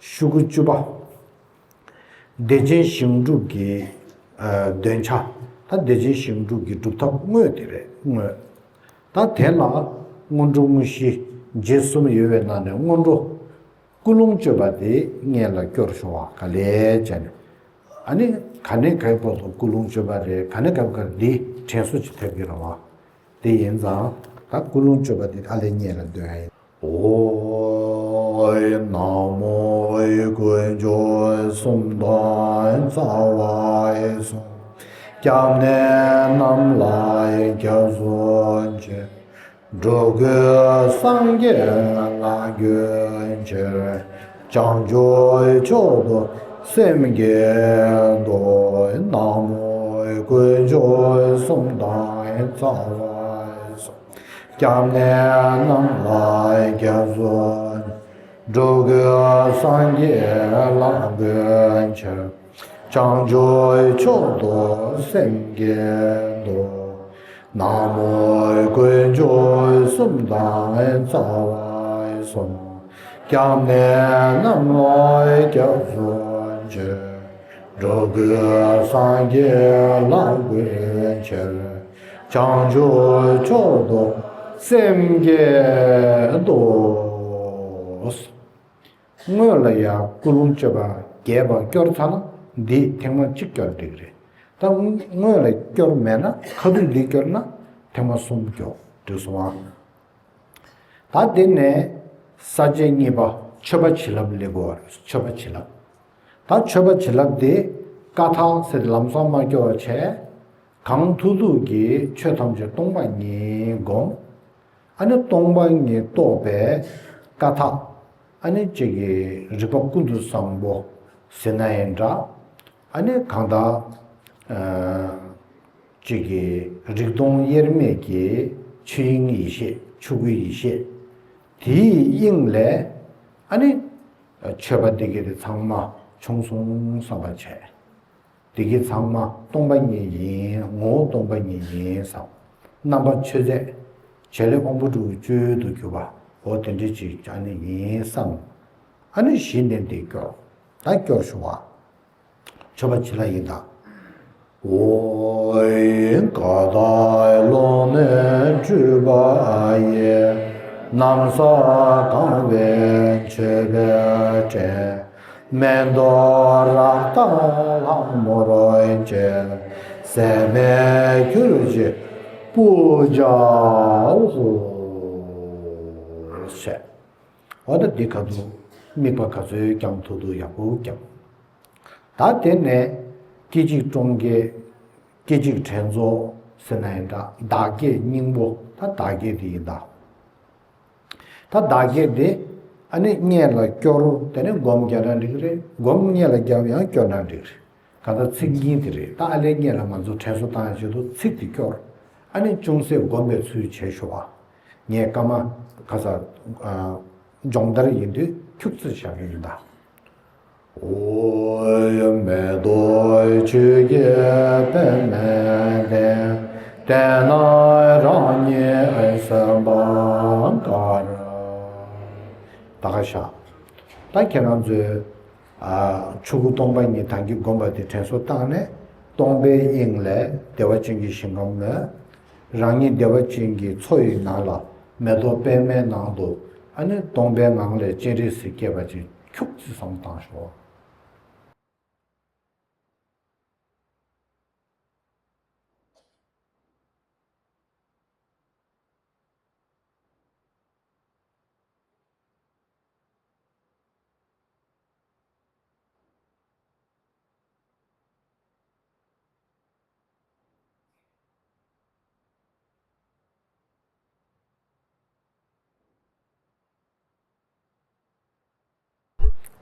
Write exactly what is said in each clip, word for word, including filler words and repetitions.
ཤོག་གུ་བཅུ་པ། བདེ་ཆེན་ཞིང་སྒྲུབ་ཀྱི་ཨ་འདོན་ཆ། ད་བདེ་ཆེན་ཞིང་སྒྲུབ་ཀྱི་སྒྲུབ་ཐབས་དངོས་དེ་རེད། དངོས། ད་དེ་ལ་སྔོན་འགྲོ་དངོས་གཞི་རྗེས་གསུམ་ཡོད་པའི་ནང་ནས་སྔོན་འགྲོ། ཀུན་སློང་བཅོས་པ་དེ་སྔོན་ལ་སྐྱོར་ཤོག་ཨ། ག་ལེ་བྱས་ནས། ཨ་ནི་ག་ནས་གའི་བར་དུ་ཀུན་སློང་བཅོས་པ་རེད། ག་ནས་གའི་བར་འདི་དྲན་གསོ་ཅིག་ཐེབས་ཀྱི་རེད་བ། དེ་ཡིན་ཙང་ད་ཀུན་སློང་བཅོས་པ་དེ་ཨ་ལས་སྔོན་ལ་འདོན་ཡ་ཡིན། ཨོ། ན་མོ་དཀོན་མཆོག་གསུམ་དང་རྩ་བ་གསུམ། སྐྱབས་གནས་རྣམས་ལ་སྐྱབས་སུ་མཆི། འགྲོ་ཀུན་སངས་རྒྱས་ལ་འགོད་ཕྱིར། བྱང་ཆུབ་མཆོག་ཏུ་སེམས་བསྐྱེད་དོ། ན་མོ་དཀོན་མཆོག་གསུམ་དང་རྩ་བ་གསུམ། སྐྱབས་གནས་རྣམས་ལ་སྐྱབས་སུ། འགྲོ་ཀུན་སངས་རྒྱས་ལ་འགོད་ཕྱིར། བྱང་ཆུབ་མཆོག་ཏུ་སེམས་བསྐྱེད་དོ། ན་མོ་དཀོན་མཆོག་གསུམ་དང་རྩ་བ་གསུམ། སྐྱབས་གནས་རྣམས་ལ་སྐྱབས་སུ་མཆི། འགྲོ་ཀུན་སངས་རྒྱས་ལ་འགོད་ཕྱིར། བྱང་ཆུབ་མཆོག་ཏུ་སེམས་བསྐྱེད་དོ། སྔོན་ལ་ཡང་ཀུན་སློང་བཅོས་པ་རྒྱས་པ་སྐྱོར་ཚར་ན་འདི་ཐེངས་མ་གཅིག་སྐྱོར་འགྲིག་རེད། ད་སྔོན་ལ་སྐྱོར་མེད་ན་ཁ་ཐུག་འདི་སྐྱོར་ན་ཐེངས་མ་གསུམ་སྐྱོར་འགྲིག་སོང་ཨ། ད་དེ་ནས་ས་བཅད་གཉིས་པ་མཆོད་པ་བྱིན་རླབས་སླེབས་དགོས་པ་རེད། མཆོད་པ་བྱིན་རླབས། ད་མཆོད་པ་བྱིན་རླབས་དེ་ཀ་ཐག་ཟེར་ཏེ་ལམ་སང་མ་སྐྱོར་བ་བྱས། གང་ཐུབ་ཐུབ་ཀྱིས་ཆོས་ཐམས་ཅད་སྟོང་པ་ཉིད་བསྒོམ། ཨ་ནི་སྟོང་པ་ཉིད་རྟོགས་པའི་ཀ་ཐག་ཨ་ནི་གཅིག་གིས་རིག་པ་ཀུན་ཏུ་བཟང་པོ་ཟེར་ན་ཡང་འདྲ། ཨ་ནི་གང་ལྟར་ཨ་གཅིག་གིས་རིག་སྟོང་དབྱེར་མེད་ཀྱི་ཆོས་དབྱིངས་ཡེ་ཤེས་ཆོས་སྐུའི་ཡེ་ཤེས། དེའི་དབྱིངས་ལས་ཨ་ནི་མཆོད་པ་འདི་ག་དེ་ཚང་མ་བྱུང་སོང་བསམ་པ་བྱས། དེ་ག་ཚང་མ་སྟོང་པ་ཉིད་ཡིན། ངོ་བོ་སྟོང་པ་ཉིད་ཡིན་བསམ། རྣམ་པ་མཆོད་རྫས་བྱེད་ལས་དབང་པོ་དྲུག་གི་སྤྱོད་ཡུལ་དུ་གྱུར་པ། འོ་དེ་འདྲ་ཅིག་ཨ་ནི་ཡིན་བསམ། ཨ་ནི་གཞི་ནས་འདི་སྐྱོར། ད་སྐྱོར་ཤོག་ཨ། མཆོད་པ་བྱིན་རླབས་ཡིན་ད། ཨོ་ཡིན། ཀ་དག་ཀློང་ནས་སྤྲུལ་པ་ཡི། ན་བཟའ་གང་བས་མཆོད་པའི་སྤྲིན། མེ་ཏོག་རཀྟ་ལྷ་མོར་བཅས། ཟད་མེད་གྱུར་ཅིག་པུ་ཇ་ཧོ། ཞེས། འོ་ད་འདི་ག་ཚོད་དམིགས་པ་ག་ཚོད་བརྐྱང་ཐུབ་ཐུབ་ཡག་པོ་བརྐྱང་། ད་དེ་ནས་སྐད་ཅིག་ཀྲུང་སྐད། སྐད་ཅིག་དྲན་རྫོགས་ཟེར་ན་ཡང་འདྲ། བདག་བསྐྱེད་སྙིང་པོ། ད་བདག་བསྐྱེད་དེ་ཡིན་ད། ད་བདག་བསྐྱེད་དེ་ཨ་ནི་སྔོན་ལ་སྐྱོར། དེ་ནས་སྒོམ་རྒྱག་ན་འགྲིག་གི་རེད། སྒོམ་སྔོན་ལ་རྒྱབ་ཡང་སྐྱོར་ན་འགྲིག་གི་རེད། གང་ལྟར་ཚིག་གཉིས་དེ་རེད། ད་ཨ་ལས་སྔོན་ལ་ང་ཚོ་དྲན་གསོ་བཏང་ཡ་ཆེད་དུ་ཚིག་དེ་སྐྱོར། ཨ་ནི་ཅུང་ཟད་སྒོམ་པའི་ཚུལ་བྱས་ཤོག་ཨ། ངས་སྐར་མ་ཁ་ས་ཨ་སྦྱོང་བརྡར་ཡིན་དུས་ཁྱུག་ཙམ་བཞག་གི་ཡིན་ད། ཨོ་ཡ། མེ་ཏོག་ཆུ་སྐྱེས་པདྨས་བརྒྱན། དེ་ན་རང་ཉིད་སེམས་དཔའ་དཀར། ད་ག་ཤ། ད་ཁྱེད་རང་ཚོས་ཨ་ཆོས་སྐུ་སྟོང་པ་ཉིད་ཐང་གི་སྒོམ་པ་དེ་དྲན་གསོ་བཏང་ནས། སྟོང་པའི་དབྱིངས་ལས་བདེ་བ་ཅན་གྱི་ཞིང་ཁམས་མོས། རང་ཉིད་བདེ་བ་ཅན་གྱི་མཚོ་ཡི་ནང་ལ་མེ་ཏོག་པདྨའི་ནང་དུ། ཨ་ནི་སྟོང་པའི་ངང་ལས་སྤྱན་རས་གཟིགས་སྐྱེས་པ་ཅིག་ཁྱུག་ཙམ་བསམ་བཏང་ཤོག།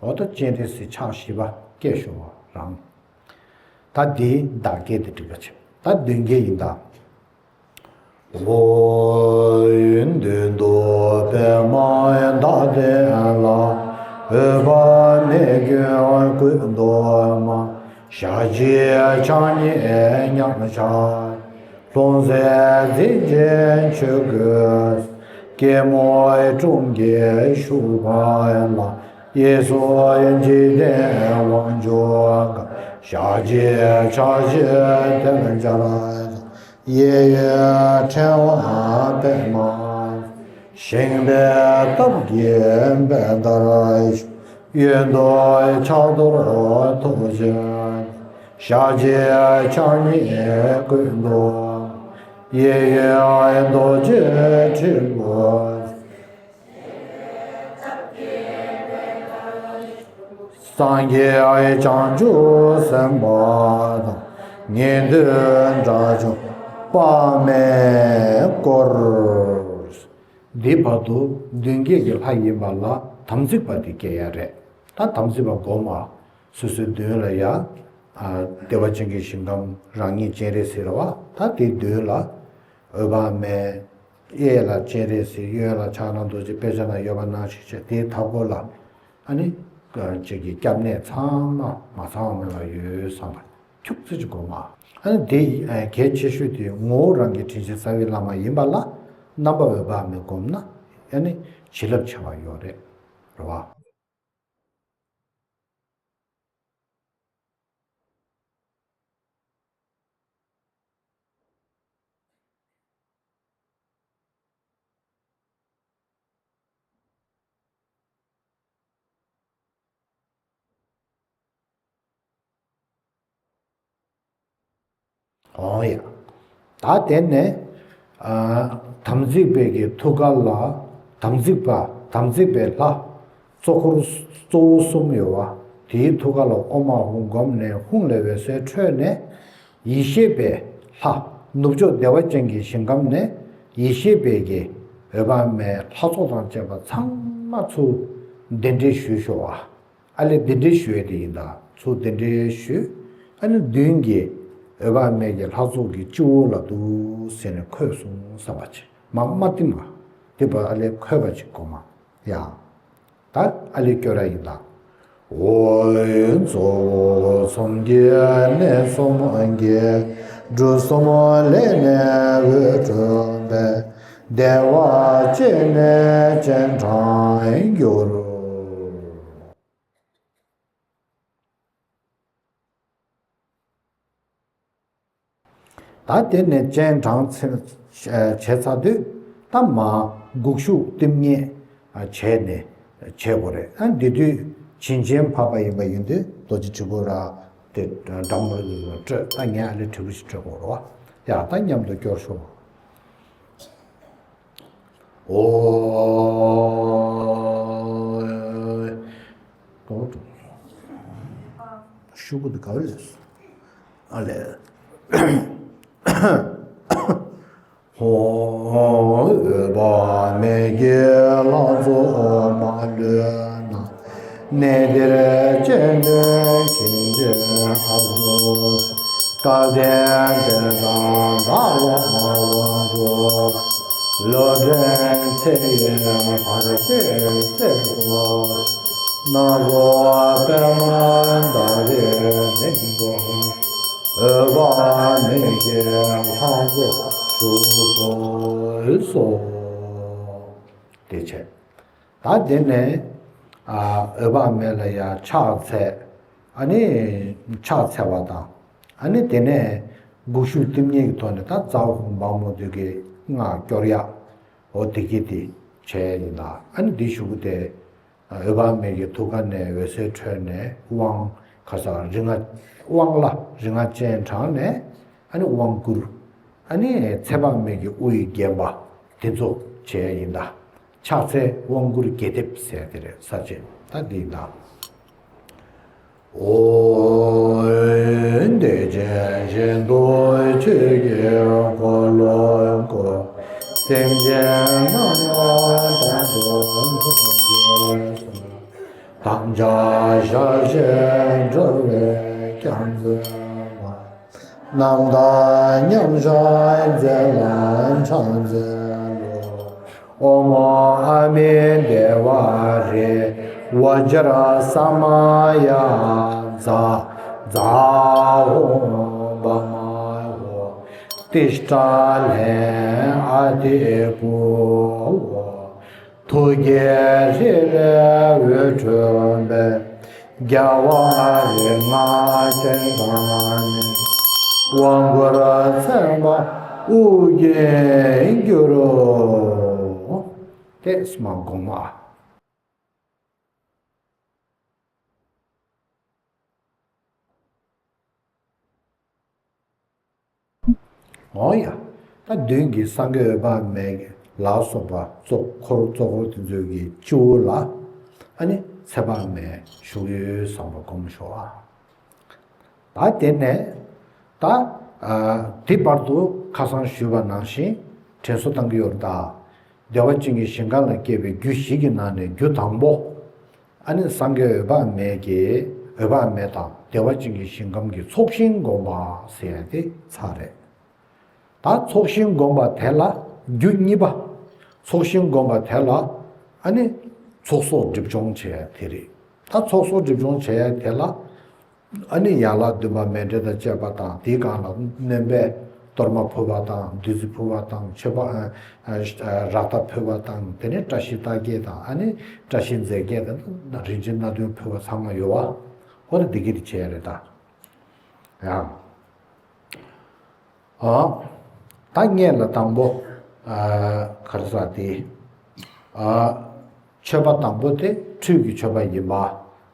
འོ་ད་སྤྱན་རས་གཟིགས་ཕྱག་བཞི་པ་སྐྱེས་ཤོག་རང་། ད་འདི་བདག་བསྐྱེད་དེ་འགྲིག་པ་བྱེད། ད་མདུན་བསྐྱེད་ཡིན་ད། ཨོ་ཡི། མདུན་དུ་པདྨ་འདབ་བརྒྱད་ལ། འོད་དཔག་མེད་ཀྱི་སྐུ་མདོག་དམར། ཞལ་གཅིག་ཕྱག་གཉིས་མཉམ་བཞག། ལྷུང་བཟེད་འཛིན་ཅིང་ཆོས་གོས། སྐྱིལ་མོ་ཀྲུང་གིས་བཞུགས་པ་ལ། གཡས་སུ་འཇིག་རྟེན་དབང་ཕྱུག་གམ། ཞབས་ཀྱི་ཕྱག་བཞི་དེ་ལ་སྦྱར། གཡས་གཡོན་ཕྲེང་བ་པདྨ། བཞེངས་པའི་སྟབས་ཀྱིས་པད་ཟླར་བཞུགས། གཡོན་དུ་ཕྱག་རྡོར་ཐུགས་རྗེ། ཞབས་ཀྱི་ཕྱག་གཉིས་ཀུན་ཏུ། གཡས་གཡོན་རྡོ་རྗེ་དྲིལ་བུ། སངས་རྒྱས་བྱང་ཆུབ་སེམས་དཔའ་དང་། ཉན་ཐོས་དགྲ་བཅོམ་དཔག་མེད་བསྐོར། འདི་བར་དུ་མདུན་བསྐྱེད་ཀྱི་ལྷ་ཡིན་པ་ལ་དམ་ཚིག་པ་དེ་སྐྱེ་ཡ་རེད། ད་དམ་ཚིག་པ་སྒོམ་པ། སོ་སོའི་མདུན་ལ་ཡ། ཨ། བདེ་བ་ཅན་གྱི་ཞིང་ཁམས་རང་ཉིད་སྤྱན་རས་གཟིགས་རེད་བ། ད་དེའི་མདུན་ལ་འོད་དཔག་མེད། གཡས་ལ་སྤྱན་རས་གཟིགས། གཡོན་ལ་ཕྱག་ན་རྡོ་རྗེ། དཔེ་ཆ་ན་ཡོད་པ་ནང་བཞིན་བྱས། དེའི་མཐའ་སྐོར་ལ་ཨ་ནི་ཅིག་གི་སྐྱབས་གནས་ཚང་མ་མ་ཚང་བ་མེད་པ་ཡོད་བསམ་པ་ཁྱུག་ཙམ་ཅིག་སྒོམ་པ། ཨ་ནི་དེ་གལ་ཆེ་ཤོས་དེ་ངོ་བོ་རང་གི་དྲིན་ཅན་རྩ་བའི་བླ་མ་ཡིན་པ་ལ་རྣམ་པ་འོད་དཔག་མེད་བསྒོམས་ན་ཨ་ནི་བྱིན་རླབས་ཆེ་བ་ཡོད་རེད། རེད་བ། འོང་ཡ། ད་དེ་ནས་ཨ། དམ་ཚིག་པའི་གི་ཐུགས་ཀ་ལ་དམ་ཚིག་པ་དམ་ཚིག་པའི་ལྷ་གཙོ་འཁོར་གཙོ་བོ་གསུམ་ཡོད་པ། དེའི་ཐུགས་ཀ་ལ་ཨོཾ་ཨཱཿཧཱུྃ་བསྒོམས་ནས་ཧཱུྃ་ལས་འོད་ཟེར་འཕྲོས་ནས་ཡེ་ཤེས་པའི་ལྷ། ནུབ་ཕྱོགས་བདེ་བ་ཅན་གྱི་ཞིང་ཁམས་ནས་ཡེ་ཤེས་པའི་གི་འོད་དཔག་མེད་ལྷ་ཚོགས་དང་བཅས་པ་ཚང་མ་ཚུར་གདན་འདྲེན་ཞུས་ཤོག་ཨ། ཨ་ལས་གདན་འདྲེན་ཞུ་ཡས་དེ་ཡིན་ད། ཚུར་གདན་འདྲེན་ཞུས། ཨ་ནི་མདུན་གྱི་འོད་དཔག་མེད་ཀྱི་ལྷ་ཚོགས་ཀྱི་སྤྱི་བོ་ལ་འདུག་ཟེར་ནས་འཁོད་སོང་བསམ་པ་ཅིག་མ་མ་བསྟིམ་པ། དེ་བར་ཨ་ལས་འཁོད་པ་ཅིག་སྒོམ་པ། ཡ། ད་ཨ་ལས་སྐྱོར་ར་ཡིན་ད། འོ་ཡོན་གཙོ་བོ་གསུམ་གྱི་གནས་གསུམ་གྱི་འབྲུ་གསུམ་ལས་ནི་འོད་འཕྲོས་པས། བདེ་བ་ཅན་ནི་སྤྱན་དྲངས་གྱུར། ད་དེ་ནས་སྤྱན་དྲངས་ཚེ་བྱས་ཚར་དུས་ད་མར་དགུག་གཞུག་བསྟིམ་མཉེ་བྱས་ནས་བྱེད་དགོས་རེད། ཨ། འདི་དུས་བྱིན་ཆེན་ཕབ་པ་ཡིན་པ་ཡིན་དུས་རྡོ་རྗེ་དྲིལ་བུ་ར་དེ་འགྲམ་རུ་སྤྲོད། ད་ངས་ཨ་ལས་དྲིལ་བུ་ཞིག་སྤྲོད་དགོས་རེད་བ། ཡ། ད་མཉམ་དུ་སྐྱོར་ཤོག་འོ། ཤུ་གུ་དེ་ག་བ་ལས། ཨ་ལས། ཧོ། འོད་དཔག་མེད་ཀྱི་ལྷ་ཚོགས་མ་ལུས་ན། གནས་འདིར་སྤྱན་འདྲེན་མཁྱེན་ཅིང་ཕྱག་འཚལ། སྐལ་ལྡན་དཔལ་དང་ཟླ་བ་དབང་ཕྱུག་ལོ་འདྲེན་ཚེ་ཡི་བར་ཆད་སེལ་དགོས། སྣ་ཚོགས་པདྨ་འདབ་བརྒྱད་སྟེང་དུ། འོད་དཔག་མེད་ཀྱི་ལྷ་ཚོགས་བཞུགས་སུ་གསོལ། དེ་བྱས། ད་དེ་ནས་ཨ། འོད་དཔག་མེད་ལ་ཡང་ཕྱག་འཚལ། ཨ་ནི་ཕྱག་འཚལ་བ་དང་། ཨ་ནི་དེ་ནས་དགུག་གཞུག་བསྟིམ་མཉེ་གི་ཐོག་ནས་ད་ཛཿཧཱུྃ་བཾ་མོ་དུ་གི་སྔགས་སྐྱོར་ཡ། འོ་དེ་གི་དེ་བྱས་ཡིན་ད། ཨ་ནི་དེ་གཞུག་གུ་དེ་འོད་དཔག་མེད་ཀྱི་ཐུགས་ཀ་ནས་འོད་ཟེར་འཕྲོས་ནས་དབང་ཁ་སང་རིག་སྔགས་དབང་ལ་རིག་སྔགས་སྤྱན་དྲངས་ནས། ཨ་ནི་དབང་བསྐུར། ཨ་ནི་ཚེ་དཔག་མེད་ཀྱི་དབུ་ཡིས་བརྒྱན་པ་དེ་ཚོ་བྱས་ཡིན་ད། ཕྱག་འཚལ་དབང་བསྐུར་རྒྱས་འདེབས་ཟེར་དེ་རེད། ས་བཅད་ད་འདི་ཡིན་ད། འོ། བདེ་ཆེན་ཞིང་དུ་ཆོས་ཀྱི་འཁོར་ལོ་བསྐོར། སེམས་ཅན་རྣམས་ལ་དོན་དུ་ཐུགས་རྗེས་ཟུངས། དམ་བཅའ་ཞལ་བཞེས་འགྲོ་བའི་སྐྱབས་མཛད་པ། རྣམ་དག་མཉམ་བཞག་མཛད་ལ་ཕྱག་འཚལ་ལོ། ཨོཾ་ཨ་མི་དྷེ་ཝ་རེ་བཛྲ་ས་མ་ཡ་ཛཿཛཿཧཱུྃ་བྷ་མ་ཧོ། ཏིཥྛ་ལྷནྛ་ཨ་ཏི་པུ་ཝོ། བུ་སྐྱེས་རི་ལས་འོད་འཕྲོས་པས། རྒྱལ་བ་རིགས་ལྔ་སྤྱན་དྲངས་ནས། དབང་བསྐུར་མཚན་པ་དབུ་རྒྱན་གྱུར། དེ་སྨོན་ལམ་སྒོམ་པ། འོ་ཡ། ད་མདུན་གྱི་སངས་རྒྱས་འོད་དཔག་མེད་ལ་སོགས་པ་གཙོ་འཁོར་གཙོ་འཁོར་དེ་ཚོའི་གི་སྤྱི་བོ་ལ་ཨ་ནི་ཚེ་དཔག་མེད་བཞུགས་ཡོད་བསམ་པ་སྒོམ་ཤོག་ཨ། ད་དེ་ནས་ད་ཨ་འདི་བར་དུ་ཁ་སང་ཞུས་པ་ནང་བཞིན་དྲན་གསོ་བཏང་གི་ཡོད་རེད་ད། བདེ་བ་ཅན་གྱི་ཞིང་ཁམས་ལ་སྐྱེས་པའི་རྒྱུ་བཞི་གི་ནང་ནས་རྒྱུ་དང་པོ། ཨ་ནི་སངས་རྒྱས་འོད་དཔག་མེད་ཀྱི་འོད་དཔག་མེད་དང་བདེ་བ་ཅན་གྱི་ཞིང་ཁམས་ཀྱི་ཚོགས་ཞིང་བསྒོམ་པ་ཟེར་ཡ་དེ་ཚར་རེད། ད་ཚོགས་ཞིང་བསྒོམ་པ་དེ་ལ་རྒྱུ་གཉིས་པ། ཚོགས་ཞིང་བསྒོམ་པ་དེ་ལ་ཨ་ནི་ཚོགས་གསོག་སྒྲིབ་སྦྱོང་བྱེད་ཡ་དེ་རེད། ད་ཚོགས་གསོག་སྒྲིབ་སྦྱོང་བྱེད་ཡ་དེ་ལ་ཨ་ནི་ཡན་ལག་བདུན་པ་མཎྜལ་དང་བཅས་པ་དང་དེའི་སྒང་ལ་སྣོན་པས་གཏོར་མ་ཕུལ་བ་དང་བདུད་རྩི་ཕུལ་བ་དང་མཆོད་པ་ཨ་ཨ་རཀྟ་ཕུལ་བ་དང་དེ་ནས་བཀྲ་ཤིས་རྟགས་བརྒྱད་དང་ཨ་ནི་བཀྲ་ཤིས་རྫས་བརྒྱད་དང་རིན་ཆེན་སྣ་བདུན་ཕུལ་བ་ཚང་མ་ཡོད་བ། ཧོ་ད་འདི་གི་དེ་བྱས་རེད་ད། ཡང་། ཨ། ད་སྔོན་ལ་དང་པོ། ཨ། ག་རེ་ཟེར་དེ། ཨ། མཆོད་པ་དང་པོ་དེ་ཁྲུས་ཀྱི་མཆོད་པ་ཡིན་པ།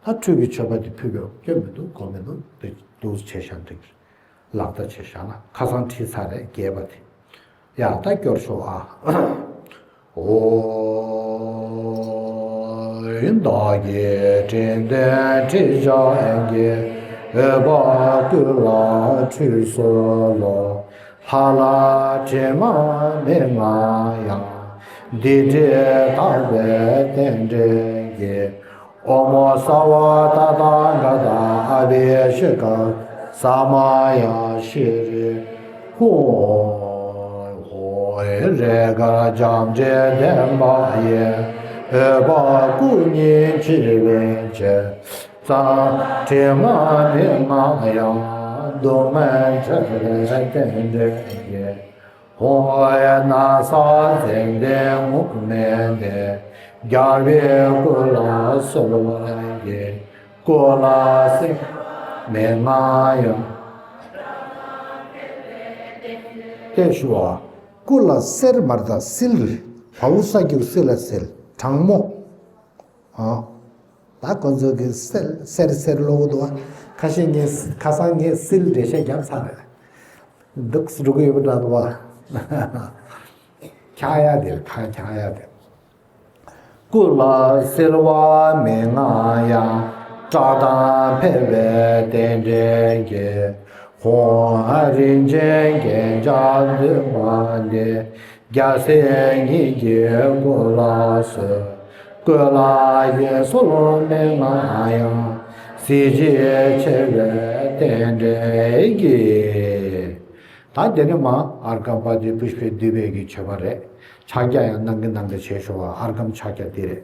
ད་ཁྲུས་ཀྱི་མཆོད་པ་དེ་ཕུལ་བའི་སྐྱོན་མི་འདུག་དགོས་མི་འདུག་དེ་འདུག་བྱས་བཞག་འགྲིག་ལག་བརྡ་བྱས་བཞག་ན་ཁ་སང་ཁྲིད་ཚར་རེད་རྒྱས་པ་དེ། ཡ་ད་སྐྱོར་ཤོག་ཨ། ཨོ། བདག་གིས་དྲིན་དུ་ཁྲིད་བྱ་གི། འོད་དཔག་སྐུ་ལ་ཁྲུས་གསོལ་ལོ། ལྷ་ལ་དྲི་མ་མེད་ལྔ་ཡང་། སྡིག་སྒྲིབ་དག་པའི་རྟེན་འབྲེལ་གྱིས། ཨོཾ་སརྦ་ཏ་ཐཱ་ག་ཏ་ཨ་བྷི་ཤེ་ཀ་ས་མ་ཡ་ཤྲི་ཧཱུྃ། ཧོ། རེས་འགའ་ལྕམ་དྲལ་ལྡན་པ་ཡི། འོད་དཔག་སྐུ་བརྙེས་འཆི་བའི་ཕྱིར། གཙང་དྲི་མ་མེད་ལྔ་ཡང་། སྡུག་བསྔལ་བྲལ་བའི་རྟེན་འབྲེལ་གྱིས། ཧོ། ན་བཟའ་ཙན་དན་ངུར་སྨྲིག་དེ། རྒྱལ་བའི་སྐུ་ལ་གསོལ་བ་ཡི། སྐུ་ལ་གསེར་མེད་ལྔ་ཡང་། དེ་ཞུ་བ། སྐུ་ལ་གསེར་མ་རེད་ད་སིལ་རེད། བའོ་ས་གི་གུ་སི་ལ་སིལ། གྲང་མོ། ཨ། ད་ཁོ་ཚོ་གི་སེལ་སེར་སེར་ལོག་འདུག་བ། ཁ་ཤས་ངས་ཁ་སང་ངས་སིལ་འགྲེལ་བཤད་བརྒྱབ་ཚར་རེད། འདུག་སེ་འགྲོ་གི་ཡོད་པ་འདྲ་འདུག་བ། འཁྱག་ཡ་དེ་ཁ་འཁྱག་ཡ་དེ། སྐུ་ལ་གསོལ་བ་མེད་ལྔ་ཡང་། བཀྲག་མདངས་འཕེལ་བའི་རྟེན་འབྲེལ་གྱིས། ཧཱུྃ། རིན་ཆེན་རྒྱན་ཆ་འཛིན་པ་འདི། རྒྱལ་སྲས་ཉིད་ཀྱི་སྐུ་ལ་གསོལ། སྐུ་ལ་གཡས་གསོལ་མེད་ལྔ་ཡང་། གཟི་བརྗིད་ཆེ་བའི་རྟེན་འབྲེལ་གྱིས། ད་དེ་ནས་མར་ཨརྒྷཾ་པཱ་ཏི་པུཥྤེ་དྷཱུ་པེ་གི་མཆོད་པ་རེད། ཕྱག་རྒྱ་ཡང་གནང་གི་གནང་གི་བྱས་ཤོག་ཨ། ཨརྒྷཾ་ཕྱག་རྒྱ་དེ་རེད།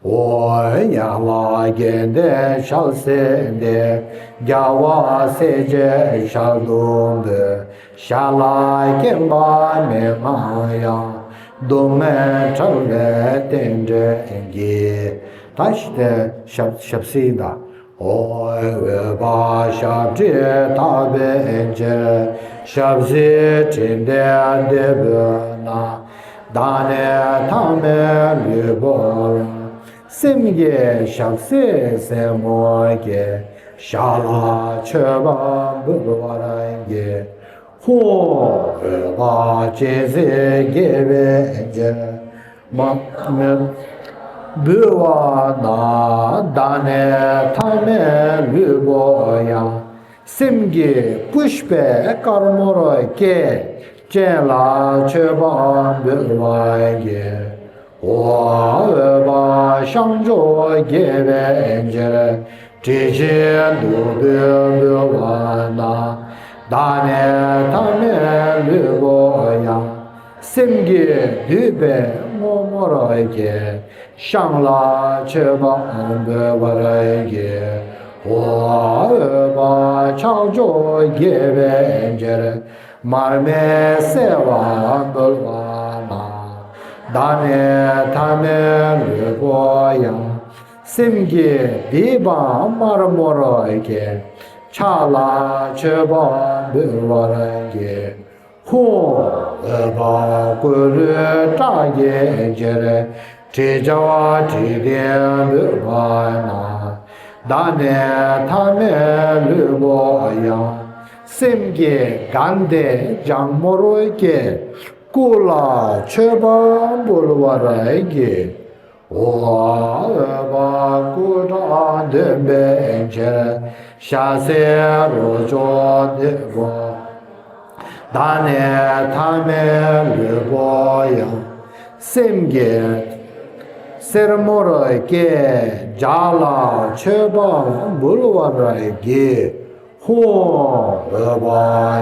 ཨོ། ཡན་ལག་བརྒྱད་ལྡན་ཞལ་གཟིགས་འདི། རྒྱལ་བ་སྲས་བཅས་ཞལ་དུ་འབུལ། ཞལ་ལ་སྐྱེམས་པ་མེད་ལྔ་ཡང་། སྡུག་བསྔལ་བྲལ་བའི་རྟེན་འབྲེལ་གྱིས། ད་ཞབས་ཞབས་བསིལ་ཡིན་ད། ཨོ། འོད་དཔག་ཞབས་ཀྱིས་བརྟག་པའི་ཕྱིར། ཞབས་བསིལ་དྲི་ལྡན་འདི་འབུལ་ན། བདག་ནི་ཐ་མལ་ལུས་པོ་ལ། སེམས་ཀྱི་ཞབས་བསིལ་སེན་མོ་བརྒྱད། ཞལ་ལ་མཆོད་པ་འབུལ་བར་བགྱི། ཧཱུྃ། འོད་དཔག་སྤྱན་གཟིགས་དགྱེས་པའི་ཕྱིར། མ་མེ་འབུལ་བ་ན། བདག་ནི་ཐ་མལ་ལུས་པོ་ཡང་། སེམས་ཀྱི་པུཥྤའི་དཀར་མོར་བསྐྱེད། སྤྱན་ལ་མཆོད་པ་འབུལ་བར་བགྱི། ཧཱུྃ། འོད་དཔག་ཤངས་མཆོག་དགྱེས་པའི་ཕྱིར། དྲི་ཆེན་བདུག་སྤོས་འབུལ་བ་ན། བདག་ནི་ཐ་མལ་ལུས་པོ་ཡང་། སེམས་ཀྱིས་བསྡུས་པའི་རྔོག་མར་བསྐྱེད། ཤངས་ལ་མཆོད་པ་འབུལ་བར་བགྱི། ཧཱུྃ། འོད་དཔག་ཕྱག་མཆོག་དགྱེས་པའི་ཕྱིར། མར་མེ་བསལ་བ་འབུལ་བ་ན། བདག་ནི་ཐ་མལ་ལུས་པོ་ཡང་། སེམས་ཀྱིས་བསྡིགས་པ་དམར་མོར་བགྱིས། ཕྱག་ལ་མཆོད་པ་འབུལ་བར་བགྱི། ཧཱུྃ། འོད་དཔག་སྐུ་ལུས་སྐྲག་བགྱིད་ཕྱིར། དྲི་བྱ་བ་དྲི་ལྡན་འབུལ་བ་ན། བདག་ནི་ཐ་མལ་ལུས་པོ་ཡང་། སེམས་ཀྱིས་དགའ་བདེ་ལྗང་མོར་བགྱིས། སྐུ་ལ་མཆོད་པ་འབུལ་བར་བགྱི། ཧཱུྃ། འོད་དཔག་སྐུ་ཁྲག་འདོན་པའི་ཕྱིར། ཞལ་ཟས་རོ་མཆོག་འདོད་པ། བདག་ནི་ཐ་མལ་ལུས་པོ་ཡང་། སེམས་ཀྱིས་སེར་མོར་བགྱིས། ལྗགས་ལ་མཆོད་པ་འབུལ་བར་བགྱི། ཧཱུྃ། འོད་དཔག་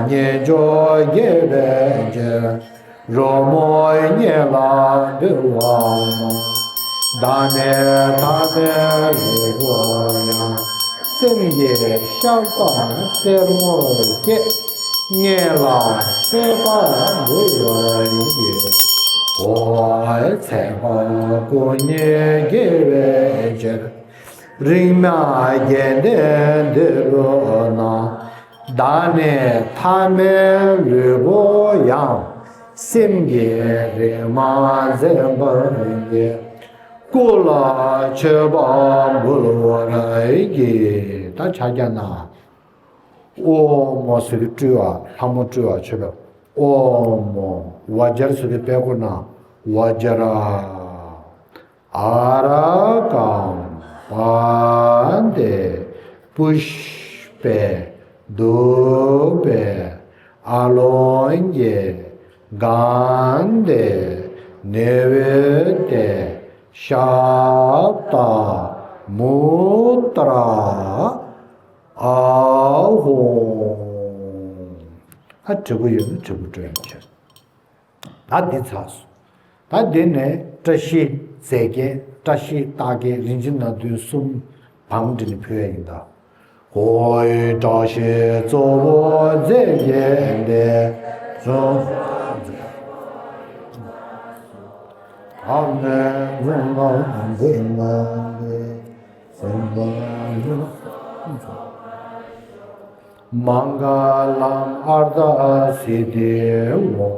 མཉེས་མཆོག་བགྱིད་པའི་ཕྱིར། རོལ་མོ་སྙན་ལ་འབུལ་བ་ན། བདག་ནི་ཐ་མལ་ལུས་པོ་ཡང་། སེམས་ཀྱིས་ཤ་སྟག་སེར་མོར་བགྱིས། སྙན་ལ་མཆོད་པ་འབུལ་བར་བགྱི། འོད་ཚེ་དཔག་སྐུ་མཉེས་བགྱིད་པའི་ཕྱིར། རིག་མ་བརྒྱད་ལྡན་འདོད་པ་ན། བདག་ནི་ཐ་མལ་ལུས་པོ་ཡང་། སེམས་ཀྱིས་རིག་མ་འཛིན་པར་བགྱི། སྐུ་ལ་མཆོད་པ་འབུལ་བར་བགྱི། ད་ཕྱག་རྒྱ་ན། ཨོཾ་ཟེར་དུས་སྤྲུལ་བ་ལྷ་མོ་སྤྲུལ་བ་མཆོད་པའི་ཨོཾ། བཛྲ་ཟེར་དུས་པད་སྐོར་ན་བཛྲ། ཨ་ར་ཀཾ་པཱ་ཏེ་པུཥྤེ་དྷཱུ་པེ་ཨ་ལོ་ཀེ་གན་དྷེ་ནཻ་ཝི་དྱེ་ཤབྡ་མུ་ཏྲ་ཨཱ་ཧོ། ཨ་དྲིལ་བུ་ཡོད་ན་དྲིལ་བུ་སྤྲོད་ཡང་བྱེད། ད་འདི་ཚར་སོང་། ད་འདི་ནས་བཀྲ་ཤིས་རྫས་བརྒྱད། བཀྲ་ཤིས་རྟགས་བརྒྱད། རིན་ཆེན་སྣ་བདུན་གསུམ། བང་སྒྲིག་ནས་ཕུལ་ཡ་ཡིན་ད། ཧོ། བཀྲ་ཤིས་གཙོ་བོ་རྫས་བརྒྱད་ལྡན། ཨ་ནེ་ཛུ་ན་འདི་ན་འདི། མངྒ་ལམ་ཨརྡ་སིདྡྷི་ཧོ།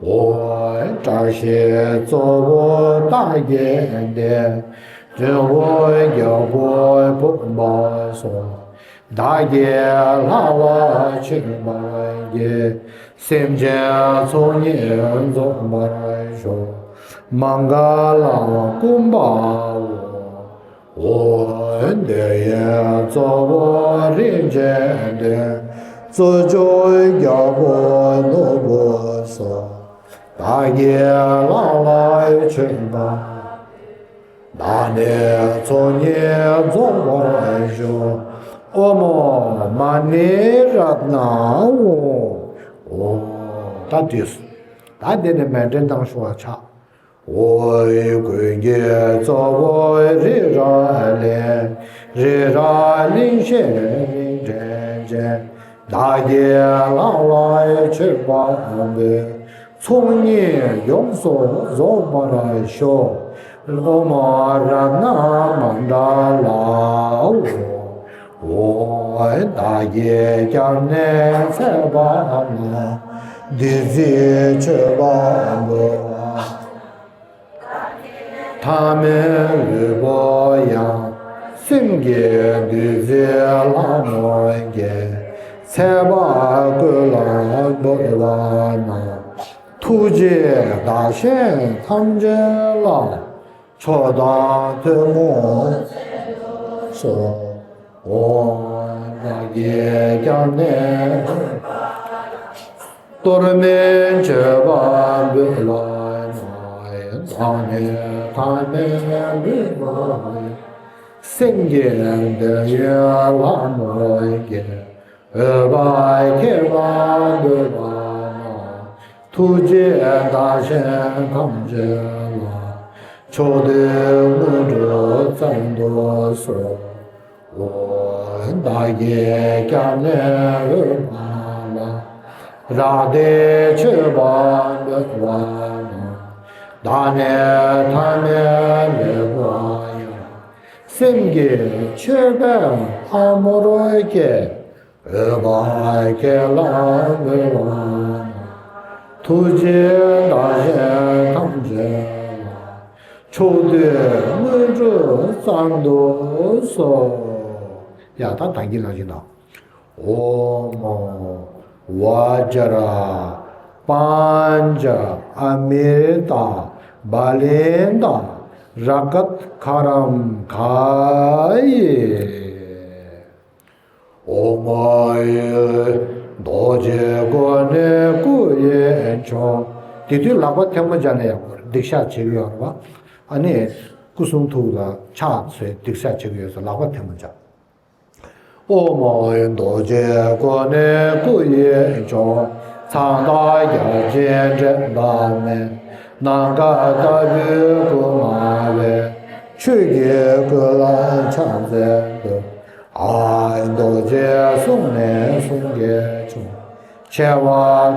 ཨོ། བཀྲ་ཤིས་གཙོ་བོ་རྟགས་བརྒྱད་ལྡན། དོན་ཧོ་རྒྱལ་པོ་ཕུན་པ་སོགས། བདག་གིས་ལྷག་པར་མཆོད་པར་བགྱི། སེམས་ཅན་ཚོགས་གཉིས་འཛོམས་པར་ཤོག། མངྒ་ལམ་ཀུམ་བྷ་ཧོ། འོ། འདོད་ཡོན་གཙོ་བོ་རིན་ཆེན་ལྡན། གཙོ་མཆོག་རྒྱལ་པོ་ནོར་བུ་སོགས། བདག་གིས་ལྷག་པར་མཆོད་པ། བདག་ནི་ཚོགས་གཉིས་འཛོམས་པར་ཤོག། ཨོཾ་མ་ཎི་རཏྣ་ཧོ། འོ། ད་དུས་སུ། ད་འདི་ནས་མཎྜལ་གནང་ཞུ་བ་ཆགས། འོ། ཀུན་མཁྱེན་གཙོ་བོ་རི་རབ་གླིང་། རི་རབ་གླིང་བཞི་གླིང་ཕྲན་ཅན། བདག་གིས་ལྷག་པར་མཆོད་པ་འབུལ། ཚོགས་གཉིས་ཡོངས་སུ་རྫོགས་པར་ཤོག། ཨོཾ་རཏྣ་མཎྜ་ལ་ཧོ། འོ། བདག་གིས་སྐྱབས་གནས་མཛད་པ་ན། བདུད་རྩིའི་མཆོད་པ་འབུལ་བ། ཐ་མལ་ལུས་པོ་ཡང་། སེམས་ཀྱིས་བདུད་རྩི་ལྷ་མོ་བརྒྱན། ཚེ་དཔག་སྐུ་ལ་འབུལ་བ་ན། ཐུགས་རྗེས་བདག་གཞན་ཐམས་ཅད་ལ། མཆོག་དང་ཐུན་མོང་སོགས། འོ། བདག་གིས་སྐྱབས་གནས་གཏོར་མའི་མཆོད་པ་འབུལ་བ་ན། བདག་ནི་ཐ་མལ་ལུས་པོ་ཡང་། སེམས་ཀྱིས་འདོད་ཡོན་ལྷ་མོ་བརྒྱན། འོད་དཔག་ཁྱད་པར་འབུལ་བ་ན། ཐུགས་རྗེས་བདག་གཞན་ཐམས་ཅད་ལ། མཆོག་ཐུན་དངོས་གྲུབ་སྩལ་དུ་གསོལ། འོ། བདག་གིས་སྐྱབས་གནས་འོད་དཔག་ལ། རཀྟའི་མཆོད་པ་འབུལ་བ་ན། བདག་ནི་ཐ་མལ་ལས་འཁྲུངས་ཡང་། སེམས་ཀྱི་མཆོད་པས་ལྷ་མོར་བསྐྱེད། འོད་དཔག་བརྒྱ་ལ་འོད་དཔག་ན། ཐུགས་རྗེས་བདག་གཞན་ཐམས་ཅད་ལ། ཕྱོགས་དུས་དངོས་གྲུབ་བསྩལ་དུ་གསོལ། ཡ་ད་ད་གིན་ནང་བཞིན་དང་། ཨོཾ་བཛྲ་པཉྩ་ཨ་མི་ཏ་བ་ལི་ཏ་རཀྵ་ཀ་རཀྵ་ཡེ། ཨོཾ་རྡོ་རྗེ་ཀུན་ནས་སྐུ་ཡི་མཆོག་དེ་དུས་ལག་པ་ཐལ་མོ་སྦྱར་ནས་ཡག་པོ་སྡིག་བཤགས་བྱེད་ཀྱི་ཡོད་རེད་བ། ཨ་ནི་སྐུ་གསུང་ཐུགས་ལ་ཕྱག་འཚལ་སྡིག་བཤགས་བྱེད་ཀྱི་ཡོད་ས་ལག་པ་ཐལ་མོ་སྦྱར། ཨོཾ་རྡོ་རྗེ་ཀུན་ནས་སྐུ་ཡི་མཆོག་མཚན་རྟགས་རྒྱ་ཆེན་འགྲན་ཟླ་མེད། ནམ་མཁའ་ལྟ་བུའི་སྐུ་མངའ་བའི། ཆོས་ཀྱི་སྐུ་ལ་ཕྱག་འཚལ་འདུད། ཨཱཿ་རྡོ་རྗེ་གསུང་ནས་གསུང་གི་མཆོག་ཆེ་བ་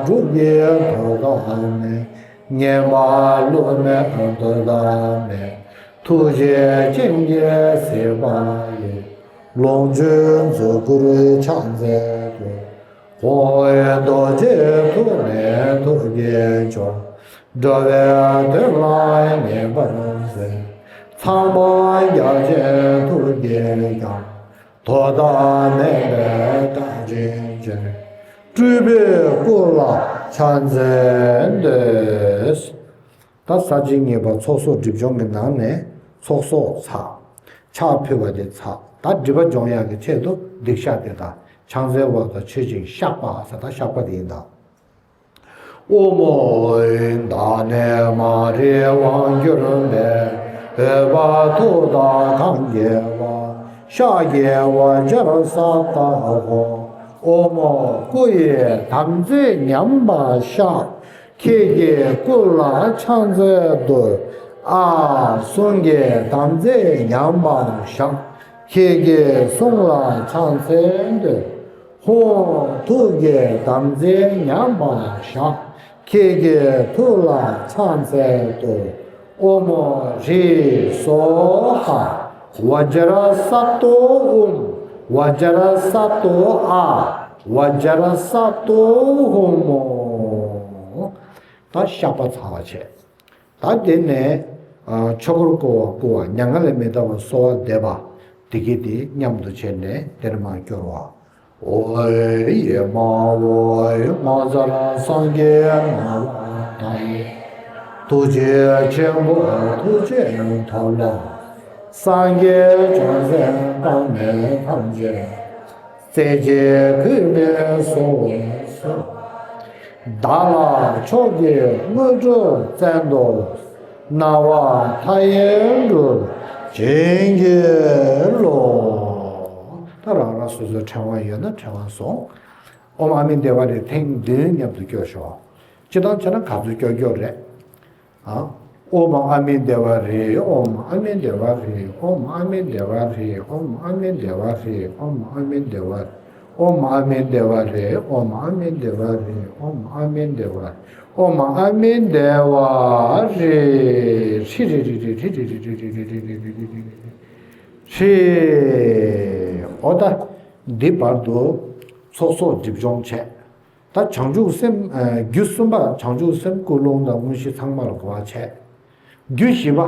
དྲུག་གི་དོ་ཟླ་མེད། ངན་པ་བསླུ་མེད་དོ་ཟླ་མེད། ཐུགས་རྗེ་སྤྱན་གྱིས་གཟིགས་པ་ཡི། ལོངས་སྤྱོད་རྫོགས་སྐུར་ཕྱག་འཚལ་འདུད། ཧཱུྃ་རྡོ་རྗེ་ཐུགས་ནས་ཐུགས་ཀྱི་མཆོག་འགྲོ་བའི་དོན་ལ་ངེས་པར་འཛིན། ཚངས་པ་རྒྱ་ཆེན་ཐུགས་ཀྱིས་ཀྱང་། དོ་ཟླ་མེད་པའི་བཀའ་དྲིན་ཅན། སྤྲུལ་པའི་སྐུ་ལ་ཕྱག་འཚལ་འདུད། ད་ས་བཅད་གཉིས་པ་ཚོགས་གསོག་སྒྲིབ་སྦྱོང་གི་ནང་ནས་ཚོགས་གསོག་ཚར། ཕྱག་ཕུལ་བ་དེ་ཚར། ད་སྒྲིབ་པ་སྦྱོང་ཡག་གི་ཆེད་དུ་སྡིག་བཤགས་དེ་དང་ཕྱག་འཚལ་བ་དང་མཆོད་ཅིང་བཤགས་པ་ཟེར་ད་བཤགས་པ་དེ་ཡིན་ད། ཨོཾ་བཛྲ་མ་རི་དབང་གྱུར་མའི། འོད་དཔག་ཐུགས་དང་གང་མཇལ་བ། ཤཱཀྱའི་བཛྲ་ས་ཏྭ་ཧཱུྃ། ཨོཾ་སྐུ་ཡི་དམ་རྫས་ཉམས་པར་བཤགས། ཁྱེད་ཀྱི་སྐུ་ལ་ཕྱག་འཚལ་འདུད། ཨཱཿ་གསུང་གི་དམ་རྫས་ཉམས་པར་བཤགས། ཁྱེད་ཀྱི་གསུང་ལ་ཕྱག་འཚལ་འདུད། ཧཱུྃ་ཐུགས་ཀྱི་དམ་རྫས་ཉམས་པར་བཤགས། ཁྱེད་ཀྱི་ཐུགས་ལ་ཕྱག་འཚལ་འདུད། ཨོཾ་ཧྲཱིཿསྭཱ་ཧཱ། བཛྲ་ས་ཏྭ་ཨོཾ། བཛྲ་ས་ཏྭ་ཨཱཿ། བཛྲ་ས་ཏྭ་ཧཱུྃ། ད་བཤགས་པ་ཚར་བ་བྱས། ད་དེ་ནས་ཆོས་འཁོར་བསྐོར་བ་བསྐོར་བ་མྱ་ངན་ལས་མི་འདའ་བར་གསོལ་བ་འདེབས་པ་དེ་གི་དེ་མཉམ་དུ་བྱས་ནས་དེར་མར་སྐྱོར་བ། ཨོ་ཡེ་མ་ཨོ་ཡེ་ངོ་མཚར་སངས་རྒྱས་སྣང་བ་མཐའ་ཡས། ཐུགས་རྗེ་ཆེན་པོ་ཐུགས་རྗེའི་ཐོབ་ལ། སངས་རྒྱས་བྱང་སེམས་དཔག་མེད་ཐམས་ཅད། རྩེ་གཅིག་གུས་པས་གསོལ་བ་གསོལ། བདག་ལ་མཆོག་གི་དངོས་གྲུབ་བསྩལ་དུ། སྣང་བ་མཐའ་ཡས་འགྲུབ་བྱིན་གྱིས་རློབས། ད་རང་རང་སོ་སོའི་ཕྲེང་བ་ཡོད་ན་ཕྲེང་བ་སོང་། ཨོཾ་ཨ་མི་དེ་ཝ་རེ་ཐེངས་བདུན་མཉམ་དུ་སྐྱོར་ཤོག་སྤྱིར་བཏང་བྱས་ན་ག་ཚོད་སྐྱོར་སྐྱོར་རེད། ཨོཾ་ཨ་མི་དེ་ཝ་རེ། ཨོཾ་ཨ་མི་དེ་ཝ་རེ། ཨོཾ་ཨ་མི་དེ་ཝ་རེ། ཨོཾ་ཨ་མི་དེ་ཝ་རེ། ཨོཾ་ཨ་མི་དེ་ཝ་རེ། ཨོཾ་ཨ་མི་དེ་ཝ་རེ། ཨོཾ་ཨ་མི་དེ་ཝ་རེ། ཨོཾ་ཨ་མི་དེ་ཝ་རེ། ཨོཾ་ཨ་མི་དེ་ཝ་རེ། ཧྲཱིཿ་རཱིཿ་རཱིཿ་རཱིཿ་ཧྲཱིཿ་ཨོ་ད། འདི་བར་དུ་ཚོགས་གསོག་སྒྲིབ་སྦྱོང་བྱས། ད་བྱང་ཆུབ་སེམས། རྒྱུ་གསུམ་པ་བྱང་ཆུབ་སེམས་ཀུན་སློང་དང་དངོས་གཞི་ཚང་མ་ལ་གོ་བ་བྱས། རྒྱུ་བཞི་པ་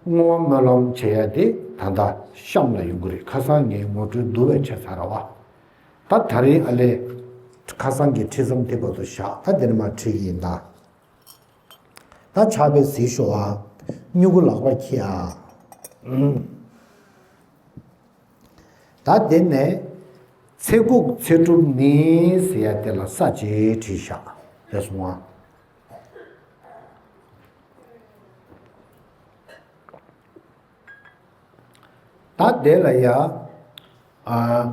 བསྔོ་བ་སྨོན་ལམ་བྱེད་ཡ་དེ་ད་ལྟ་གཤམ་ལ་ཡོང་གི་རེད། ཁ་སང་ངས་ངོ་སྤྲོད་བསྡུས་པ་བྱས་ཚར་བ། ད་ད་རིང་ཨ་ལས་ཁ་སང་གི་ཁྲིད་མཚམས་དེ་བར་དུ་བཞག་ད་དེ་ནས་མར་ཁྲིད་ཀྱི་ཡིན་ད། ད་ཕྱག་དཔེ་གཟིགས་ཤོག་ཨ། སྨྱུ་གུ་ལག་པར་འཁྱེར་ཨ། ད་དེ་ནས་ཚེ་འགུགས་ཚེ་སྒྲུབ་ནི་ཟེར་ཡ་དེ་ལ་ས་བཅད་བྲིས་བཞག་རེད་སོང་ཨ། ད་དེ་ལ་ཡ། ཨ།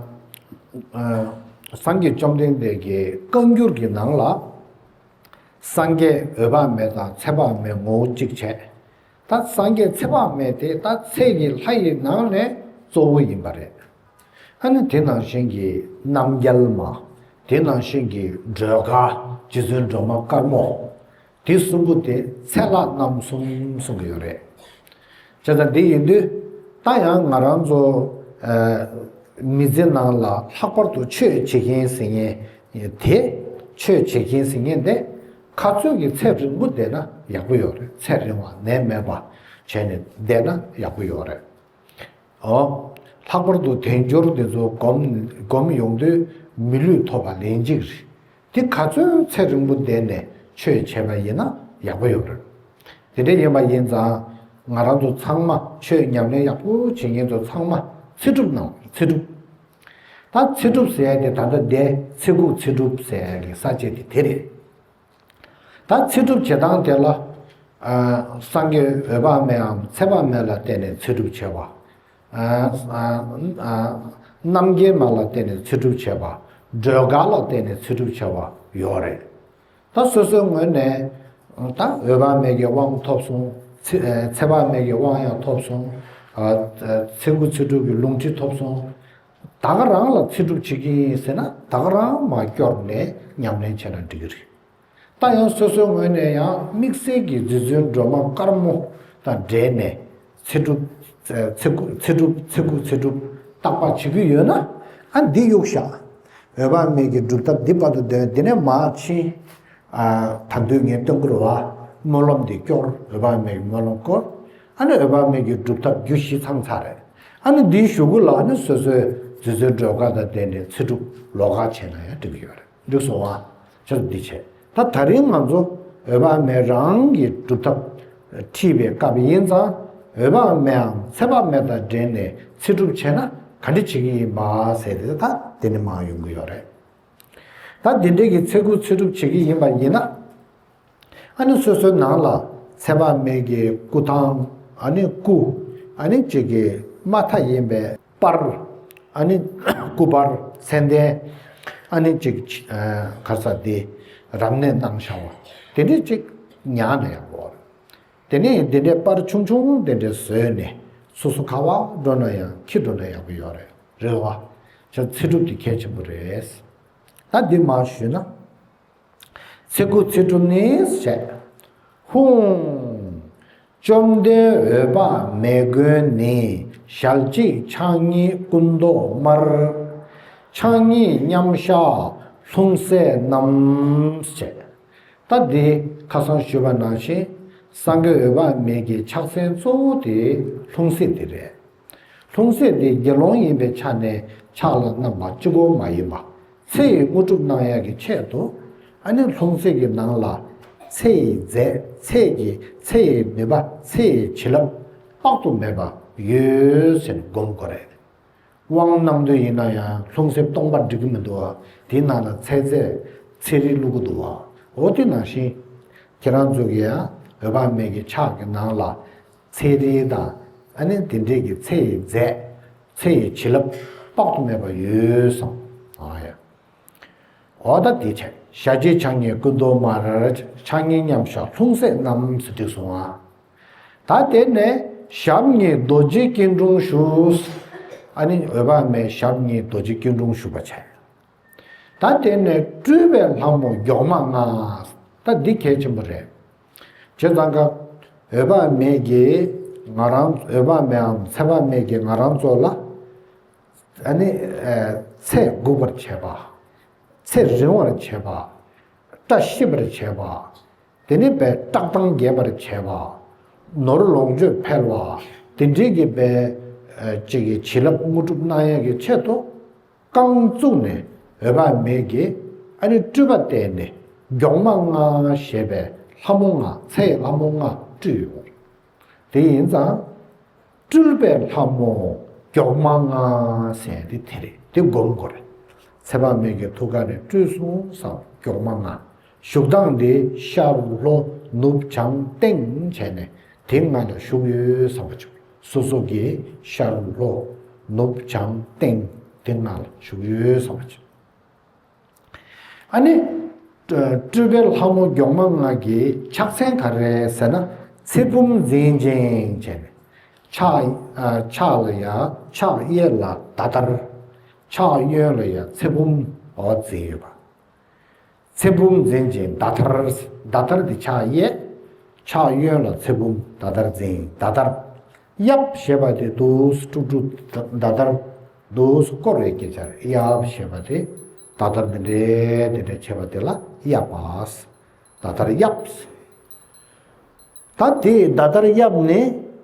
ཨ། སངས་རྒྱས་བཅོམ་ལྡན་འདས་ཀྱི་བཀའ་འགྱུར་གྱི་ནང་ལ། སངས་རྒྱས་འོད་དཔག་མེད་དང་ཚེ་དཔག་མེད་ངོ་བོ་གཅིག་བྱས། ད་སངས་རྒྱས་ཚེ་དཔག་མེད་དེ་ད་ཚེ་གི་ལྷ་ཡི་ནང་ནས་གཙོ་བོ་ཡིན་པ་རེད། ཨ་ནི་དེ་ནང་བཞིན་གྱི་རྣམ་རྒྱལ་མ། དེ་ནང་བཞིན་གྱི་སྒྲོལ་དཀར། རྗེ་བཙུན་སྒྲོལ་མ་དཀར་མོ། དེ་གསུམ་པོ་དེ་ཚེ་ལྷག་རྣམ་གསུམ་གསུང་གི་ཡོད་རེད། བྱས་ཙང་འདི་ཡིན་དུས་ད་ཡང་ང་རང་ཚོ་ཨ་མི་ཚེ་ནང་ལ་ལྷག་པར་དུ་ཆོས་བྱེད་མཁན་ཟེར་མཁན་དེ་ཆོས་བྱེད་མཁན་ཟེར་མཁན་དེ་ག་ཚོད་ཀྱི་ཚེ་རིང་པོ་བསྡད་ན་ཡག་པོ་ཡོད་རེད། ཚེ་རིང་བ་ནད་མེད་པ་བྱས་ནས་བསྡད་ན་ཡག་པོ་ཡོད་རེད། ཨོ། ལྷག་པར་དུ་དལ་འབྱོར་འདི་ཚོ་སྒོམ་སྒོམ་ཡོང་དུས་མི་ལུས་ཐོབ་པ་ལན་གཅིག་རེད། དེ་ག་ཚོད་ཚེ་རིང་པོ་བསྡད་ནས་ཆོས་བྱས་པ་ཡིན་ན་ཡག་པོ་ཡོད་རེད། དེ་འདྲ་ཡིན་པ་ཡིན་ཙང་ང་རང་ཚོ་ཚང་མ་ཆོས་ཉམས་ལེན་ཡག་པོ་བྱེད་མཁན་ཚོ་ཚང་མ་ཚེ་སྒྲུབ་གནང་། ཚེ་སྒྲུབ། ད་ཚེ་སྒྲུབ་ཟེར་ཡ་དེ་ད་ལྟ་བསྡད་ཚེ་འགུགས་ཚེ་སྒྲུབ་ཟེར་ཡ་གི་ས་བཅད་དེ་དེ་རེད། ད་ཚེ་སྒྲུབ་བྱེད་སྟངས་དེ་ལ། ཨ་སངས་རྒྱས་འོད་དཔག་མེད་འམ་ཚེ་དཔག་མེད་ལ་བརྟེན་ནས་ཚེ་སྒྲུབ་བྱེད་པ། ཨ་ཨ་ཨ་རྣམ་མཁྱེན་མ་ལ་བརྟེན་ནས་ཚེ་སྒྲུབ་བྱེད་པ། སྒྲོལ་དཀར་ལ་བརྟེན་ནས་ཚེ་སྒྲུབ་བྱེད་པ་ཡོད་རེད། ད་སོ་སོའི་ངོས་ནས་ད་འོད་དཔག་མེད་ཀྱི་དབང་ཐོབ་སོང་། ཚེ་ཨ་ཚེ་དཔག་མེད་ཀྱི་དབང་ཡང་ཐོབ་སོང་། ཨ་ཨ་ཚེ་འགུགས་ཚེ་སྒྲུབ་ཀྱི་ལུང་ཁྲིད་ཐོབ་སོང་། ད་ག་རང་ལ་ཚེ་སྒྲུབ་བྱེད་ཀྱི་ཡིན་ཟེར་ན་ད་ག་རང་མར་སྐྱོར་ནས་ཉམས་ལེན་བྱས་ན་འགྲིག་གི་རེད། ད་ཡང་སོ་སོའི་ངོས་ནས་ཡང་དམིགས་བསལ་གྱི་རྗེ་བཙུན་སྒྲོལ་མ་དཀར་མོ་དང་འབྲེལ་ནས་ཚེ་སྒྲུབ། ཚེ་འགུགས་ཚེ་སྒྲུབ་ཚེ་འགུགས་ཚེ་སྒྲུབ་བརྟག་པ་བྱེད་ཀྱི་ཡོད་ན། ཨ་འདི་གཡུག་བཞག་འོད་དཔག་མེད་ཀྱི་སྒྲུབ་ཐབས་འདི་བར་དུ་འདོན། འདི་ནས་མར་ཕྱིན། ཨ་ད་དུས་ངས་སྟོན་གྱི་རེད་བ། སྨོན་ལམ་འདི་སྐྱོར། འོད་དཔག་མེད་ཀྱི་སྨོན་ལམ་སྐྱོར། ཨ་ནི་འོད་དཔག་མེད་ཀྱི་སྒྲུབ་ཐབས་རྒྱུ་བཞི་ཚང་ཚར་རེད། ཨ་ནི་འདིའི་གཞུག་གུ་ལ་ཨ་ནི་སོ་སོའི་རྗེ་བཙུན་སྒྲོལ་དཀར་དང་ལྡན་ནས་ཚེ་སྒྲུབ་ལོགས་ཀ་བྱས་ན་ཡང་འགྲིག་གི་ཡོད་རེད། འགྲིག་སོང་བ། ཁྱོད་འདི་བྱས། ད་ད་རིང་ང་ཚོ་འོད་དཔག་མེད་རང་གི་སྒྲུབ་ཐབས་ཁྲིད་པའི་སྐབས་ཡིན་ཙང་། འོད་དཔག་མེད་འམ་ཚེ་དཔག་མེད་དང་འབྲེལ་ནས་ཚེ་སྒྲུབ་བྱས་ན་ག་འདྲ་བྱེད་ཀྱི་ཡིན་པ་ཟེར་ཏེ་ད་འདི་ནས་མར་ཡོང་གི་ཡོད་རེད། ད་འདི་འདྲའི་གི་ཚེ་འགུགས་ཚེ་སྒྲུབ་བྱེད་ཀྱི་ཡིན་པ་ཡིན་ན། ཨ་ནི་སོ་སོའི་ནང་ལ་ཚེ་དཔག་མེད་ཀྱི་སྐུ་ཐང་། ཨ་ནི་སྐུ། ཨ་ནི་གཅིག་གི་དམའ་མཐའ་ཡིན་པའི་པར། ཨ་ནི་སྐུ་པར་མཚན་ལྡན། ཨ་ནི་གཅིག་ཨ་ག་རེ་ཟེར་དེ་རབ་གནས་གནང་བཞག་པ་དེ་འདྲས་གཅིག་ཉར་ན་ཡག་པོ་རེད། དེ་ནས་དེ་འདྲའི་པར་ཆུང་ཆུང་དེ་འདྲས་བཟོས་ནས་སོ་སོ་ག་པར་འགྲོ་ན་ཡང་འཁྱེར་འགྲོ་ན་ཡག་པོ་ཡོད་རེད། རེད་བ། ཅག་ཚེ་སྒྲུབ་དེ་གལ་ཆེན་པོ་རེད། ད་འདི་མར་ཞུས་ན། ཚེ་འགུགས་ཚེ་སྒྲུབ་ནི་ཞེས། ཧཱུྃ། བཅོམ་ལྡན་འོད་དཔག་མེད་མགོན་ནི། ཞལ་གཅིག་ཕྱག་གཉིས་སྐུ་མདོག་དམར། ཕྱག་གཉིས་མཉམ་བཞག་ལྷུང་བཟེད་བསྣམས་ཞེས། ད་འདི་ཁ་སང་ཞུས་པ་ནང་བཞིན་སངས་རྒྱས་འོད་དཔག་མེད་ཀྱི་ཕྱག་མཚན་གཙོ་བོ་དེ་ལྷུང་བཟེད་དེ་རེད། ལྷུང་བཟེད་དེ་དགེ་སློང་ཡིན་པའི་ཆ་ནས་ཕྱག་ལ་བསྣམས་པ་གཅིག་པོ་མ་ཡིན་པ། ཚེ་ཡི་དངོས་གྲུབ་གནང་ཡག་གི་ཆེད་དུ། ཨ་ནི་ལྷུང་བཟེད་ཀྱི་ནང་ལ་ཚེ་ཡི་རྫས། ཚེ་ཡི་ཚེ་ཡི་ནུས་པ། ཚེ་ཡི་བྱིན་རླབས་དཔག་ཏུ་མེད་པ་ཡོད་ཟེར་ནས་སྒོམ་དགོས་རེད། དབང་གནང་དུས་ཡིན་ན་ཡང་ལྷུང་བཟེད་སྟོང་པ་འགྲིག་གི་མི་འདུག་བ། དེའི་ནང་ལ་ཚེ་རྫས་ཚེ་རིལ་བླུག་གི་འདུག་བ། འོ་དེ་ནང་བཞིན་ཁྱེད་རང་ཚོ་གི་ཡང་འོད་དཔག་མེད་ཀྱི་ཕྱག་གི་ནང་ལ་ཚེ་རིལ་དང་། ཨ་ནི་དེ་འདྲས་ཀྱི་ཚེ་ཡི་རྫས། ཚེ་ཡི་བྱིན་རླབས་དཔག་ཏུ་མེད་པ་ཡོད་བསམ། ཨ་ཡ། འོ་ད་དེ་བྱས། ཞལ་གཅིག་ཕྱག་གཉིས་སྐུ་མདོག་དམར། ཕྱག་གཉིས་མཉམ་བཞག་ལྷུང་བཟེད་བསྣམས་ཟེར་འགྲིག་སོང་ཨ། ད་དེ་ནས་ཞབས་གཉིས་རྡོ་རྗེ་སྐྱིལ་ཀྲུང་བཞུགས། ཨ་ནི་འོད་དཔག་མེད་ཞབས་གཉིས་རྡོ་རྗེ་སྐྱིལ་ཀྲུང་བཞུགས་པ་བྱས། ད་དེ་ནས་སྤྲུལ་པའི་ལྷ་མོ་མགྱོགས་མ་ལྔ། ད་འདི་གལ་ཆེན་པོ་རེད། བྱས་ཙང་ཀ་འོད་དཔག་མེད་ཀྱིས་ང་རང་འོད་དཔག་མེད་འམ་ཚེ་དཔག་མེད་ཀྱིས་ང་རང་ཚོ་ལ། ཨ་ནི་ཨ་ཚེ་འགུག་པར་བྱེད་པ། ཚེ་རིང་བར་བྱེད་པ། བཀྲ་ཤིས་པར་བྱེད་པ། དེ་ནས་པའི་བཀྲག་མདངས་རྒྱས་པར་བྱེད་པ། ནོར་ལོངས་སྤྱོད་འཕེལ་བ། དེ་འདྲའི་གི་པའི་ཨ་ཅིག་གི་བྱིན་རླབས་དངོས་གྲུབ་གནང་ཡས་ཀྱི་ཆེད་དུ། རྐང་བཙུགས་ནས་འོད་དཔག་མེད་ཀྱིས་ཨ་ནི་སྤྲུལ་པ་བསྟན་ནས་མགྱོགས་མ་ལྔ་ཞེས་པའི་ལྷ་མོ་ལྔ། ཚེ་ཡི་ལྷ་མོ་ལྔ་སྤྲུལ་ཡོང་། དེ་ཡིན་ཙང་། སྤྲུལ་པའི་ལྷ་མོ་མགྱོགས་མ་ལྔ་ཟེར་དེ་དེ་རེད། དེ་སྒོམ་དགོས་རེད། ཚེ་དཔག་མེད་ཀྱི་ཐུགས་ཀ་ནས་སྤྲུལ་སོང་བསམ། མགྱོགས་མ་ལྔ། བཞུགས་སྟངས་དེ་ཤར་ལྷོ་ནུབ་བྱང་སྟེང་བྱས་ནས་དེ་ལྔ་ལ་བཞུགས་ཡོད་བསམ་པ་བྱུང་། སོ་སོ་གི་ཤར་ལྷོ་ནུབ་བྱང་སྟེང་དེ་ལྔ་ལ་བཞུགས་ཡོད་བསམ་པ་བྱུང་། ཨ་ནི། སྤྲུལ་པའི་ལྷ་མོ་མགྱོགས་མ་ལྔ་གི་ཕྱག་མཚན་ག་རེ་ཟེར་ན། ཚེ་བུམ་འཛིན་ཅིང་བྱས་ནས། ཕྱག་ཨ་ཕྱག་ལ་ཡང་ཕྱག་གཡས་ལ་མདའ་དར། ཕྱག་གཡོན་ལ་ཡང་ཚེ་བུམ་འོ་འཛིན་ཡོད་པ། ཚེ་བུམ་འཛིན་ཅིང་ཟླ་ཐར། ཟླ་ཐར་དེ་ཕྱག་གཡས། ཕྱག་གཡོན་ལ་ཚེ་བུམ་ཟླ་ཐར་འཛིན། ཟླ་ཐར། གཡབ་ཞེས་པ་དེ་འདུག་སེ་དཀྲུག་དཀྲུག་ཟླ་ཐར་འདུག་སེ་བསྐོར་བའི་སྐད་ཆ་རེད། གཡབ་ཞེས་པ་དེ་ཟླ་ཐར་འདི་འདྲས་འདི་འདྲས་བྱས་པ་དེ་ལ་གཡབ་པ། ཟླ་ཐར་གཡབ། ད་དེ་ཟླ་ཐར་གཡབ་ནས་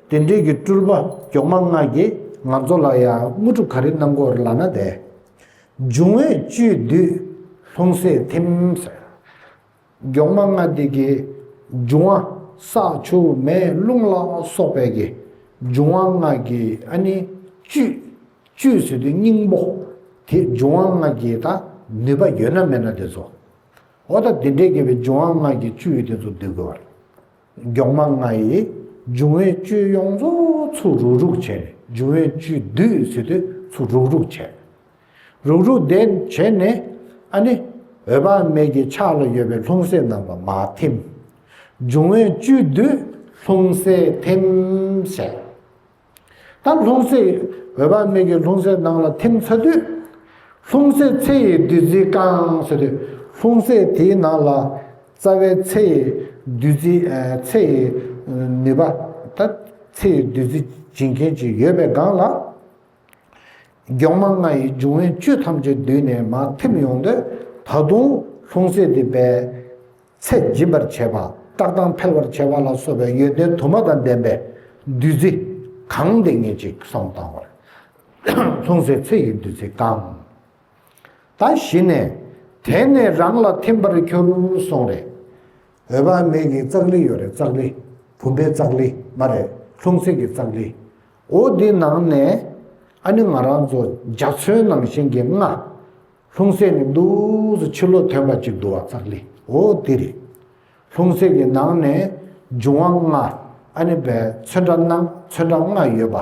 དེ་འདྲས་ཀྱི་སྤྲུལ་པ་མགྱོགས་མ་ལྔ་གིས་ང་ཚོ་ལ་ཡང་དངོས་གྲུབ་ག་རེ་གནང་གི་ཡོད་རེད་ལབ་ན། དེ་འབྱུང་བའི་བཅུད་བསྡུས་ལྷུང་བཟེད་ཐིམ་ཟེར། མགྱོགས་མ་ལྔ་དེ་གི་འབྱུང་བ་ས་ཆུ་མེ་རླུང་ལ་སོགས་པའི་གི་འབྱུང་བ་ལྔ་གི་ཨ་ནི་བཅུད། བཅུད་ཟེར་དུས་སྙིང་པོ། དེ་འབྱུང་བ་ལྔ་གི་ད་ནུས་པ་ཡོད་ན་མེད་ན་དེ་ཚོ། འོ་ད་དེ་འདྲས་ཀྱི་བའི་འབྱུང་བ་ལྔ་གི་བཅུད་དེ་ཚོ་བསྡུ་དགོས་པ་རེད། མགྱོགས་མ་ལྔ་ཡིས་འབྱུང་བའི་བཅུད་ཡོངས་རྫོགས་ཚུར་རུག་རུག་བྱས་ནས། འབྱུང་བའི་བཅུད་བསྡུས་ཟེར་དུས་ཚུར་རུག་རུག་བྱས། རུག་རུག་དེ་བྱས་ནས་ཨ་ནི་འོད་དཔག་མེད་ཀྱི་ཕྱག་ལ་ཡོད་པའི་ལྷུང་བཟེད་ནང་ལ་མར་ཐིམ། འབྱུང་བའི་བཅུད་བསྡུས་ལྷུང་བཟེད་ཐིམ་ཟེར། ད་ལྷུང་བཟེད། འོད་དཔག་མེད་ཀྱི་ལྷུང་བཟེད་ནང་ལ་ཐིམ་ཚར་དུས། ལྷུང་བཟེད་ཚེ་ཡི་བདུད་རྩིས་བཀང་ཟེར་དུས། ལྷུང་བཟེད་དེའི་ནང་ལ་རྩ་བའི་ཚེ་ཡི་བདུད་རྩི། ཚེ་ཡི་ནུས་པ། ད་ཚེ་ཡི་བདུད་རྩི་སྦྱིན་མཁན་ཅིག་ཡོད་པའི་སྒང་ལ། མགྱོགས་མ་ལྔ་ཡིས་འབྱུང་བའི་བཅུད་ཐམས་ཅད་བསྡུས་ནས་མར་ཐིམ་ཡོང་དུས། ད་དུང་ལྷུང་བཟེད་དེ་པས་ཚེ་འབྱིན་པར་བྱེད་པ། བཀྲག་མདངས་འཕེལ་བར་བྱེད་པ་ལ་སོགས་པའི་ཡོན་ཏན་དུ་མ་དང་ལྡན་པའི་བདུད་རྩི་གང་དེ་ངེས་ཅིག་གསུངས་བཏང་བ་རེད། ལྷུང་བཟེད་ཚེ་ཡི་བདུད་རྩིས་བཀང་། ད་གཞི་ནས་དེ་ནས་རང་ལ་ཐིམ་པར་གྱུར་གསུངས་རེད། འོད་དཔག་མེད་ཀྱི་ཙཀ་ལི་ཡོད་རེད། ཙཀ་ལི། བུམ་པའི་ཙཀ་ལི་མ་རེད། ལྷུང་བཟེད་ཀྱི་ཙཀ་ལི། འོ་འདི་ནང་ནས་ཨ་ནི་ང་རང་ཚོ་འཇའ་ཚོན་ནང་བཞིན་གྱི་ལྔ། ལྷུང་བཟེད་ནས་འདུག་སེ་ཕྱི་ལོགས་ཐོན་པ་ཅིག་འདུག་བ། ཙཀ་ལི། འོ་འདི་རེད། ལྷུང་བཟེད་ཀྱི་ནང་ནས་འབྱུང་བ་ལྔ། ཨ་ནི་བའི་ཚོན་ཁྲ་ནང་ཚོན་ཁྲ་ལྔ་ཡོད་པ།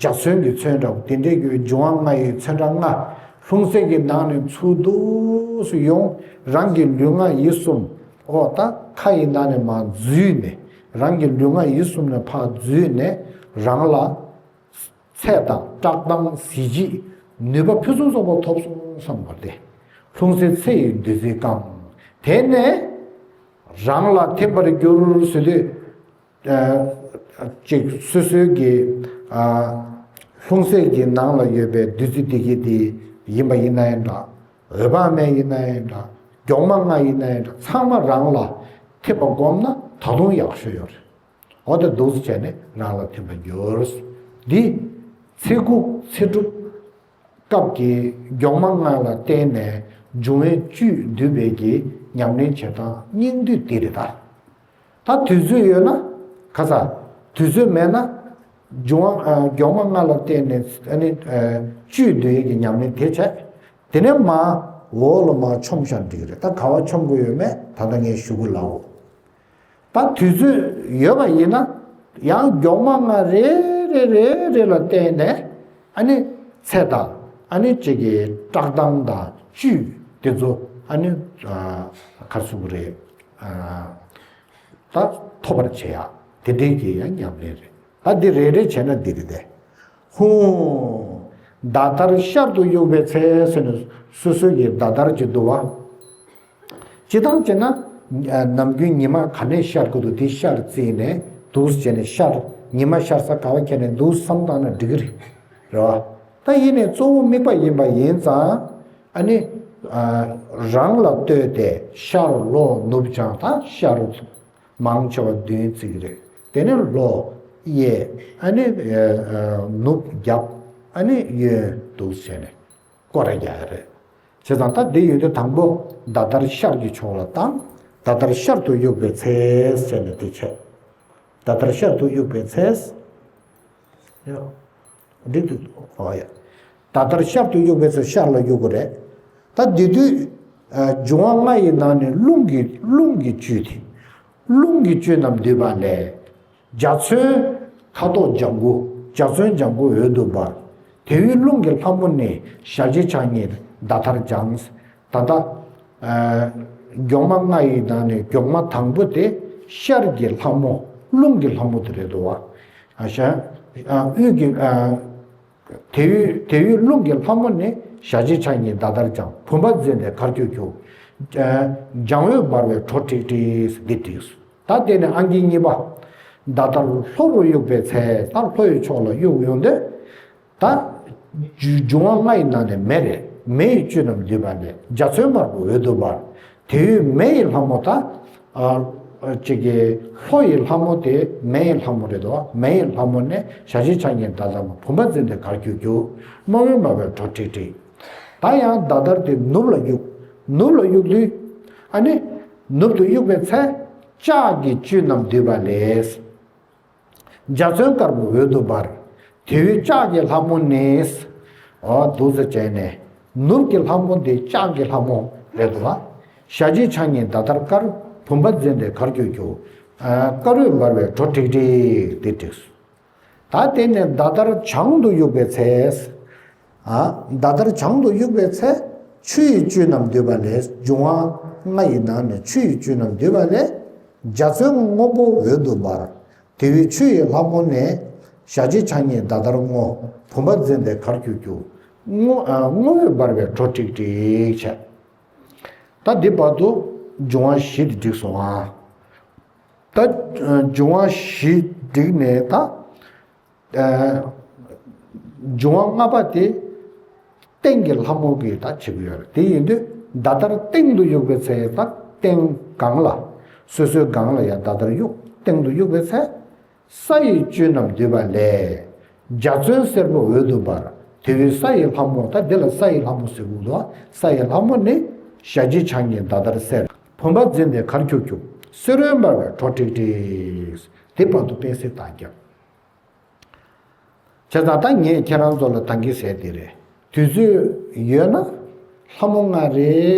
འཇའ་ཚོན་གྱི་ཚོན་འདྲ་བོ་དེ་འདྲས་ཀྱི་འབྱུང་བ་ལྔ་ཡི་ཚོན་ཁྲ་ལྔ། ལྷུང་བཟེད་ཀྱི་ནང་ནས་ཚུར་འདུག་སེ་ཡོང་། རང་གི་ལུས་ངག་ཡིད་གསུམ། འོ་ད་ཁ་ཡི་ནང་ནས་མར་འཛུལ་ནས། རང་གི་ལུས་ངག་ཡིད་གསུམ་ནས་ཕར་འཛུལ་ནས་རང་ལ། ཚད་དང་བཀྲག་མདངས། གཟི་བརྗིད། ནུས་པ་ཕུན་སུམ་ཚོགས་པ་ཐོབ་སོང་བསམ་པ་སྟེ། ལྷུང་བཟེད་ཚེ་ཡི་བདུད་རྩིས་བཀང་། དེ་ནས་རང་ལ་ཐིམ་པར་གྱུར་ཟེར་དུས། ཨ། ཅིག་སོ་སོའི་གི། ཨ། ལྷུང་བཟེད་ཀྱི་ནང་ལ་ཡོད་པའི་བདུད་རྩི་དེ་གི་དེ་ཡིན་པ་ཡིན་ན་ཡང་འདྲ། འོད་དཔག་མེད་ཡིན་ན་ཡང་འདྲ། མགྱོགས་མ་ལྔ་ཡིན་ན་ཡང་འདྲ། ཚང་མ་རང་ལ་ཐིམ་པ་བསྒོམས་ན་ད་དུང་ཡག་ཤོས་ཡོད་རེད། འོ་དེ་འདུག་སེ་བྱས་ནས་རང་ལ་ཐིམ་པར་གྱུར། འདི་ཚེ་འགུགས་ཚེ་སྒྲུབ་སྐབས་ཀྱི་མགྱོགས་མ་ལྔ་ལ་བརྟེན་ནས་འབྱུང་བའི་བཅུད་བསྡུས་པའི་གི་ཉམས་ལེན་བྱེད་སྟངས་སྙིང་བསྡུས་འདི་རེད་ད། ད་དུས་ཚོད་ཡོད་ན་ཁ་ཚ། དུས་ཚོད་མེད་ན་འབྱུང་བ། ཨ། མགྱོགས་མ་ལྔ་ལ་བརྟེན་ནས་ཨ་ནི། ཨ། བཅུད་བསྡུ་ཡས་ཀྱི་ཉམས་ལེན་དེ་བྱས། དེ་ནས་མར་འོག་ལ་མར་མཆོངས་བཞག་འགྲིག་གི་རེད། ད་ག་པར་མཆོངས་དགོས་ཡོད་མེད་ད་ལྟ་ངས་ཞུ་གི་ལབ་འོ། ད་དུས་ཚོད་ཡོད་པ་ཡིན་ན་ཡང་མགྱོགས་མ་ལྔ་རེ་རེ་རེ་རེ་ལ་བརྟེན་ནས་ཨ་ནི་ཚད་དང་ཨ་ནི་གཅིག་གི་བཀྲག་མདངས་དང་བཅུད་དེ་ཚོ་ཨ་ནི། ཨ། ག་རེ་ཟེར་དགོས་རེད། ཨ། ད་ཐོབ་པར་བྱེད་ཡ་དེ་འདྲའི་གི་ཡང་ཉམས་ལེན་རེད། ད་འདི་རེ་རེ་བྱས་ན་འདི་རེད་དེ། ཧཱུྃ། ཟླ་ལྟར་ཤར་དུ་གཡུག་པའི་ཚེ་ཟེར་ནས་སོ་སོའི་གི་ཟླ་ལྟར་གྱི་འདུག་བ། སྤྱིར་བཏང་བྱས་ན། ནམ་རྒྱུན་ཉི་མ་ག་ནས་ཤར་གི་འདུག་དེ་ཤར་བརྩིས་ནས་འདུག་སེ་བྱས་ནས་ཤར། ཉི་མ་ཤར་ས་ག་པར་ཁྱེར་ནས་འདུག་བསམ་བཏང་ན་འགྲིག་གི་རེད། རེད་བ། ད་ཡིན་ནའི་གཙོ་བོ་དམིགས་པ་ཡིན་པ་ཡིན་ཙང་། ཨ་ནི། ཨ། རང་ལ་ལྟོས་ཏེ་ཤར་ལྷོ་ནུབ་བྱང་། ད་ཤར་མང་ཆེ་བ་མདུན་བརྩི་གི་རེད། དེ་ནས་ལྷོ་གཡས། ཨ་ནི། ཨ། ནུབ་རྒྱབ། ཨ་ནི་གཡོན་འདུག་བྱས་ནས་སྐོར་ར་རྒྱག་གི་རེད། བྱས་ཙང་ད་འདི་ཡོད་དུས་དང་པོ་ཟླ་ལྟར་ཤར་གྱི་ཕྱོགས་ལ་བཏང་། ཟླ་ལྟར་ཤར་དུ་གཡུག་པའི་ཚེ་ཟེར་ནས་དེ་བྱས། ཟླ་ལྟར་ཤར་དུ་གཡུག་པའི་ཚེ། ཡ། འགྲིག་འདུག་ཨོ་ཡ། ཟླ་ལྟར་ཤར་དུ་གཡུག་པའི་ཚེ་ཤར་ལ་གཡུག་དགོས་རེད། ད་དེ་དུས། ཨ། འབྱུང་བ་ལྔ་ཡི་ནང་ནས་རླུང་གི་རླུང་གི་བཅུད་དེ། རླུང་གི་བཅུད་རྣམས་འདུས་པ་ལས། འཇའ་ཚོན་ཁ་དོག་ལྗང་གུ། འཇའ་ཚོན་ལྗང་གུ་འོད་དུ་འབར། དེ་ཡི་རླུང་གི་ལྷ་མོ་ནི། ཞལ་གཅིག་ཕྱག་གཉིས་ཟླ་ལྟར་འབྱུང་། ད་ལྟ། ཨ། མགྱོགས་མ་ལྔ་ཡི་ནང་ནས་མགྱོགས་མ་དང་པོ་དེ་ཤར་གྱི་ལྷ་མོ། རླུང་གི་ལྷ་མོ་དེ་རེད་འདུག་བ། ཨ། ཤ། ཨ། དབུས་ཀྱི། ཨ། དེ་ཡི་དེ་ཡི་རླུང་གི་ལྷ་མོ་ནི། ཞལ་གཅིག་ཕྱག་གཉིས་ཟླ་ལྟར་འབྱུང་། བུམ་པ་འཛིན་ཏེ་གར་གྱུར་གྱུར། ལྗང་འོད་འབར་བའི་བྲོ་ཊིག་ཊིག་འདི་བྲིས། ད་དེ་ནས་ཨང་ཀི་གཉིས་པ། ད་ལྟར་ལྷོ་རུ་གཡུགས་པའི་ཚེ། ད་ལྷོ་ཡི་ཕྱོགས་ལ་གཡུགས་ཡོང་དུས། ད་འབྱུང་བ་ལྔ་ཡི་ནང་ནས་མེ་རེད། མེ་ཡི་བཅུད་རྣམས་འདུས་པ་ལས། འཇའ་ཚོན་དམར་པོ་འོད་དུ་འབར། དེ་བས་མེ་ཡི་ལྷ་མོ་ད། ཨ་ཅིག་གི་ལྷོ་ཡི་ལྷ་མོ་དེ་མེ་ཡི་ལྷ་མོ་རེད་དོ། མེ་ཡི་ལྷ་མོ་ནས་ཞལ་གཅིག་ཕྱག་གཉིས་ཟླ་ལྟར་མོ། བུམ་པ་འཛིན་ཏེ་གར་བསྐྱོད་བསྐྱོད། སྣང་བས་མ་བའི་བྲོ་ཊིག་ཊིག་ད་ཡང་ཟླ་ལྟར་དེ་ནུབ་ལ་གཡུག་ནུབ་ལ་གཡུག་དུས། ཨ་ནི། ནུབ་ཏུ་གཡུག་པའི་ཚེ། ལྕགས་ཀྱི་བཅུད་རྣམས་འདུས་པ་ལས། འཇའ་ཚོན་དཀར་པོ་འོད་དུ་འབར། དེ་བས་ལྕགས་ཀྱི་ལྷ་མོ་ནི། འོ་འདུག་སེ་བྱས་ནས། ནུབ་ཀྱི་ལྷ་མོ་འདི་ལྕགས་ཀྱི་ལྷ་མོ་རེད་འདུག་བ། ཞལ་གཅིག་ཕྱག་གཉིས་ཟླ་ལྟར་དཀར། བུམ་པ་འཛིན་ཏེ་གར་བསྐྱོད་བསྐྱོད། ཨ་དཀར་འོད་འབར་བའི་བྲོ་ཊིག་ཊིག་འདི་བྲིས། ད་དེ་ནས་ཟླ་ལྟར་བྱང་དུ་གཡུགས་པའི་ཚེ། ཨ། ཟླ་ལྟར་བྱང་དུ་གཡུགས་པའི་ཚེ། ཆུ་ཡི་བཅུད་རྣམས་འདུས་པ་ལས། འབྱུང་བ་ལྔ་ཡི་ནང་ནས་ཆུ་ཡི་བཅུད་རྣམས་འདུས་པ་ལས། འཇའ་ཚོན་སྔོན་པོ་འོད་དུ་འབར། དེ་བས་ཆུ་ཡི་ལྷ་མོ་ནས། ཞལ་གཅིག་ཕྱག་གཉིས་ཟླ་ལྟར་སྔོ། བུམ་པ་འཛིན་ཏེ་གར་བསྐྱོད་བསྐྱོད། སྔོ། ཨ། སྔོ་འོད་འབར་བའི་བྲོ་ཊིག་ཊིག་བྱས། ད་འདི་བར་དུ་འབྱུང་བ་བཞི་འདི་བསྒྲིགས་སོང་ཨ། ད་འབྱུང་བ་བཞི་བསྒྲིགས་ནས་ད། ཨ། འབྱུང་བ་ལྔ་པ་དེ་སྟེང་གི་ལྷ་མོ་གིས་ད་བྱེད་ཀྱི་ཡོད་རེད། དེ་ཡིན་དུས་ཟླ་ལྟར་སྟེང་དུ་གཡུགས་པའི་ཚེ། ད་སྟེང་སྒང་ལ། སོ་སོའི་སྒང་ལ་ཡང་ཟླ་ལྟར་གཡུགས། སྟེང་དུ་གཡུགས་པའི་ཚེ། ས་ཡི་བཅུད་རྣམས་འདུས་པ་ལས། འཇའ་ཚོན་སེར་པོ་འོད་དུ་འབར། དེ་བས་ས་ཡི་ལྷ་མོ། ད་འདི་ལ་ས་ཡི་ལྷ་མོ་ཟེར་གྱི་འདུག་ས་ཡི་ལྷ་མོ་ནི། ཞལ་གཅིག་ཕྱག་གཉིས་ཟླ་ལྟར་སེར། བུམ་པ་འཛིན་ཏེ་གར་བསྐྱོད་བསྐྱོད། སེར་འོད་འབར་བའི་བྲོ་ཊིག་ཊིག་དེ་བར་དུ་པེན་སིལ་བཏང་རྒྱབ། བྱས་ཙང་ད་ངས་ཁྱེད་རང་ཚོ་ལ་ད་གིན་ཟེར་དེ་རེད། དུས་ཚོད་ཡོད་ན། ལྷ་མོ་ལྔ་རེ་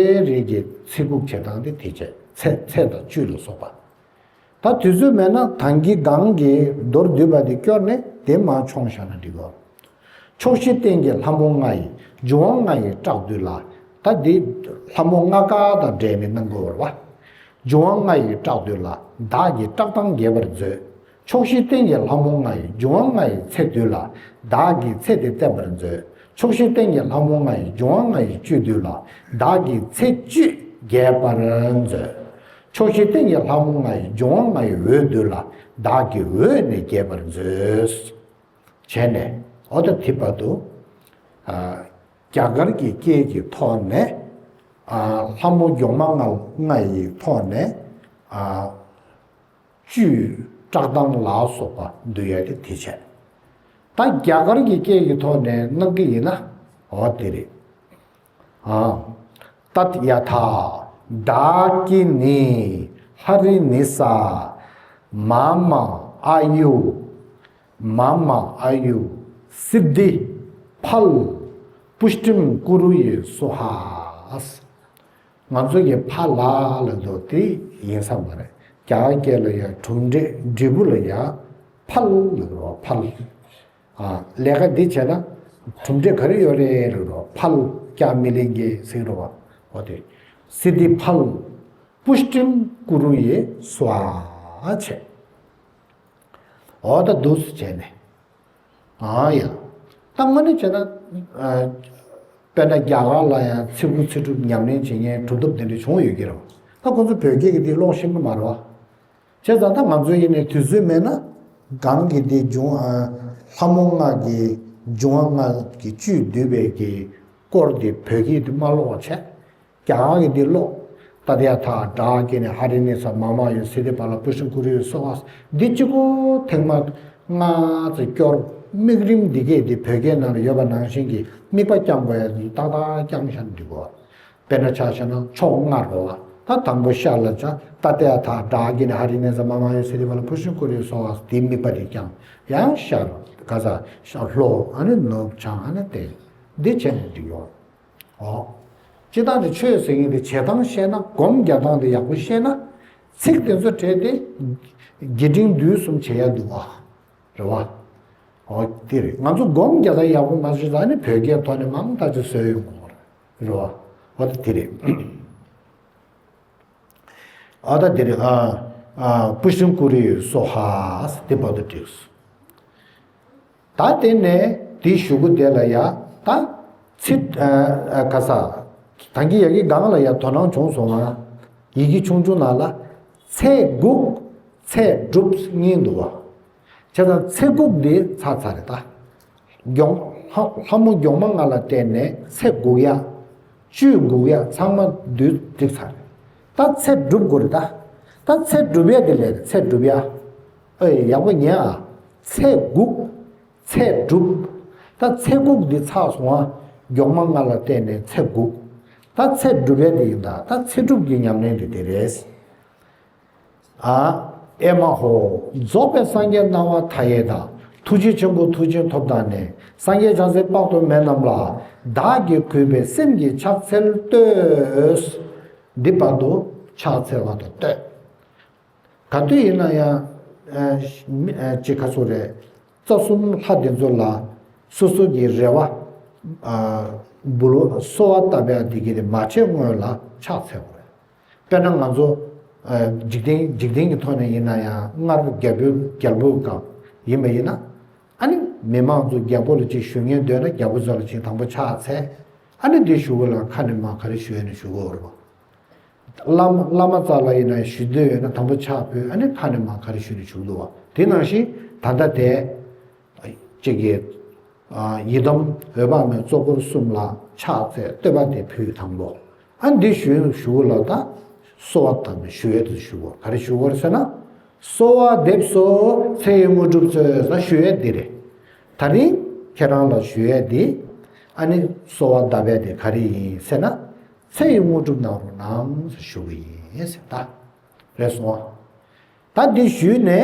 རེ་གི་ཚེ་འགུགས་བྱེད་སྟངས་དེ་དེ་བྱས། ཚེ། ཚེ་དང་བཅུད་ལ་སོགས་པ། ད་དུས་ཚོད་མེད་ན་ད་གིན་སྒང་གི་མདོར་བསྡུས་པ་དེ་སྐྱོར་ནས་དེ་མར་མཆོངས་བཞག་ན་འགྲིག་གོ། ཕྱོགས་བཞི་སྟེང་གི་ལྷ་མོ་ལྔ་ཡིས། འབྱུང་བ་ལྔ་ཡི་བཀྲག་བསྡུས་ལ། ད་འདི་ལྷ་མོ་ལྔ་ཀ་དང་འབྲེལ་ནས་གནང་དགོས་པ་རེད་བ། འབྱུང་བ་ལྔ་ཡི་བཀྲག་བསྡུས་ལ། བདག་གིས་བཀྲག་མདངས་རྒྱས་པར་མཛོད། ཕྱོགས་བཞི་སྟེང་གི་ལྷ་མོ་ལྔ་ཡིས། འབྱུང་བ་ལྔ་ཡི་ཚེ་བསྡུས་ལ། བདག་གིས་ཚེ་དེ་བརྟན་པར་མཛོད། ཕྱོགས་བཞི་སྟེང་གི་ལྷ་མོ་ལྔ་ཡིས། འབྱུང་བ་ལྔ་ཡི་བཅུད་བསྡུས་ལ། བདག་གིས་ཚེ་བཅུད་རྒྱས་པར་མཛོད། ཕྱོགས་བཞི་སྟེང་གི་ལྷ་མོ་ལྔ་ཡིས། འབྱུང་བ་ལྔ་ཡི་འོད་བསྡུས་ལ། བདག་གི་འོད་ནི་རྒྱས་པར་མཛོད། བྱས་ནས་འོ་ད་དེ་བར་དུ། ཨ། རྒྱ་གར་གྱི་སྐད་ཀྱི་ཐོག་ནས། ཨ། ལྷ་མོ་མགྱོགས་མ་ལྔ་ལྔ་ཡི་ཐོག་ནས། ཨ། བཅུད་བཀྲག་མདངས་ལ་སོགས་པ་བསྡུ་ཡ་དེ་དེ་བྱས། ད་རྒྱ་གར་གྱི་སྐད་ཀྱི་ཐོག་ནས་གནང་གི་ཡིན་ན། འོ་དེ་རེད། ཨ། ཏདྱ་ཐཱ། ཌཱ་ཀི་ནི། ཧ་རི་ནི་ས། མ་མ་ཨ་ཡུ། མ་མ་ཨ་ཡུ། སིདྡྷི་ཕལ། པུཥྚིམ་ཀུ་རུ་ཡེ་སྭཱ་ཧཱ། ང་ཚོ་གི་ཕ་ལ་ལབ་དུས་དེ་ཡིན་ས་མ་རེད། རྒྱ་གར་སྐད་ལ་ཡང་གྲུབ་འབྲས་འབྲས་བུ་ལ་ཡང་ཕལ་ལབ་རོ། ཕལ། ཨ། ལས་ཀ་འདི་བྱས་ན་གྲུབ་འབྲས་ག་རེ་ཡོད་རེད་ལབ་རོ། ཕལ་སྐྱ་མི་ལིང་གི་ཟེར་རོ། འོ་དེ། སིདྡྷི་ཕལ། པུཥྚིམ་ཀུ་རུ་ཡེ་སྭཱ་ཧཱ་བྱས། འོ་ད་འདུག་སེ་བྱས་ནས། ཨ་ཡ། ད་དངོས་གནས་བྱས་ན། ཨ། དཔེར་ན་རྒྱ་གར་ལ་ཡང་ཚེ་འགུགས་ཚེ་སྒྲུབ་ཉམས་ལེན་བྱེད་མཁན་གྲུབ་ཐོབ་དེ་འདྲ་བྱུང་ཡོད་ཀྱི་རེད། ད་ཁོ་ཚོ་བོད་སྐད་ཀྱི་དེ་ཀློག་ཤེས་ཀྱི་མ་རེད་བ། བྱས་ཙང་ད་ང་ཚོ་ཡིན་ནའི་དུས་ཚོད་མེད་ན། གང་གི་དེ་འབྱུང་། ཨ། ལྷ་མོ་ལྔ་གི་འབྱུང་བ་ལྔ་གི་བཅུད་བསྡུས་པའི་གི་སྐོར་དེ་བོད་སྐད་དེ་མ་ཀློག་བྱས། རྒྱ་གར་གྱི་འདི་ཀློག། ཏདྱ་ཐཱ། ཌཱ་ཀི་ནི། ཧ་རི་ནི་ས། མ་མ་ཨ་ཡུ། སིདྡྷི་ཕལ། པུཥྚིམ་ཀུ་རུ་ཡེ་སྭཱ་ཧཱ། འདི་གཅིག་པོ་ཐེངས་མ་ལྔ་ཙམ་སྐྱོར། དམིགས་རིམ་འདི་གས་འདི་བོད་སྐད་ནང་ལ་ཡོད་པ་ནང་བཞིན་གྱི་དམིགས་པ་བསྐྱང་དགོས་ཡ་ཏག་ཏག་བསྐྱངས་བཞག་ན་འགྲིག་གོ། དཔེར་ན་ཆ་བཞག་ན་ཕྱོགས་སྔ་རོ་བ། ད་དང་པོ་ཤར་ལ་བྱ། ཏདྱ་ཐཱ། ཌཱ་ཀི་ནི། ཧ་རི་ནི་ས། མ་མ་ཨ་ཡུ། སིདྡྷི་ཕལ། པུཥྚིམ་ཀུ་རུ་ཡེ་སྭཱ་ཧཱ། འདི་དམིགས་པ་འདི་བསྐྱངས། ཡང་ཤར། ག་ས། ཤར་ལྷོ། ཨ་ནི་ནུབ་བྱང་། ཨ་ནི་སྟེང་། འདི་བྱས་ནས་འགྲིག་གོ། འོ། སྤྱིར་བཏང་དེ་ཆོས་ཟེར་མཁན་དེ་བྱེད་སྟངས་ཤེས་ན། སྒོམ་རྒྱག་སྟངས་དེ་ཡག་པོ་ཤེས་ན། ཚིག་དེ་ཚོ་བྲལ་ཏེ་རྒྱས་འབྲིང་བསྡུས་གསུམ་བྱེད་ཡ་འདུག་བ། རེད་བ། འོ་དེ་རེད། ང་ཚོ་སྒོམ་རྒྱག་སྟངས་ཡག་པོ་མ་ཤེས་ཙང་ནི་བོད་སྐད་ཐོག་ནས་མང་ཐག་ཆོད་བཟོས་ཡོང་གི་རེད་བ། འོ་དེ་རེད། ཨ་ད་དེ་རེད། ཨ་ཨ་པུཥྚིམ་ཀུ་རུ་ཡེ་སྭཱ་ཧཱ་དེ་བར་དུ་བསྒྲིགས། ད་དེ་ནས་དེའི་གཞུག་གུ་དེ་ལ་ཡ་ད་ཚིག་ཨ་ཨ་ག་ས། ད་གིན་ཡ་གི་སྒང་ལ་ཡ་དོ་སྣང་བྱུང་སོང་ང་། ཡི་གེ་ཆུང་ཆུང་ནང་ལ་ཚེ་འགུགས། ཚེ་སྒྲུབ་གཉིས་འདུག་བ། བྱས་ཙང་ཚེ་འགུགས་འདི་ཚར་ཚར་རེད་ད། མགྱོགས་ལྷ་ལྷ་མོ་མགྱོགས་མ་ལྔ་ལ་བརྟེན་ནས་ཚེ་འགུགས་ཡ། བཅུད་འགུགས་ཡ་ཚང་མ་བསྡུས་བསྒྲིགས་ཚར་རེད། ད་ཚེ་སྒྲུབ་དགོས་རེད་ད། ད་ཚེ་སྒྲུབ་ཡ་དེ་ལས་ཚེ་སྒྲུབ་ཡ། ཨེ་ཡག་པོ་ཉན་ཨ། ཚེ་འགུགས། ཚེ་སྒྲུབ། ད་ཚེ་འགུགས་འདི་ཚར་སོང་ཨ། མགྱོགས་མ་ལྔ་ལ་བརྟེན་ནས་ཚེ་འགུགས། ད་ཚེ་སྒྲུབ་ཡ་དེ་ཡིན་ད། ད་ཚེ་སྒྲུབ་ཀྱི་ཉམས་ལེན་དེ་དེ་རེད། ཨ། ཨེ་མ་ཧོ། རྫོགས་པའི་སངས་རྒྱས་སྣང་བ་མཐའ་ཡས་དང་། ཐུགས་རྗེ་ཆེན་པོ་ཐུགས་རྗེ་ཐོབ་དང་ནི། སངས་རྒྱས་བྱང་སེམས་དཔག་ཏུ་མེད་རྣམས་ལ། བདག་གིས་གུས་པས་སེམས་ཀྱི་ཕྱག་འཚལ་བསྟོད། འདི་བར་དུ་ཕྱག་འཚལ་བ་དང་བསྟོད། ག་དུས་ཡིན་ན་ཡང་། ཨ། མི་ཨ། ཅིག་ག་ཚོད་རེད། རྩ་གསུམ་ལྷ་དེ་ཚོ་ལ་སོ་སོ་གི་རེ་བ། ཨ། འབུལ་བ་གསོལ་བ་བཏབ་ཡ་དེ་གི་རེད། མ་བྱས་སྔོན་ལ་ཕྱག་འཚལ་དགོས་རེད། དཔེར་ན་ང་ཚོ། ཨ། འཇིག་རྟེན་འཇིག་རྟེན་གྱི་ཐོག་ནས་ཡིན་ན་ཡང་སྔར་རྒྱལ་པོའི་རྒྱལ་པོའི་སྐབས་ཡིན་པ་ཡིན་ན། ཨ་ནི་མི་མང་ཚོ་རྒྱལ་པོ་ལ་ཅིག་ཞུ་སྙན་འདོན་ན་རྒྱལ་པོ་ཚོ་ལ་ཅིག་དང་པོ་ཕྱག་འཚལ། ཨ་ནི་འདི་ཞུ་དགོས་ལ་ཁ་ནས་མར་ག་རེ་ཞུ་ཡ་ནི་ཞུ་དགོས་རེད་པ། བླ་མ་བླ་མ་རྩ་ལ་ཡིན་ན་ཞུ་འདོད་ཡོད་ན་དང་པོ་ཕྱག་ཕུལ། ཨ་ནི་ཁ་ནས་མར་ག་རེ་ཞུ་ནས་ཞུ་འདུག་བ། དེ་ནང་བཞིན་ད་ལྟ་དེ་གཅིག་གིས་ཡི་དམ་འོད་དཔག་མེད་གཙོ་འཁོར་གསུམ་ལ་ཕྱག་འཚལ་བསྟོད་པ་དེ་ཕུལ་དང་པོ། ཨ་འདི་ཞུ་ཞུ་ལ་ད་གསོལ་བ་དང་ཞུ་ཡས་དེ་ཞུ་བ། ག་རེ་ཞུ་བར་ཟེར་ན། གསོལ་བ་འདེབས་སོ་ཚེ་ཡི་དངོས་གྲུབ་སྩོལ་ཟེར་ཞུ་ཡས་འདི་རེད། ད་རིང་ཁྱེད་རང་ལ་ཞུ་ཡས་འདི། ཨ་ནི་གསོལ་བ་གདབ་ཡས་དེ་ག་རེ་ཡིན་ཟེར་ན། ཚེ་ཡི་དངོས་གྲུབ་གནང་རོགས་གནང་ཟེར་ཞུ་གི་ཡིན་ཟེར་ད། རེད་སོང་ཨ། ད་འདི་ཞུས་ནས།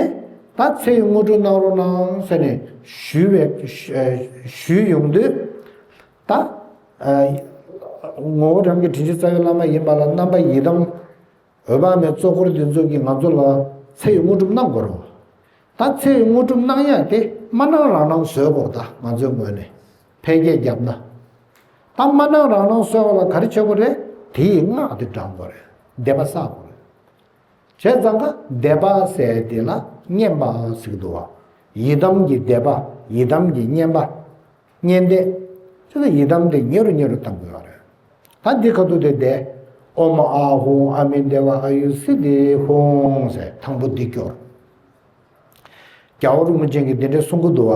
ད་ཚེ་ཡི་དངོས་གྲུབ་གནང་རོགས་གནང་ཟེར་ནས་ཞུས་པའི་ཞུས་ཡོང་དུས། ད་ངོ་བོ་རང་གི་དྲིན་ཅན་རྩ་བའི་བླ་མ་ཡིན་པ་ལ་རྣམ་པ་ཡི་དམ་འོད་དཔག་མེད་གཙོ་འཁོར་འདི་ཚོ་གིས་ང་ཚོ་ལ་ཚེ་ཡི་དངོས་གྲུབ་གནང་དགོས་རེད། ད་ཚེ་ཡི་དངོས་གྲུབ་གནང་ཡ་དེ་མ་གནང་རང་གནང་བཟོས་དགོས་རེད། ད་ང་ཚོའི་ངོས་ནས་ཕལ་སྐད་བརྒྱབ་ན། ད་མ་གནང་རང་གནང་བཟོས་པ་ལ་ག་རེ་བྱེད་དགོས་རེད། དེ་ཡི་སྔགས་དེ་བགྲང་དགོས་རེད། བཟླས་པ་བསགས་དགོས་རེད། བྱས་ཙང་ཀ་བཟླས་པ་ཟེར་དེ་ལ་བསྙེན་པ་ཟེར་གི་འདུག་བ། ཡི་དམ་གྱི་བཟླས་པ། ཡི་དམ་གྱི་བསྙེན་པ། བསྙེན་བཟླས། ཅི་ལ་ཡི་དམ་དེ་ཉེ་རུ་ཉེ་རུ་གཏང་དགོས་པ་རེད། ད་འདི་ཁ་ཐུག་དེ་བཟླས། ཨོཾ་ཨཱཿཧཱུྃ་ཨ་མི་དྷེ་ཝ་ཨ་ཡུ་སིདྡྷི་ཧཱུྃ་ཟེར་དང་པོ་འདི་སྐྱོར། རྒྱལ་བ་རིན་པོ་ཆེ་གིས་འདི་འདྲའི་གསུང་གི་འདུག་བ།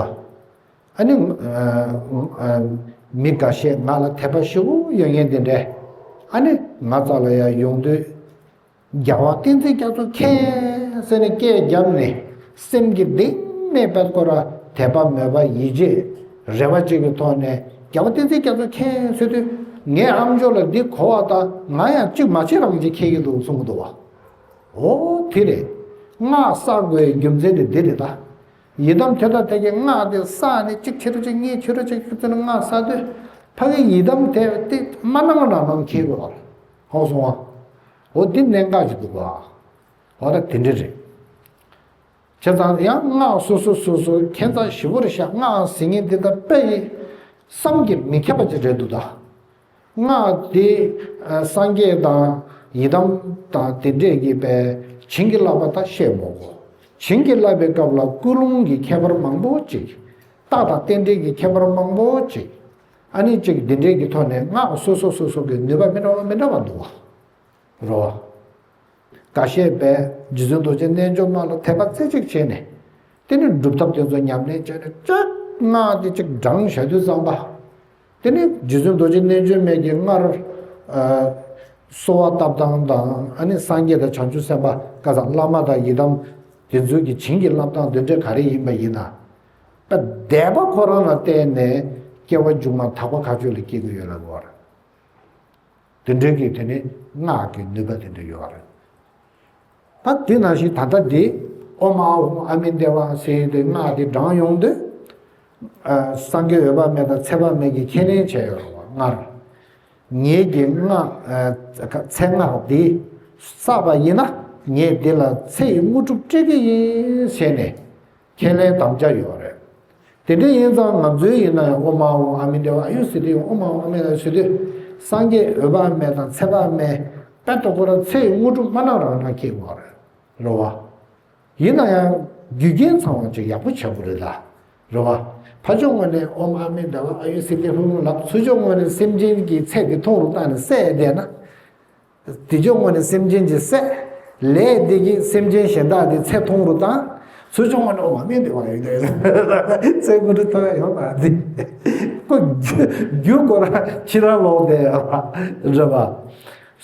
ཨ་ནི། ཨ། ཨ། མི་འགའ་ཤས་ང་ལ་དད་པ་ཞེ་པོ་ཡོད་མཁན་དེ་འདྲས། ཨ་ནི་ང་རྩ་ལ་ཡར་ཡོང་དུས། རྒྱལ་བ་བསྟན་འཛིན་རྒྱ་མཚོ་མཁྱེན་ཟེར་ནས་སྐད་བརྒྱབ་ནས། སེམས་ཀྱི་གཏིང་ནས་དཔེ་ཁོ་ར་དད་པ་མོས་པ་ཡིད་ཆེས་རེ་བ་གཅིག་གི་ཐོག་ནས། རྒྱལ་བ་བསྟན་འཛིན་རྒྱ་མཚོ་མཁྱེན་ཟེར་དུས། ངའི་ཨམ་ཅོག་ལ་འདི་གོ་བ་དང་ང་ཡང་གཅིག་མ་བྱེད་རང་བྱེད་མཁྱེན་གྱི་འདུག་གསུང་གི་འདུག་བ། འོ་དེ་རེད། སྔགས་བསགས་དགོས་རྒྱུ་མཚན་དེ་འདི་རེད་ད། ཡི་དམ་དེ་དང་དེ་གའི་སྔགས་དེ་བསགས་ནས་གཅིག་ཕྱི་རུ་གཅིག་གཉིས་ཕྱི་རུ་གཅིག་ཚུར་སྔགས་བསགས་དུས། ཕ་གི་ཡི་དམ་དེ་དེ་མ་གནང་རང་གནང་མཁྱེན་དགོས་པ་རེད། ཧོ་སོང་བ། འོ་འདི་གནད་འགག་ཅིག་འདུག་ག་འོ་ད་དེ་འདྲ་རེད། བྱས་ཙང་ཡང་སྔགས་སོ་སོ་སོ་སོ་ཁྱད་མཚར་ཞེ་པོ་རེད་ཤག་སྔགས་ཟེར་མཁན་འདི་ད་དཔེ་ཡི་བསམ་གྱིས་མི་ཁྱབ་པ་ཅིག་རེད་འདུག་ད། སྔགས་འདི་སངས་རྒྱས་དང་ཡི་དམ་དང་དེ་འདྲས་ཀྱི་པའི་བྱིན་གྱིས་བརླབས་པ་ད་བཤད་མོ་གོ། བྱིན་གྱིས་བརླབས་པའི་སྐབས་ལ་ཀུན་སློང་གི་ཁྱད་པར་མང་པོ་ཅིག་རྟགས་དང་རྟེན་འབྲེལ་གྱི་ཁྱད་པར་མང་པོ་ཅིག་ཨ་ནི་ཅིག་འདི་འདྲས་ཀྱི་ཐོག་ནས་སྔགས་སོ་སོ་སོ་སོ་གི་ནུས་པ་མི་འདྲ་བ་མི་འདྲ་བ་འདུག་བ། རོ། འགའ་ཤས་པས་རྗེ་བཙུན་རྡོ་རྗེ་རྣལ་འབྱོར་མ་ལ་དད་པ་རྩེ་གཅིག་བྱས་ནས། དེ་ནས་སྒྲུབ་ཐབས་དེ་ཚོ་ཉམས་ལེན་བྱས་ནས་ཅིག་སྔགས་དེ་ཅིག་བགྲངས་བཞག་དུས་ཙམ་པ། དེ་ནས་རྗེ་བཙུན་རྡོ་རྗེ་རྣལ་འབྱོར་མའི་གི་སྔར། ཨ། གསོལ་བ་བཏབ་སྟངས་དང་ཨ་ནི་སངས་རྒྱས་དང་བྱང་ཆུབ་སེམས་དཔའ་ཀ་ས་བླ་མ་དང་ཡི་དམ་དེ་ཚོའི་གི་བྱིན་གྱིས་བརླབས་སྟངས་དེ་འདྲ་ག་རེ་ཡིན་པ་ཡིན་ན། ད་དད་པ་ཁོ་རང་ལ་བརྟེན་ནས་སྐྱེ་བ་མཇུག་མ་དག་པ་མཁའ་སྤྱོད་ལ་སྐྱེ་གི་ཡོད་ལ་གོ་བ་རེད། དེ་འདྲའི་གི་དེ་ནི་སྔགས་ཀྱི་ནུས་པ་དེ་འདྲ་ཡོད་རེད། ད་དེ་ནང་བཞིན་ད་ལྟ་འདི་ཨོཾ་ཨཱཿཧཱུྃ་ཨ་མི་དྷེ་ཝ་ཟེར་དེ་སྔགས་དེ་བགྲངས་ཡོང་དུས། ཨ། སངས་རྒྱས་འོད་དཔག་མེད་དང་ཚེ་དཔག་མེད་ཀྱིས་ཁས་ལེན་བྱས་ཡོད་རེད་བ། སྔར་ངེད་ཀྱིས་སྔགས། ཨ། ཚེ་སྔགས་འདི་བསགས་པ་ཡིན་ན་ངས་འདི་ལ་ཚེ་ཡི་དངོས་གྲུབ་སྤྲད་ཀྱི་ཡིན་ཟེར་ནས། ཁས་ལེན་དམ་བཅའ་ཡོད་རེད། དེ་འདྲ་ཡིན་ཙང་ང་ཚོའི་ཡིན་ན་ཡང་ཨོཾ་ཨཱཿཧཱུྃ་ཨ་མི་དྷེ་ཝ་ཨ་ཡུ་སིདྡྷི་ཧཱུྃ། ཨོཾ་ཨཱཿཧཱུྃ་ཨ་མི་དྷེ་ཝ་ཨ་ཡུ་སིདྡྷི། སངས་རྒྱས་འོད་དཔག་མེད་དང་ཚེ་དཔག་མེད་དཔེ་ལྟ་ཁོ་རང་ཚེ་ཡི་དངོས་གྲུབ་མ་གནང་རང་གནང་ཁེལ་བ་རེད། རེད་བ། ཡིན་ན་ཡང་རྒྱུ་རྐྱེན་ཚང་བ་ཅིག་ཡག་པོ་བྱ་དགོས་རེད་ད། རེད་བ། ཕར་ཕྱོགས་ངོས་ནས་ཨོཾ་ཨ་མི་དཱ་བ་ཨ་ཡུ་སིདྡྷི་ཧཱུྃ་ཧཱུྃ་ལབ། ཚུར་ཕྱོགས་ངོས་ནས་སེམས་ཅན་གྱི་ཚེ་དེ་ཐུང་རུ་བཏང་ནས་བསད་བསྡད་ན། དེ་ཕྱོགས་ངོས་ནས་སེམས་ཅན་གྱི་བསད། ལས་དེ་གིས་སེམས་ཅན་གཞན་དག་དེ་ཚེ་ཐུང་རུ་བཏང་། ཚུར་ཕྱོགས་ངོས་ནས་ཨོཾ་ཨ་མི་དཱ་བ་ཨ་ཡུ་སིདྡྷི་ཧཱུྃ་ཚེ་མུ་འགྲོ་ཐོབ་ཡ་ཡོད་མ་རེད། ཁོ་རྒྱུ་རྒྱུ་ཁོ་རང་ཕྱི་རང་ལོག་བསྡད་ཡོད་རེད་པ།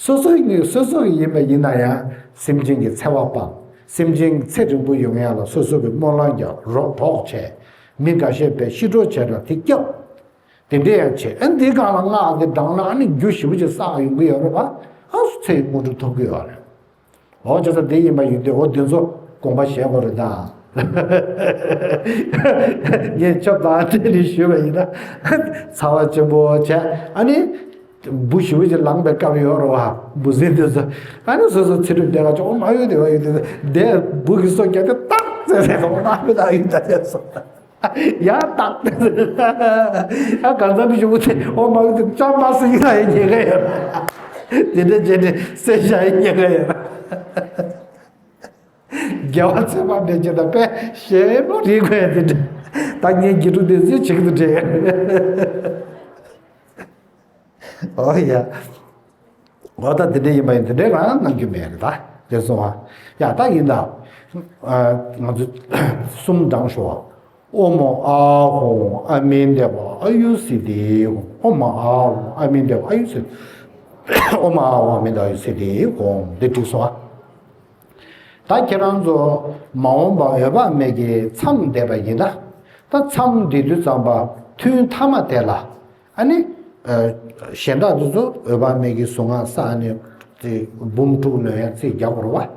སོ་སོའི་ངོས་སོ་སོ་ཡིན་པ་ཡིན་ན་ཡང་སེམས་ཅན་གྱི་འཚེ་བ་སྤངས། སེམས་ཅན་ཚེ་རིང་པོ་ཡོང་ཡ་ལ་སོ་སོ་གི་སྨོན་ལམ་རྒྱག་རོགས་གྲོགས་བྱས། མི་འགའ་ཤས་པའི་ཤི་འགྲོ་བྱས་ན་དེ་སྐྱབས། དེ་འདྲས་ཡང་བྱས། ཨ་འདི་སྒང་ལ་སྔགས་འདི་བགྲངས་ན་ཨ་ནི་རྒྱུ་ཞེ་པོ་ཅིག་བསགས་ཡོང་གི་ཡོད་རེད་པ། ཨ་སུ་ཚེ་མུ་འགྲོ་ཐོབ་ཀྱི་ཡོད་རེད། འོ་བྱས་ཙང་དེ་ཡིན་པ་ཡིན་དུས་འོ་འདི་ཚོ་དགོངས་པ་བཞེས་དགོས་རེད་ད། ངས་ཆབ་དང་འབྲེལ་ནས་ཞུས་པ་ཡིན་ན། ཚ་བ་ཆེན་པོ་བྱས་ཨ་ནི། འབུ་ཞེ་པོ་ཅིག་ལངས་པའི་སྐབས་ཡོད་རེད་པ། འབུ་སྲིན་དེ་ཚོ། ཨ་ནི་སོ་སོ་ཚེ་སྒྲུབ་བསྡད་པ་ཅིག་ཨོཾ་ཨ་ཡུ་སིདྡྷི་ཧཱུྃ་ཨ་ཡུ་སིདྡྷི་ཧཱུྃ་དེ་འབུ་གི་སོ་རྒྱག་དེ་ཏག་ཙེ་ཟེར་སོང་། ཨོཾ་ཨ་མི་དཱ་བ་ཨ་ཡུ་སིདྡྷི་ཧཱུྃ་ཟེར་སོང་། ཡང་ཏག་ཙེ་ཟེར། ཨ་གང་ཚང་མི་ཞུ་དེ་ཨོཾ་ཨ་ཡུ་སིདྡྷི་ཧཱུྃ་ཅང་མ་ཟེར་གྱི་ན་ཡང་ཉེན་ཁ་ཡོད། དེ་འདྲ་བྱས་ནས་སེམས་ཤ་ཡང་ཉེན་ཁ་ཡོད། རྒྱལ་བ་ཚེ་དཔག་མེད་ཅིག་དང་དཔེ་ཞེ་པོ་རིག་དགོས་ཡ་དེ་འདྲ། ད་ངས་དགེ་ཕྲུག་དེ་ཚོས་བྱེད་ཀྱི་འདུག་དྲན། ཨོ་ཡ། འོ་ད་དེ་འདྲ་ཡིན་པ་ཡིན་དེ་འདྲ་རང་གནང་རྒྱུ་མེད་རེད་ད། དེ་སོང་ཨ། ཡ་ད་ཡིན་ད། ང་ཚོ་གསུམ་བགྲངས་ཤོག་ཨོཾ་ཨཱཿཧཱུྃ་ཨ་མི་དཱ་བ་ཨ་ཡུ་སིདྡྷི་ཧཱུྃ། ཨོཾ་ཨཱཿཧཱུྃ་ཨ་མི་དཱ་བ་ཨ་ཡུ་སིདྡྷི། ཨོཾ་ཨཱཿཧཱུྃ་ཨ་མི་དཱ་བ་ཨ་ཡུ་སིདྡྷི་ཧཱུྃ། འདི་འགྲིག་སོང་ཨ། ད་ཁྱེད་རང་ཚོ་མ་འོངས་པ་འོད་དཔག་མེད་ཀྱི་མཚམས་འདས་པ་ཡིན་ན། ད་མཚམས་འདས་དུས་ཙམ་པ་ཐུན་མཐའ་མ་དེ་ལ། ཨ་ནི། གཞན་དག་དེ་ཚོ་འོད་དཔག་མེད་ཀྱི་གཟུངས་སྔགས་བསགས་ནས་དེ་འབུམ་དྲུག་ལོན་ཡ་རྩིས་རྒྱག་དགོས་རེད་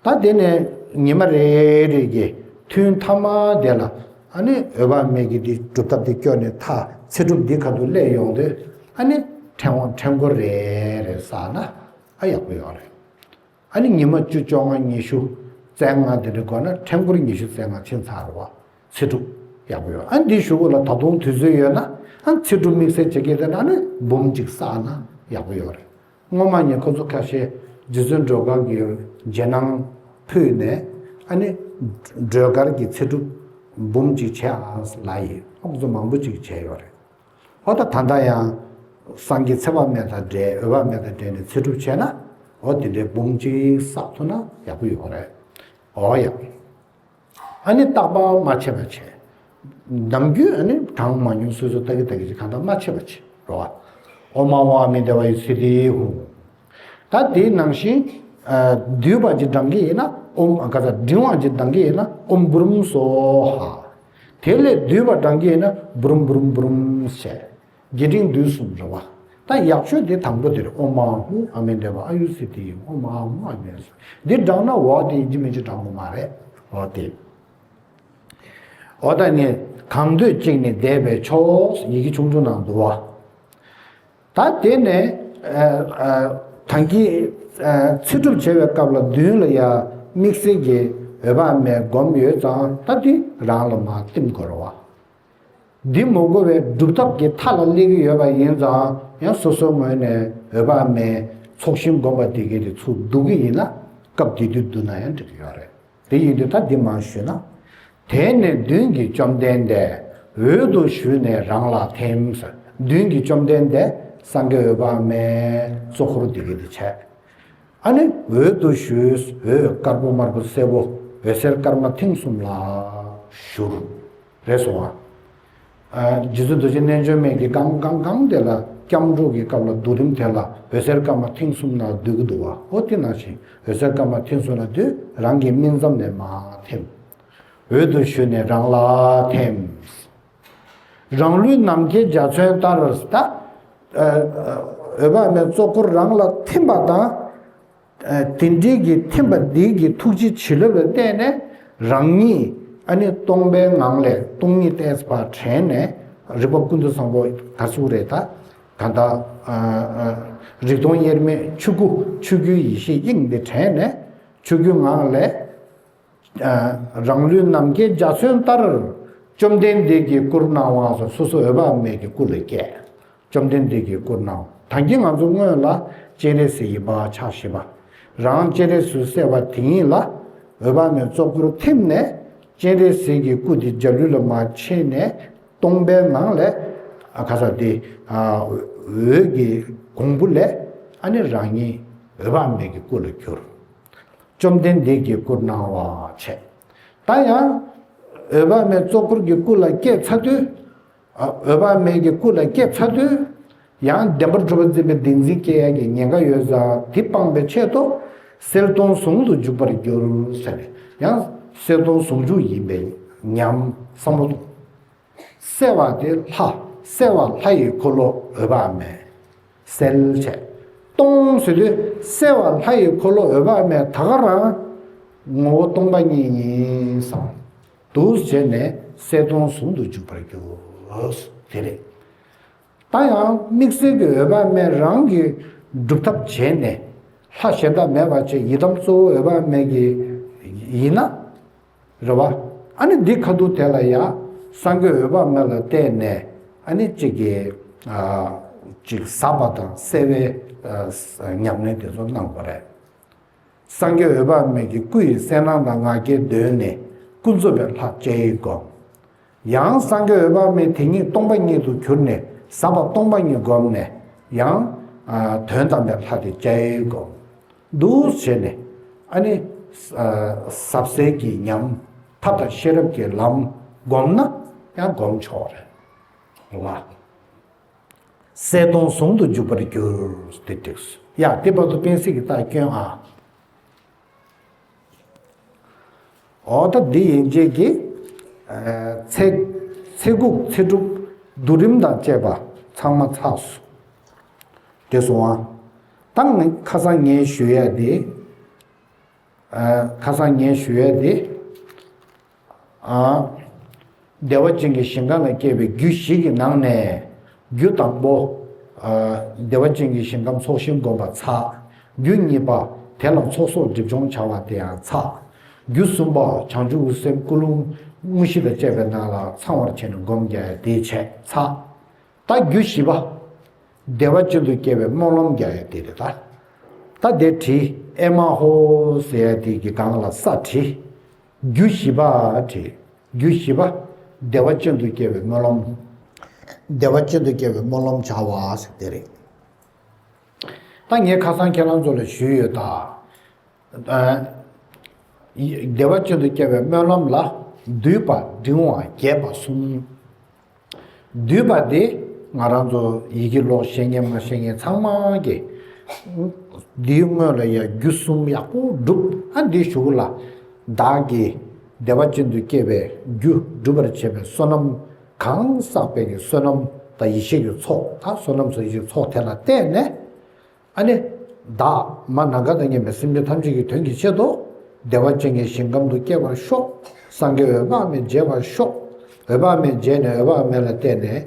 པ། ད་དེ་ནས་ཉི་མ་རེ་རེ་གི་ཐུན་མཐའ་མ་དེ་ལ་ཨ་ནི་འོད་དཔག་མེད་ཀྱི་དེ་སྒྲུབ་ཐབས་དེ་སྐྱོར་ནས་མཐའ་ཚེ་སྒྲུབ་འདི་ཁ་ཐུག་སླེབས་ཡོང་དུས་ཨ་ནི་ཕྲེང་བ་ཕྲེང་སྐོར་རེ་རེ་བསགས་ན་ཨ་ཡག་པོ་ཡོད་རེད། ཨ་ནི་ཉི་མ་བཅུ་བཅོ་ལྔ་ཉི་ཤུ་རྩ་ལྔ་དེ་འདྲ་དགོས་ན་ཕྲེང་སྐོར་ཉི་ཤུ་རྩ་ལྔ་ཕྱིན་ཚར་བ། ཚེ་སྒྲུབ་ཡག་པོ་ཡོད། ཨ་ནི་འདི་ཞུ་དགོས་ལ་ད་དུང་དུས་ཚོད་ཡོད་ན་ཨ་ནི་ཚེ་སྒྲུབ་དམིགས་བསལ་བྱེད་ཀྱི་དེ་ན་ཨ་ནི་འབུམ་གཅིག་བསགས་ན་ཡག་པོ་ཡོད་རེད། སྔོན་མ་ནས་ཁོ་ཚོ་ཁ་ཤས་རྗེ་བཙུན་སྒྲོལ་དཀར་གྱི་རྗེས་གནང་ཕུལ་ནས་ཨ་ནི་སྒྲོལ་དཀར་གྱི་ཚེ་སྒྲུབ་འབུམ་གཅིག་བྱས་ཨ་ལ་ཡིན། ཁོ་ཚོ་མང་པོ་ཅིག་བྱས་ཡོད་རེད། ཨོ་ད་ད་ལྟ་ཡང་སངས་རྒྱས་ཚེ་དཔག་མེད་དང་འབྲེལ་འོད་དཔག་མེད་དང་འབྲེལ་ནས་ཚེ་སྒྲུབ་བྱས་ན་ཨོ་དེ་འདྲའི་འབུམ་གཅིག་བསགས་ཐུབ་ན་ཡག་པོ་ཡོད་རེད། ཨོ་ཡ། ཨ་ནི་བརྟག་པ་མ་ཆད་པ་བྱས། ནམ་རྒྱུན་ཨ་ནི་གྲངས་མང་ཉུང་སོ་སོ་ལྟ་གི་ལྟ་གི་ཅིག་གང་ལྟར་མ་ཆད་པ་བྱས་རོ། ཨོཾ་ཨཱཿཧཱུྃ་ཨ་མི་དཱ་བ་ཨ་ཡུ་སིདྡྷི་ཧཱུྃ། ད་དེའི་ནང་བཞིན་བསྡུས་པ་ཅིག་བགྲང་གི་ཡིན་ན་ཨོཾ། ག་ས་འབྲིང་བ་ཅིག་བགྲང་གི་ཡིན་ན་ཨོཾ་བུ་རུཾ་སྭཱ་ཧཱ། དེ་ལས་བསྡུས་པ་བགྲང་གི་ཡིན་ན་བུ་རུཾ་བུ་རུཾ་བུ་རུཾ་ཞེས། རྒྱས་འབྲིང་བསྡུས་གསུམ་རེད་པ། ད་ཡག་ཤོས་དེ་དང་པོ་དེ་རེད། ཨོཾ་ཨཱཿཧཱུྃ་ཨ་མི་དཱ་བ་ཨ་ཡུ་སིདྡྷི་ཧཱུྃ། ཨོཾ་ཨཱཿཧཱུྃ་ཨ་མི་དཱ་བ། འདི་བགྲངས་ན་འོ་དེ་ཡིན་གཅིག་མིན་གཅིག་བགྲང་དགོས་མ་རེད། འོ་དེ། འོ་ད་ནི་གང་འདོད་གཅིག་ནི་བཟླས་པས་ཆོག་ཡི་གེ་ཆུང་ཆུང་ནང་འདུག་པ། ད་དེ་ནས་ཨ་ཨ་ད་གིན་ཨ་ཚེ་སྒྲུབ་བྱེད་པའི་སྐབས་ལ་མདུན་ལ་ཡ་དམིགས་བསལ་གྱི་འོད་དཔག་མེད་བསྒོམ་ཡོད་ཙང་ད་དེ་རང་ལ་མར་བསྟིམ་དགོས་རེད་པ། འདི་མི་དགོས་པའི་སྒྲུབ་ཐབས་ཀྱི་མཐའ་ལ་སླེབས་ཀྱི་ཡོད་པ་ཡིན་ཙང་ཡང་སོ་སོའི་ངོས་ནས་འོད་དཔག་མེད་ཚོགས་ཞིང་བསྒོམ་པ་དེ་གའི་དེ་ཚུར་བསྡུ་གི་ཡིན་ན་སྐབས་དེ་དུས་བསྡུ་ན་ཡང་འགྲིག་གི་ཡོད་རེད། དེ་ཡིན་དུས་ད་འདི་མར་ཞུས་ན། དེ་ནས་མདུན་གྱི་བཅོམ་ལྡན་འདས་འོད་དུ་ཞུ་ནས་རང་ལ་ཐིམ། མདུན་གྱི་བཅོམ་ལྡན་འདས་སངས་རྒྱས་འོད་དཔག་མེད་གཙོ་འཁོར་དེ་གའི་དེ་བྱས། ཨ་ནི་འོད་དུ་ཞུ། འོད་དཀར་པོ་དམར་པོ་སེར་པོ་འོད་ཟེར་དཀར་དམར་མཐིང་གསུམ་ལ་བཞུར། རེད་སོང་ཨ། རྗེ་བཙུན་རྡོ་རྗེ་རྣལ་འབྱོར་མའི་གི་སྒང་སྒང་སྒང་དེ་ལ་སྐྱབས་འགྲོ་གི་སྐབས་ལ་བསྡུ་རིམ་དེ་ལ་འོད་ཟེར་དཀར་དམར་མཐིང་གསུམ་ལ་བསྡུ་གི་འདུག་པ། ཨོ་དེ་ནང་བཞིན་འོད་ཟེར་དཀར་དམར་མཐིང་གསུམ་ལ་བསྡུས། རང་གི་སྨིན་མཚམས་ནས་མར་ཐིམ། འོད་དུ་ཞུ་ནས་རང་ལ་ཐིམ། རང་ལུས་ནམ་མཁའི་འཇའ་ཚོན་ལྟར། ད་ཨ་ཨ་འོད་དཔག་མེད་གཙོ་འཁོར་རང་ལ་ཐིམ་པ་དང་། ཨ་དེ་འདྲའི་གི་ཐིམ་པ་འདི་གི་ཐུགས་རྗེ་བྱིན་རླབས་ལ་བརྟེན་ནས་རང་ཉིད་ཨ་ནི་སྟོང་པའི་ངང་ལས་སྟོང་ཉིད་ལྟས་པ་དྲན་ནས་རིག་པ་ཀུན་ཏུ་བཟང་པོ་ག་ཚུགས་རེད་ད། ག་ད་ཨ་ཨ་རིག་སྟོང་དབྱེར་མེད་ཆོས་སྐུ་ཆོས་སྐུའི་ཡེ་ཤེས་དབྱིངས་འདི་དྲན་ནས་ཆོས་སྐུའི་ངང་ལས། རང་ལུས་ནམ་མཁའི་འཇའ་ཚོན་ལྟར། བཅོམ་ལྡན་འདས་ཀྱི་སྐུར་སྣང་བ་སོ་སོ་འོད་དཔག་མེད་ཀྱི་སྐུ་ལ་སྐྱེས། བཅོམ་ལྡན་འདས་ཀྱི་སྐུར་སྣང་། ད་གིན་ང་ཚོ་སྔོན་ལ་སྤྱན་རས་གཟིགས་ཡིན་པ་ཆགས་ཞེས་པ། རང་སྤྱན་རས་གཟིགས་གསལ་བ་དེ་ཉིད་ལ་འོད་དཔག་མེད་གཙོ་འཁོར་ཐིམ་ནས་སྤྱན་རས་གཟིགས་ཀྱི་སྐུ་དེ་འཇའ་ལུས་ལ་མར་ཕྱིན་ནས། སྟོང་པའི་ངང་ལས་ཨ་ཁ་ས་དེ་ཨ་འོད་ཀྱི་གོང་བུ་ལས་ཨ་ནི་རང་ཉིད་འོད་དཔག་མེད་ཀྱི་སྐུ་ལ་གྱུར། བཅོམ་ལྡན་འདས་ཀྱི་སྐུར་སྣང་བ་བྱས། ད་ཡང་འོད་དཔག་མེད་གཙོ་འཁོར་གྱི་སྐུ་ལ་སྐྱེས་ཚར་དུས། ཨ་འོད་དཔག་མེད་ཀྱི་སྐུ་ལ་སྐྱེས་ཚར་དུས། ཡང་བདེན་པར་གྲུབ་པར་འཛིན་པའི་བདེན་འཛིན་སྐྱེ་ཡག་གི་ཉེན་ཁ་ཡོད་ཙང་དེ་སྤངས་པའི་ཆེད་དུ། གསལ་སྟོང་ཟུང་དུ་འཇུག་པར་འགྱུར་ཟེར་ནས་ཡང་གསལ་སྟོང་ཟུང་འཇུག་ཡིན་པའི་ཉམས་བསམ་བློ་གཏོང་། གསལ་བ་དེ་ལྷ། གསལ་བ་ལྷ་ཡི་འཁོར་ལོ་འོད་དཔག་མེད། གསལ་བྱས། སྟོང་ཟེར་དུས་གསལ་བ་ལྷ་ཡི་འཁོར་ལོ་འོད་དཔག་མེད་ད་ག་རང་ངོ་བོ་སྟོང་པ་ཉིད་ཡིན་བསམ། འདུག་བྱས་ནས་གསལ་སྟོང་ཟུང་དུ་འཇུག་པར་འགྱུར། དེ་རེད། ད་ཡང་དམིགས་བསལ་གྱི་འོད་དཔག་མེད་རང་གི་སྒྲུབ་ཐབས་བྱས་ནས་ལྷ་གཞན་དག་མེད་པ་བྱས་ཡི་དམ་གཙོ་བོ་འོད་དཔག་མེད་ཀྱི་ཡིན་ན། རེད་བ། ཨ་ནི་འདི་ཁ་ཐུག་དེ་ལ་ཡང་སངས་རྒྱས་འོད་དཔག་མེད་ལ་བརྟེན་ནས་ཨ་ནི་གཅིག་གི་ཨ་གཅིག་ཟབ་པ་དང་གསལ་བའི་ཨ་ཉམས་ལེན་དེ་ཚོ་གནང་དགོས་རེད། སངས་རྒྱས་འོད་དཔག་མེད་ཀྱི་སྐུ་ཡི་གསལ་སྣང་དང་ངག་གི་གདོན་ནས་ཀུན་རྫོབ་པའི་ལྷ་བཅས་ཡི་བསྒོམ། ཡང་སངས་རྒྱས་འོད་དཔག་མེད་དེ་ཉིད་སྟོང་པ་ཉིད་དུ་གྱུར་ནས་ཟབ་པ་སྟོང་པ་ཉིད་བསྒོམས་ནས་ཡང་ཨ་དོན་དམ་པའི་ལྷ་དེ་བཅས་ཡི་བསྒོམ། འདུག་བྱས་ནས་ཨ་ནི་ཨ་ཟབ་གསལ་གྱི་ཉམས་ཐབས་དང་ཤེས་རབ་ཀྱི་ལམ་བསྒོམས་ན་ཡང་བསྒོམ་ཆོག་རེད་བ། གསལ་སྟོང་ཟུང་དུ་འཇུག་པར་འགྱུར་ཏེ་འགྲིགས་སོ། ཡ་དེ་བར་དུ་སྤེན་སྲིད་ཀྱི་རྟགས་སྐྱོན་ཨ། འོ་ད་འདི་ཡན་ཆད་ཀྱི་ཨ་ཚེ་ཚེ་འགུགས་ཚེ་སྒྲུབ་བསྡུ་རིམ་དང་བཅས་པ་ཚང་མ་ཚར་སོང་། དེ་སོང་ཨ། ད་ངས་ཁ་སང་ངས་ཞུ་ཡ་དེ། ཨ་ཁ་སང་ངས་ཞུ་ཡ་དེ། ཨ་བདེ་བ་ཅན་གྱི་ཞིང་ཁམས་ལ་སྐྱེས་པའི་རྒྱུ་བཞི་གི་ནང་ནས། རྒྱུ་དང་པོ། ཨ་བདེ་བ་ཅན་གྱི་ཞིང་ཁམས་ཚོགས་ཞིང་བསྒོམ་པ་ཚར། རྒྱུ་གཉིས་པ། དེ་ལ་ཚོགས་གསོག་སྒྲིབ་སྦྱོང་བྱ་བ་དེ་ཡང་ཚར། རྒྱུ་གསུམ་པ། བྱང་ཆུབ་འོད་གསལ་ཀུན་སློང་དངོས་གཞི་དང་བཅས་པའི་ནང་ལ་ཚང་བར་བྱས་ནས་སྒོམ་རྒྱག་ཡ་དེ་བྱས་ཚར། ད་རྒྱུ་བཞི་པ། བདེ་བ་ཅན་དུ་སྐྱེ་བའི་སྨོན་ལམ་རྒྱག་ཡ་དེ་རེད་ད། ད་དེ་བྲིས། ཨེ་མ་ཧོ་ཟེར་ཡ་དེ་གི་སྒང་ལ་ས་བྲིས། རྒྱུ་བཞི་པ་བྲིས། རྒྱུ་བཞི་པ། བདེ་བ་ཅན་དུ་སྐྱེ་བའི་སྨོན་ལམ། བདེ་བ་ཅན་དུ་སྐྱེ་བའི་སྨོན་ལམ་བྱ་བ་ཟེར་དེ་རེད། ད་ངས་ཁ་སང་ཁྱེད་རང་ཚོ་ལ་ཞུས་ཡོད་ད། ཨ་བདེ་བ་ཅན་དུ་སྐྱེ་བའི་སྨོན་ལམ་ལ་བསྡུས་པ་འབྲིང་བ་རྒྱས་པ་གསུམ། བསྡུས་པ་དེ་ང་རང་ཚོ་ཡི་གེ་ཀློག་ཤེས་མཁན་མ་ཤེས་མཁན་ཚང་མ་གིས་འདིའི་སྔོན་ལ་ཡ་རྒྱུ་གསུམ་ཡག་པོ་བསྒྲུབས། ཨ་འདིའི་གཞུག་ལ་བདག་གིས་བདེ་བ་ཅན་དུ་སྐྱེ་བའི་རྒྱུ་སྒྲུབ་པར་བྱེད་པའི་བསོད་ནམས་གང་བསགས་པའི་གི་བསོད་ནམས་དང་ཡེ་ཤེས་ཀྱི་ཚོགས་དང་བསོད་ནམས་སོགས་ཡེ་ཤེས་ཀྱི་ཚོགས་དེ་ལ་བརྟེན་ནས། ཨ་ནི། བདག་མ་ནམ་མཁའ་དང་མཉམ་པའི་སེམས་ཅན་ཐམས་ཅད་ཀྱི་དོན་གྱི་ཆེད་དུ། བདེ་བ་ཅན་གྱི་ཞིང་ཁམས་སུ་སྐྱེ་བར་ཤོག། སངས་རྒྱས་འོད་དཔག་མེད་མཇལ་བར་ཤོག། འོད་དཔག་མེད་མཇལ་ནས་འོད་དཔག་མེད་ལ་བརྟེན་ནས།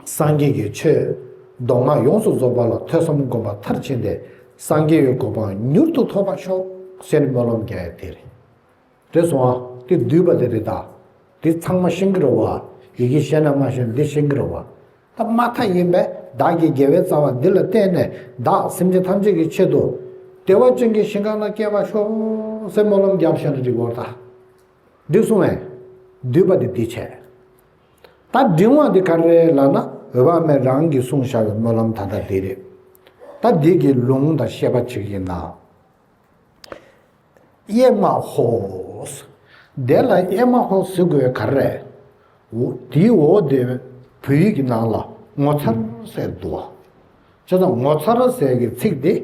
སངས་རྒྱས་ཀྱི་ཆོས་མདོ་སྔགས་ཡོངས་སུ་རྫོགས་པ་ལ་ཐོས་བསམ་སྒོམ་པ་མཐར་ཕྱིན་ཏེ། སངས་རྒྱས་ཀྱི་གོ་འཕང་མྱུར་དུ་ཐོབ་པར་ཤོག་ཟེར་ནས་སྨོན་ལམ་རྒྱག་ཡ་དེ་རེད། རེད་སོང་ཨ། དེ་བསྡུས་པ་དེ་རེད་ད། དེ་ཚང་མ་ཤེས་ཀྱི་རེད་བ། ཡི་གེ་ཤེས་ན་མ་ཤེས་ན་འདི་ཤེས་ཀྱི་རེད་བ། ད་མ་མཐའ་ཡིན་པས་བདག་གི་དགེ་བའི་རྩ་བ་འདི་ལ་བརྟེན་ནས་བདག་སེམས་ཅན་ཐམས་ཅད་ཀྱི་ཆེད་དུ། བདེ་བ་ཅན་གྱི་ཞིང་ཁམས་ལ་སྐྱེ་བར་ཤོག་ཟེར་སྨོན་ལམ་བརྒྱབ་བཞག་ན་འགྲིག་གོ་ད། འགྲིག་སོང་ངས། བསྡུས་པ་འདི་འདི་བྱས། ད་འབྲིང་བ་འདི་ག་རེ་ལབ་ན་འོད་དཔག་མེད་རང་གིས་གསུངས་བཞག་པའི་སྨོན་ལམ་ད་ལྟ་འདི་རེད། ད་འདི་གི་ལུང་དང་བཤད་པ་ཅིག་ཡིན་ན། ཨེ་མ་ཧོ། དེ་ལ་ཨེ་མ་ཧོ་ཟེར་དགོས་ག་རེ་རེད། འོ་དེའི་འོ་དེ་བོད་ཡིག་གི་ནང་ལ་ངོ་མཚར་ཟེར་འདུག་བ། བྱས་ཙང་ངོ་མཚར་ཟེར་གྱི་ཚིག་དེ་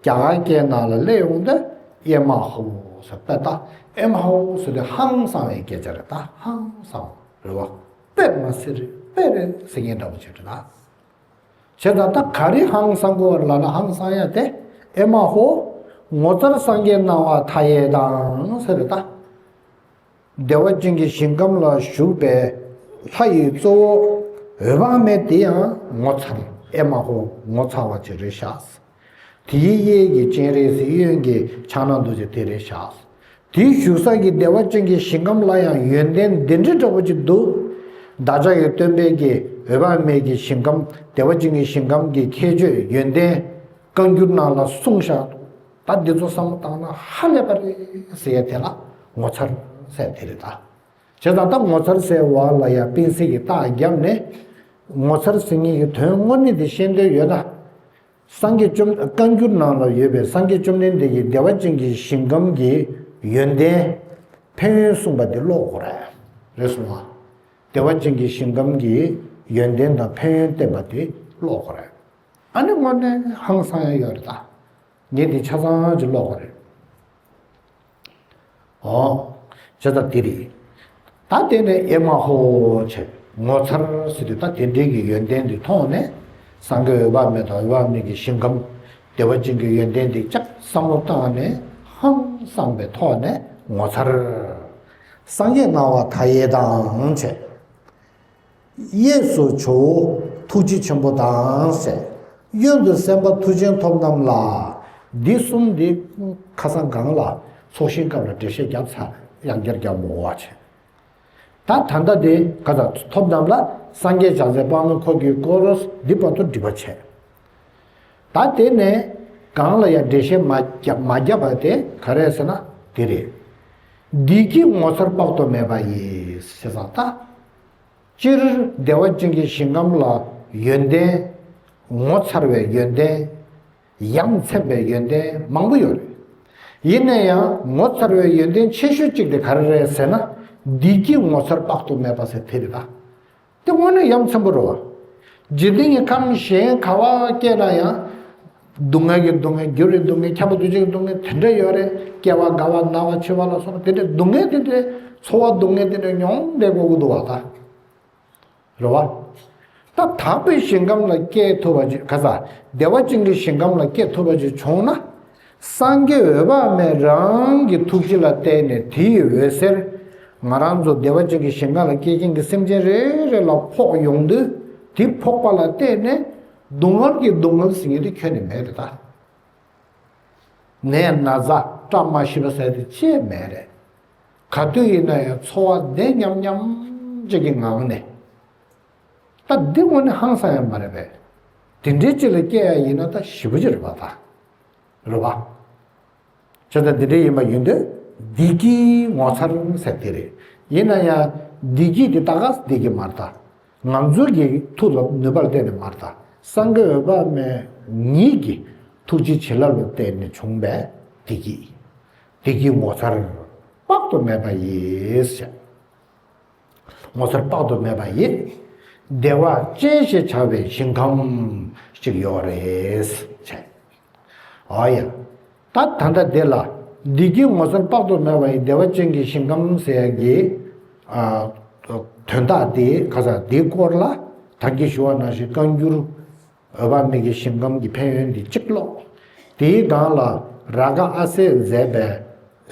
རྒྱ་གར་སྐད་ནང་ལ་སླེབས་ཡོང་དུས་ཨེ་མ་ཧོ་ཟེར་དཔེ་ད། ཨེ་མ་ཧོ་ཟེར་དུས་ཧང་སང་བའི་སྐད་ཆ་རེད་ད། ཧང་སང་རེད་བ། དཔེ་མ་ཟེར་དཔེ་རེད་ཟེར་མཁན་འདྲ་པོ་ཅིག་རེད་ད། བྱས་ཙང་ད་ག་རེ་ཧང་སང་གོ་བ་ལབ་ན་ཧང་སང་ཡ་དེ། ཨེ་མ་ཧོ། ངོ་མཚར་སངས་རྒྱས་སྣང་བ་མཐའ་ཡས་དང་ཟེར་རེད་ད། བདེ་བ་ཅན་གྱི་ཞིང་ཁམས་ལ་བཞུགས་པའི་ལྷ་ཡི་གཙོ་བོ་འོད་དཔག་མེད་དེ་ཡང་ངོ་མཚར། ཨེ་མ་ཧོ་ངོ་མཚར་བ་ཅིག་རེད་ཤག། དེའི་གཡས་ཀྱི་སྤྱན་རས་གཟིགས། གཡོན་གྱི་ཕྱག་ན་རྡོ་རྗེ་དེ་རེད་ཤག། དེའི་བཞུགས་ས་ཀྱི་བདེ་བ་ཅན་གྱི་ཞིང་ཁམས་ལ་ཡང་ཡོན་ཏན་འདི་འདྲ་འདྲ་པོ་ཅིག་འདུག། བདག་ཅག་གི་སྟོན་པའི་གི་འོད་དཔག་མེད་ཀྱི་ཞིང་ཁམས་བདེ་བ་ཅན་གྱི་ཞིང་ཁམས་ཀྱི་ཁྱད་ཆོས་ཡོན་ཏན་བཀའ་འགྱུར་ནང་ལ་གསུངས་ཤག། ད་འདི་ཚོ་བསམ་བློ་བཏང་ན་ཧ་ལས་པ་རེད་ཟེར་ཡ་དེ་ལ་ངོ་མཚར་ཟེར་དེ་རེད་ད། བྱས་ཙང་ད་ངོ་མཚར་ཟེར་བ་ལ་ཡང་སྤེན་སྲིད་ཀྱི་རྟགས་བརྒྱབ་ནས། ངོ་མཚར་ཟེར་མཁན་གྱི་དོན་དངོས་གནས་དེ་ཤེས་འདོད་ཡོད་ན། སངས་རྒྱས་བཅོམ་བཀའ་འགྱུར་ནང་ལ་ཡོད་པའི་སངས་རྒྱས་བཅོམ་ལྡན་འདས་ཀྱིས་བདེ་བ་ཅན་གྱི་ཞིང་ཁམས་ཀྱི་ཡོན་ཏན་ཕན་ཡོན་གསུངས་པ་དེ་ཀློག་དགོས་རེད། རེད་སོང་ང་། བདེ་བ་ཅན་གྱི་ཞིང་ཁམས་ཀྱི་ཡོན་ཏན་དང་ཕན་ཡོན་བསྟན་པ་དེ་ཀློག་དགོས་རེད། ཨ་ནི་དངོས་གནས་ཧང་སང་ཡ་ཡོད་རེད་ད། ངས་འདི་ཆ་ཚང་ཅིག་ཀློག་དགོས་རེད། ཨོ། བྱས་ཙང་དེ་རེད། ད་དེ་ནས་ཨེ་མ་ཧོ་བྱས་ངོ་མཚར་ཟེར་དུས་ད་དེ་འདྲའི་གི་ཡོན་ཏན་འདི་མཐོང་ནས། སངས་རྒྱས་འོད་དཔག་མེད་དང་འོད་དཔག་མེད་ཀྱི་ཞིང་ཁམས་བདེ་བ་ཅན་གྱི་ཡོན་ཏན་འདི་ཅག་བསམ་བློ་བཏང་ནས་ཧང་སངས་པའི་ཐོག་ནས་ངོ་མཚར། སངས་རྒྱས་སྣང་བ་མཐའ་ཡས་དང་བྱས། གཡས་སུ་ཇོ་བོ་ཐུགས་རྗེ་ཆེན་པོ་དང་ཟེར། གཡོན་དུ་སེམས་དཔའ་མཐུ་ཆེན་ཐོབ་རྣམས་ལ། འདི་གསུམ་འདི་ཁ་སང་སྒང་ལ་ཚོགས་ཞིང་སྐབས་ལ་འགྲེལ་བཤད་བརྒྱབ་ཚར། ཡང་བསྐྱར་རྒྱག་མི་དགོས་པ་བྱས། ད་ད་ལྟ་དེ་ག་ཚ་ཐོབ་རྣམས་ལ་སངས་རྒྱས་བྱང་སེམས་དཔག་མེད་འཁོར་གྱི་སྐོར་འདི་བར་དུ་འགྲིག་པ་བྱས། ད་དེ་ནས་སྒང་ལ་ཡང་འགྲེལ་བཤད་མ་བརྒྱབ་མ་བརྒྱབ་པ་དེ་ག་རེ་ཟེར་ན་དེ་རེད། བདེ་སྐྱིད་ངོ་མཚར་དཔག་ཏུ་མེད་པ་ཡིས་ཟེར་ཙང་ད། སྤྱིར་བདེ་བ་ཅན་གྱི་ཞིང་ཁམས་ལ་ཡོན་ཏན། ངོ་མཚར་བའི་ཡོན་ཏན། ཡ་མཚན་པའི་ཡོན་ཏན་མང་པོ་ཡོད་རེད། ཡིན་ན་ཡང་ངོ་མཚར་བའི་ཡོན་ཏན་ཆེ་ཤོས་གཅིག་དེ་ག་རེ་རེད་ཟེར་ན། བདེ་སྐྱིད་ངོ་མཚར་དཔག་ཏུ་མེད་པ་ཟེར་དེ་རེད་ད། དེ་དངོས་གནས་ཡ་མཚན་པོ་རེད་བ། འཇིག་རྟེན་གྱི་ཁམས་གཞན་ག་བ་སྐྱེས་ན་ཡང་། སྡུག་བསྔལ་གྱི་སྡུག་བསྔལ། འགྱུར་བའི་སྡུག་བསྔལ། འཁྱམས་པ་འདུ་བྱེད་ཀྱི་སྡུག་བསྔལ་དེ་འདྲ་ཡོད་རེད། སྐྱེ་བ་རྒ་བ་ན་བ་འཆི་བ་ལ་སོགས་པ་དེ་འདྲའི་སྡུག་བསྔལ་དེ་འདྲའི་འཚོ་བ་སྡུག་བསྔལ་དེ་འདྲའི་མྱོང་བསྡད་དགོས་ཀྱི་འདུག་བ་ད། རེད་བ། ད་དག་པའི་ཞིང་ཁམས་ལ་སྐྱེ་ཐུབ་པ་ཅིག་ག་ས་བདེ་བ་ཅན་གྱི་ཞིང་ཁམས་ལ་སྐྱེ་ཐུབ་པ་ཅིག་བྱུང་ན། སངས་རྒྱས་འོད་དཔག་མེད་རང་གི་ཐུགས་རྗེ་ལ་བརྟེན་ནས་དེ་ཡི་འོད་ཟེར། ང་རང་ཚོ་བདེ་བ་ཅན་གྱི་ཞིང་ཁམས་ལ་སྐྱེ་མཁན་གྱི་སེམས་ཅན་རེ་རེ་ལ་ཕོག་ཡོང་དུས། དེ་ཕོག་པ་ལ་བརྟེན་ནས་སྡུག་བསྔལ་གྱི་སྡུག་བསྔལ་ཟེར་མཁན་དེ་ཁྱོན་ནས་མེད་རེད་ད། ནད་ན་ཚ་བཀྲ་མ་ཤིས་པ་ཟེར་དེ་ཅིག་མེད་རེད། ག་དུས་ཡིན་ན་ཡང་འཚོ་བ་བདེ་མཉམ་མཉམ་ཅིག་གི་ངང་ནས། ད་འདི་དངོས་གནས་ཧང་སང་ཡང་མ་རེད་པས། དེ་འདྲའི་ཅིག་ལ་སྐྱེ་ཡ་ཡིན་ན་ད་ཞེ་པོ་ཅིག་རེད་པ་ད། རེད་པ། བྱས་ཙང་འདི་འདྲའི་ཡིན་པ་ཡིན་དུས་བདེ་སྐྱིད་ངོ་མཚར་ཟེར་དེ་རེད། ཡིན་ན་ཡང་བདེ་སྐྱིད་དེ་ད་ག་སེ་བདེ་སྐྱིད་མ་རེད་ད། ང་ཚོ་གི་ཐུགས་ལ་ནུས་པ་ལ་བརྟེན་ནས་མ་རེད་ད། སངས་རྒྱས་འོད་དཔག་མེད་ཉིད་ཀྱི་ཐུགས་རྗེ་བྱིན་རླབས་ལ་བརྟེན་ནས་བྱུང་བའི་བདེ་སྐྱིད། བདེ་སྐྱིད་ངོ་མཚར་དཔག་ཏུ་མེད་པ་ཡིས་ཟེར། ངོ་མཚར་དཔག་ཏུ་མེད་པ་ཡི། བདེ་བ་ཅན་ཞེས་བྱ་བའི་ཞིང་ཁམས་ཤིག་ཡོད་རེད་བྱས། ཨོ་ཡ། ད་ད་ལྟ་འདི་ལ་བདེ་སྐྱིད་ངོ་མཚར་དཔག་ཏུ་མེད་པ་ཡི་བདེ་བ་ཅན་གྱི་ཞིང་ཁམས་ཟེར་ཡ་གི། ཨ། དོན་དག་དེ་ག་ས་དེའི་སྐོར་ལ་ད་གིན་ཞུ་བ་ནང་བཞིན་བཀའ་འགྱུར། འོད་དཔག་མེད་ཀྱི་ཞིང་ཁམས་ཀྱི་ཕན་ཡོན་འདི་གཅིག་ཀློག་དེའི་སྒང་ལ་རཱ་ག་ཨ་སས་མཛད་པའི་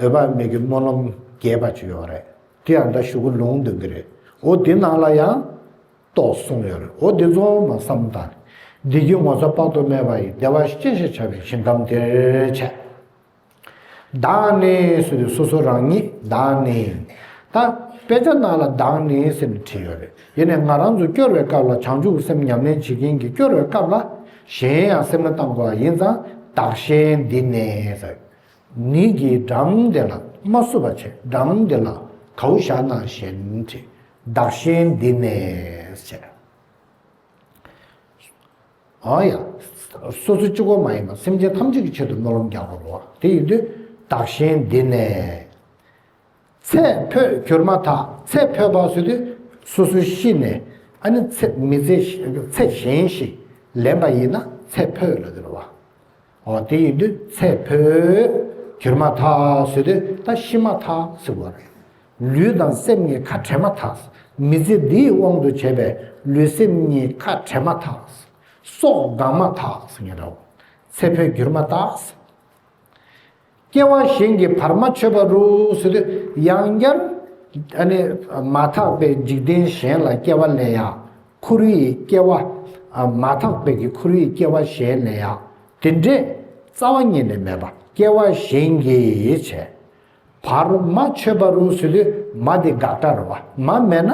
འོད་དཔག་མེད་ཀྱི་སྨོན་ལམ་རྒྱས་པ་ཅིག་ཡོད་རེད། དེ་ཡང་ད་ཞུ་གི་ལུང་འདོན་གི་རེད། འོ་དེ་ནང་ལ་ཡང་ཏོག་གསུངས་ཡོད་རེད། འོ་དེ་ཚོ་མ་བསམ་དང་། བདེ་སྐྱིད་ངོ་མཚར་དཔག་ཏུ་མེད་པ་ཡི་བདེ་བ་ཅན་ཞེས་བྱ་བའི་ཞིང་ཁམས་དེར་བྱས། བདག་ནི་ཟེར་དུས་སོ་སོ་རང་ཉིད་བདག་ནི། ད་དཔེ་ཆ་ནང་ལ་བདག་ནི་ཟེར་ནས་བྲིས་ཡོད་རེད། ཡིན་ནའི་ང་རང་ཚོ་སྐྱོར་བའི་སྐབས་ལ་བྱང་ཆུབ་ཀྱི་སེམས་ཉམས་ལེན་བྱེད་མཁན་གྱི་སྐྱོར་བའི་སྐབས་ལ་གཞན་ཡང་སེམས་ལ་བཏང་དགོས་པ་ཡིན་ཙང་བདག་གཞན་འདི་ནི་ཟེར། ནི་གི་འགྲམ་དེ་ལ་མ་བསུབས་པ་བྱས། འགྲམ་དེ་ལ་གའུ་བཞག་ནང་བཞིན་བྲིས། བདག་གཞན་འདི་ནི་ཟེར། ཨོ་ཡ། སོ་སོ་གཅིག་པོ་མ་ཡིན་པར་སེམས་ཅན་ཐམས་ཅད་ཀྱི་ཆེད་དུ་སྨོན་ལམ་རྒྱག་དགོས་རེད་བ། དེ་ཡིན་དུས་བདག་གཞན་འདི་ནི། ཚེ་འཕོས་གྱུར་མ་ཐག་ཚེ་འཕོས་པ་ཟེར་དུས་སོ་སོ་ཤི་ནས་ཨ་ནི་ཚེ་མི་ཚེ་ཚེ་གཞན་ཞིག་ལེན་པ་ཡིན་ན་ཚེ་འཕོས་ལབ་དེ་རེད་བ། ཨོ་དེ་ཡིན་དུས་ཚེ་འཕོས་གྱུར་མ་ཐག་ཟེར་དུས་ད་ཤི་མ་ཐག་ཟེར་བ་རེད། ལུས་དང་སེམས་གཉིས་ཁ་བྲལ་མ་ཐག་མི་ཚེ་འདིའི་དབང་དུ་བྱས་པའི་ལུས་སེམས་གཉིས་ཁ་བྲལ་མ་ཐག་སྲོག་འགག་མ་ཐག་ཟེར་ངེས་རེད། ཚེ་འཕོས་གྱུར་མ་ཐག་སྐྱེ་བ་གཞན་གྱི་བར་མ་ཆོད་པ་རུ་ཟེར་དུས་ཡང་བསྐྱར་ཨ་ནི་མ་དག་པའི་འཇིག་རྟེན་གཞན་ལ་སྐྱེ་བ་ལེན་ཡག་ཁོར་ཡུག་སྐྱེ་བ། མ་དག་པའི་གི་ཁོར་ཡུག་སྐྱེ་བ་གཞན་ལེན་ཡག་དེ་འདྲས་རྩ་བ་ཉིད་ནས་མེད་པ། སྐྱེ་བ་གཞན་གྱི་བྱས། བར་མ་ཆོད་པ་རུ་ཟེར་དུས་མ་དེ་དགག་སྒྲ་རེད་བ། མ་མེད་ན་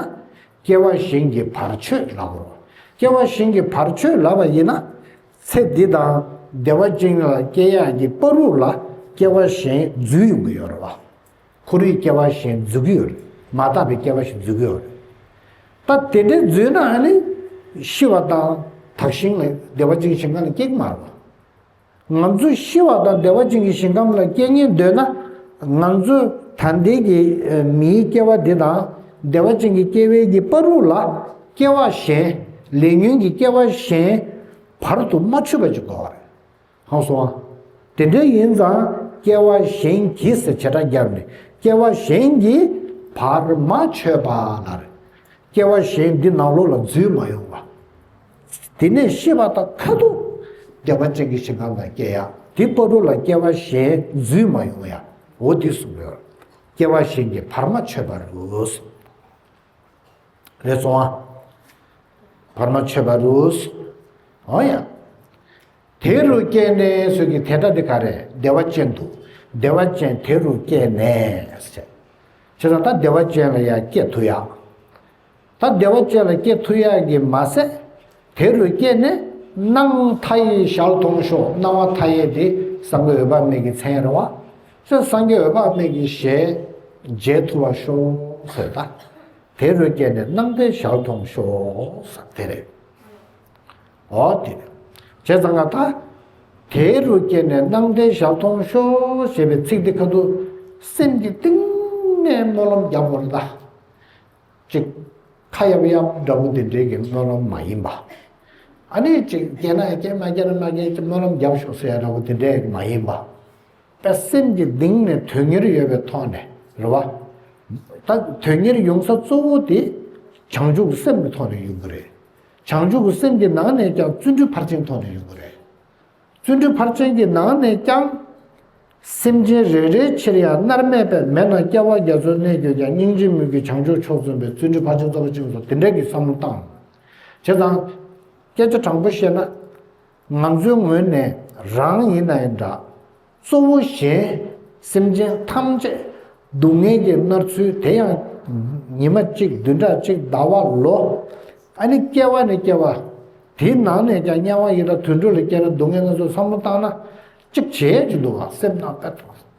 སྐྱེ་བ་གཞན་གྱི་བར་ཆོད་ལབ་དགོས་རེད། སྐྱེ་བ་གཞན་གྱི་བར་ཆོད་ལབ་པ་ཡིན་ན། ཚེ་འདི་དང་བདེ་བ་ཅན་ལ་སྐྱེ་ཡག་གི་བར་རུ་ལ་སྐྱེ་བ་གཞན་འཛུལ་ཡོང་གི་ཡོད་རེད་བ། ཁོར་ཡུག་སྐྱེ་བ་གཞན་འཛུལ་གྱི་ཡོད་རེད། མ་དག་པའི་སྐྱེ་བ་ཞིག་འཛུལ་གྱི་ཡོད་རེད། ད་དེ་འདྲའི་འཛུལ་ན་ཨ་ནི་ཤི་བ་དང་དག་ཞིང་ལ་བདེ་བ་ཅན་གྱི་ཞིང་ཁམས་ལ་སྐྱེ་གི་མ་རེད་པ། ང་ཚོ་ཤི་བ་དང་བདེ་བ་ཅན་གྱི་ཞིང་ཁམས་ལ་སྐྱེ་སྙིང་འདོད་ན། ང་ཚོ་ད་ལྟའི་གི་མིའི་སྐྱེ་བ་འདི་དང་བདེ་བ་ཅན་གྱི་སྐྱེ་བའི་གི་བར་དུ་ལ་སྐྱེ་བ་གཞན་ལས་ཉོན་གྱི་སྐྱེ་བ་གཞན་བར་དུ་མ་ཆོད་པ་ཅིག་དགོས་པ་རེད། ཧང་སོང་ཨ། དེ་འདྲ་ཡིན་ཙང་སྐྱེ་བ་གཞན་གྱིས་ཟེར་བྱེ་བྲག་བརྒྱབ་ནས་སྐྱེ་བ་གཞན་གྱིས་བར་མ་ཆོད་པ་ལ་རེད། སྐྱེ་བ་གཞན་འདི་ནང་ལོགས་ལ་འཛུལ་མ་ཡོང་བ། དེ་ནས་ཤི་བ་དང་ཁ་ཐུག་བདེ་བ་ཅན་གྱི་ཞིང་ཁམས་ལ་སྐྱེ་ཡ། དེ་བར་དུ་ལ་སྐྱེ་བ་གཞན་འཛུལ་མ་ཡོང་ཡ། འོ་འདི་གསུངས་ཡོད། སྐྱེ་བ་གཞན་གྱིས་བར་མ་ཆོད་པ་རུ་གསུངས། རེད་སོང་ཨ། བར་མ་ཆོད་པ་རུ། འོ་ཡ། དེ་རུ་སྐྱེས་ནས་ཟེར་གྱི་དེ་སྒྲ་འདི་ག་རེ་བདེ་བ་ཅན་དུ། བདེ་བ་ཅན་དེ་རུ་སྐྱེས་ནས་ཟེར། བྱས་ཙང་ད་བདེ་བ་ཅན་ལ་ཡང་སྐྱེ་ཐུབ་ཡ། ད་བདེ་བ་ཅན་ལ་སྐྱེ་ཐུབ་ཡ་གི་མ་ཟད། དེ་རུ་སྐྱེས་ནས་སྣང་མཐའ་ཡས་ཞལ་མཐོང་ཤོག་སྣང་བ་མཐའ་ཡས་དེ་སངས་རྒྱས་འོད་དཔག་མེད་ཀྱི་མཚན་རེད་པ། སངས་རྒྱས་འོད་དཔག་མེད་ཀྱི་ཞལ་མཇལ་ཐུབ་པར་ཤོག་ཟེར་ད། དེ་རུ་སྐྱེས་ནས་སྣང་མཐའི་ཞལ་མཐོང་ཤོག་ཟེར་དེ་རེད། འོ་དེ་རེད། བྱས་ཙང་ང་ད། དེ་རུ་སྐྱེས་ནས་སྣང་མཐའི་ཞལ་མཐོང་ཤོག་ཞེས་པའི་ཚིག་འདི་ཁ་ཐུག་སེམས་ཀྱི་གཏིང་ནས་སྨོན་ལམ་རྒྱག་དགོས་རེད་ད། ཅིག་ཁ་གཡབ་གཡབ་འདྲ་པོ་དེ་འདྲའི་གི་སྨོན་ལམ་མ་ཡིན་པ། ཨ་ནི་ཅིག་སྐྱེས་ན་སྐྱེས་མ་སྐྱེས་ན་མ་སྐྱེས་ཅིག་སྨོན་ལམ་རྒྱབ་ཤོག་ཟེར་ཡ་འདྲ་པོ་དེ་འདྲའི་མ་ཡིན་པ། དཔེ་སེམས་ཀྱི་གཏིང་ནས་དོན་གཉེར་ཡོད་པའི་ཐོག་ནས་རེད་པ། ད་དོན་གཉེར་ཡོང་ས་གཙོ་བོ་དེ་བྱང་ཆུབ་ཀྱི་སེམས་ཀྱི་ཐོག་ནས་ཡོང་གི་རེད། བྱང་ཆུབ་ཀྱི་སེམས་ཀྱི་ནང་ནས་ཀྱང་བརྩོན་འགྲུས་ཕར་ཕྱིན་ཐོག་ནས་ཡོང་གི་རེད། བརྩོན་འགྲུས་ཕར་ཕྱིན་གྱི་ནང་ནས་ཀྱང་། སེམས་ཅན་རེ་རེའི་ཕྱིར་ཡང་མནར་མེད་པའི་མེ་ནང་སྐྱེ་བ་རྒྱ་མཚོའི་གནས་གྱུར་ཀྱང་། སྙིང་རྗེ་མོས་གུས་བྱང་ཆུབ་མཆོག་བརྩོན་པའི། བརྩོན་འགྲུས་ཕར་ཕྱིན་རྩོལ་བ་ཅན་སོགས་དེ་འདྲ་གི་བསམ་བློ་བཏང་། བྱས་ཙང་། སྐད་ཆ་དྲང་པོ་བཤད་ན། ང་ཚོའི་ངོས་ནས་རང་ཡིན་ན་ཡང་འདྲ། གཙོ་བོ་གཞན་སེམས་ཅན་ཐམས་ཅད་སྡུག་བསྔལ་གྱིས་མནར་ཚུལ་དེ་ཡང་ཉི་མ་གཅིག་བདུན་ཕྲག་གཅིག་ཟླ་བ་ལོ། ཨ་ནི་སྐྱེ་བ་ནས་སྐྱེ་བ། དེའི་ནང་ནས་ཀྱང་དམྱལ་བ་ཡི་དྭགས་དུད་འགྲོ་ལ་སྐྱེས་ན་སྡུག་བསྔལ་སྣ་ཚོགས་བསམ་བློ་བཏང་ན། གཅིག་བྱེད་ཀྱི་འདུག་བ། སེམས་ནང་དཔེ་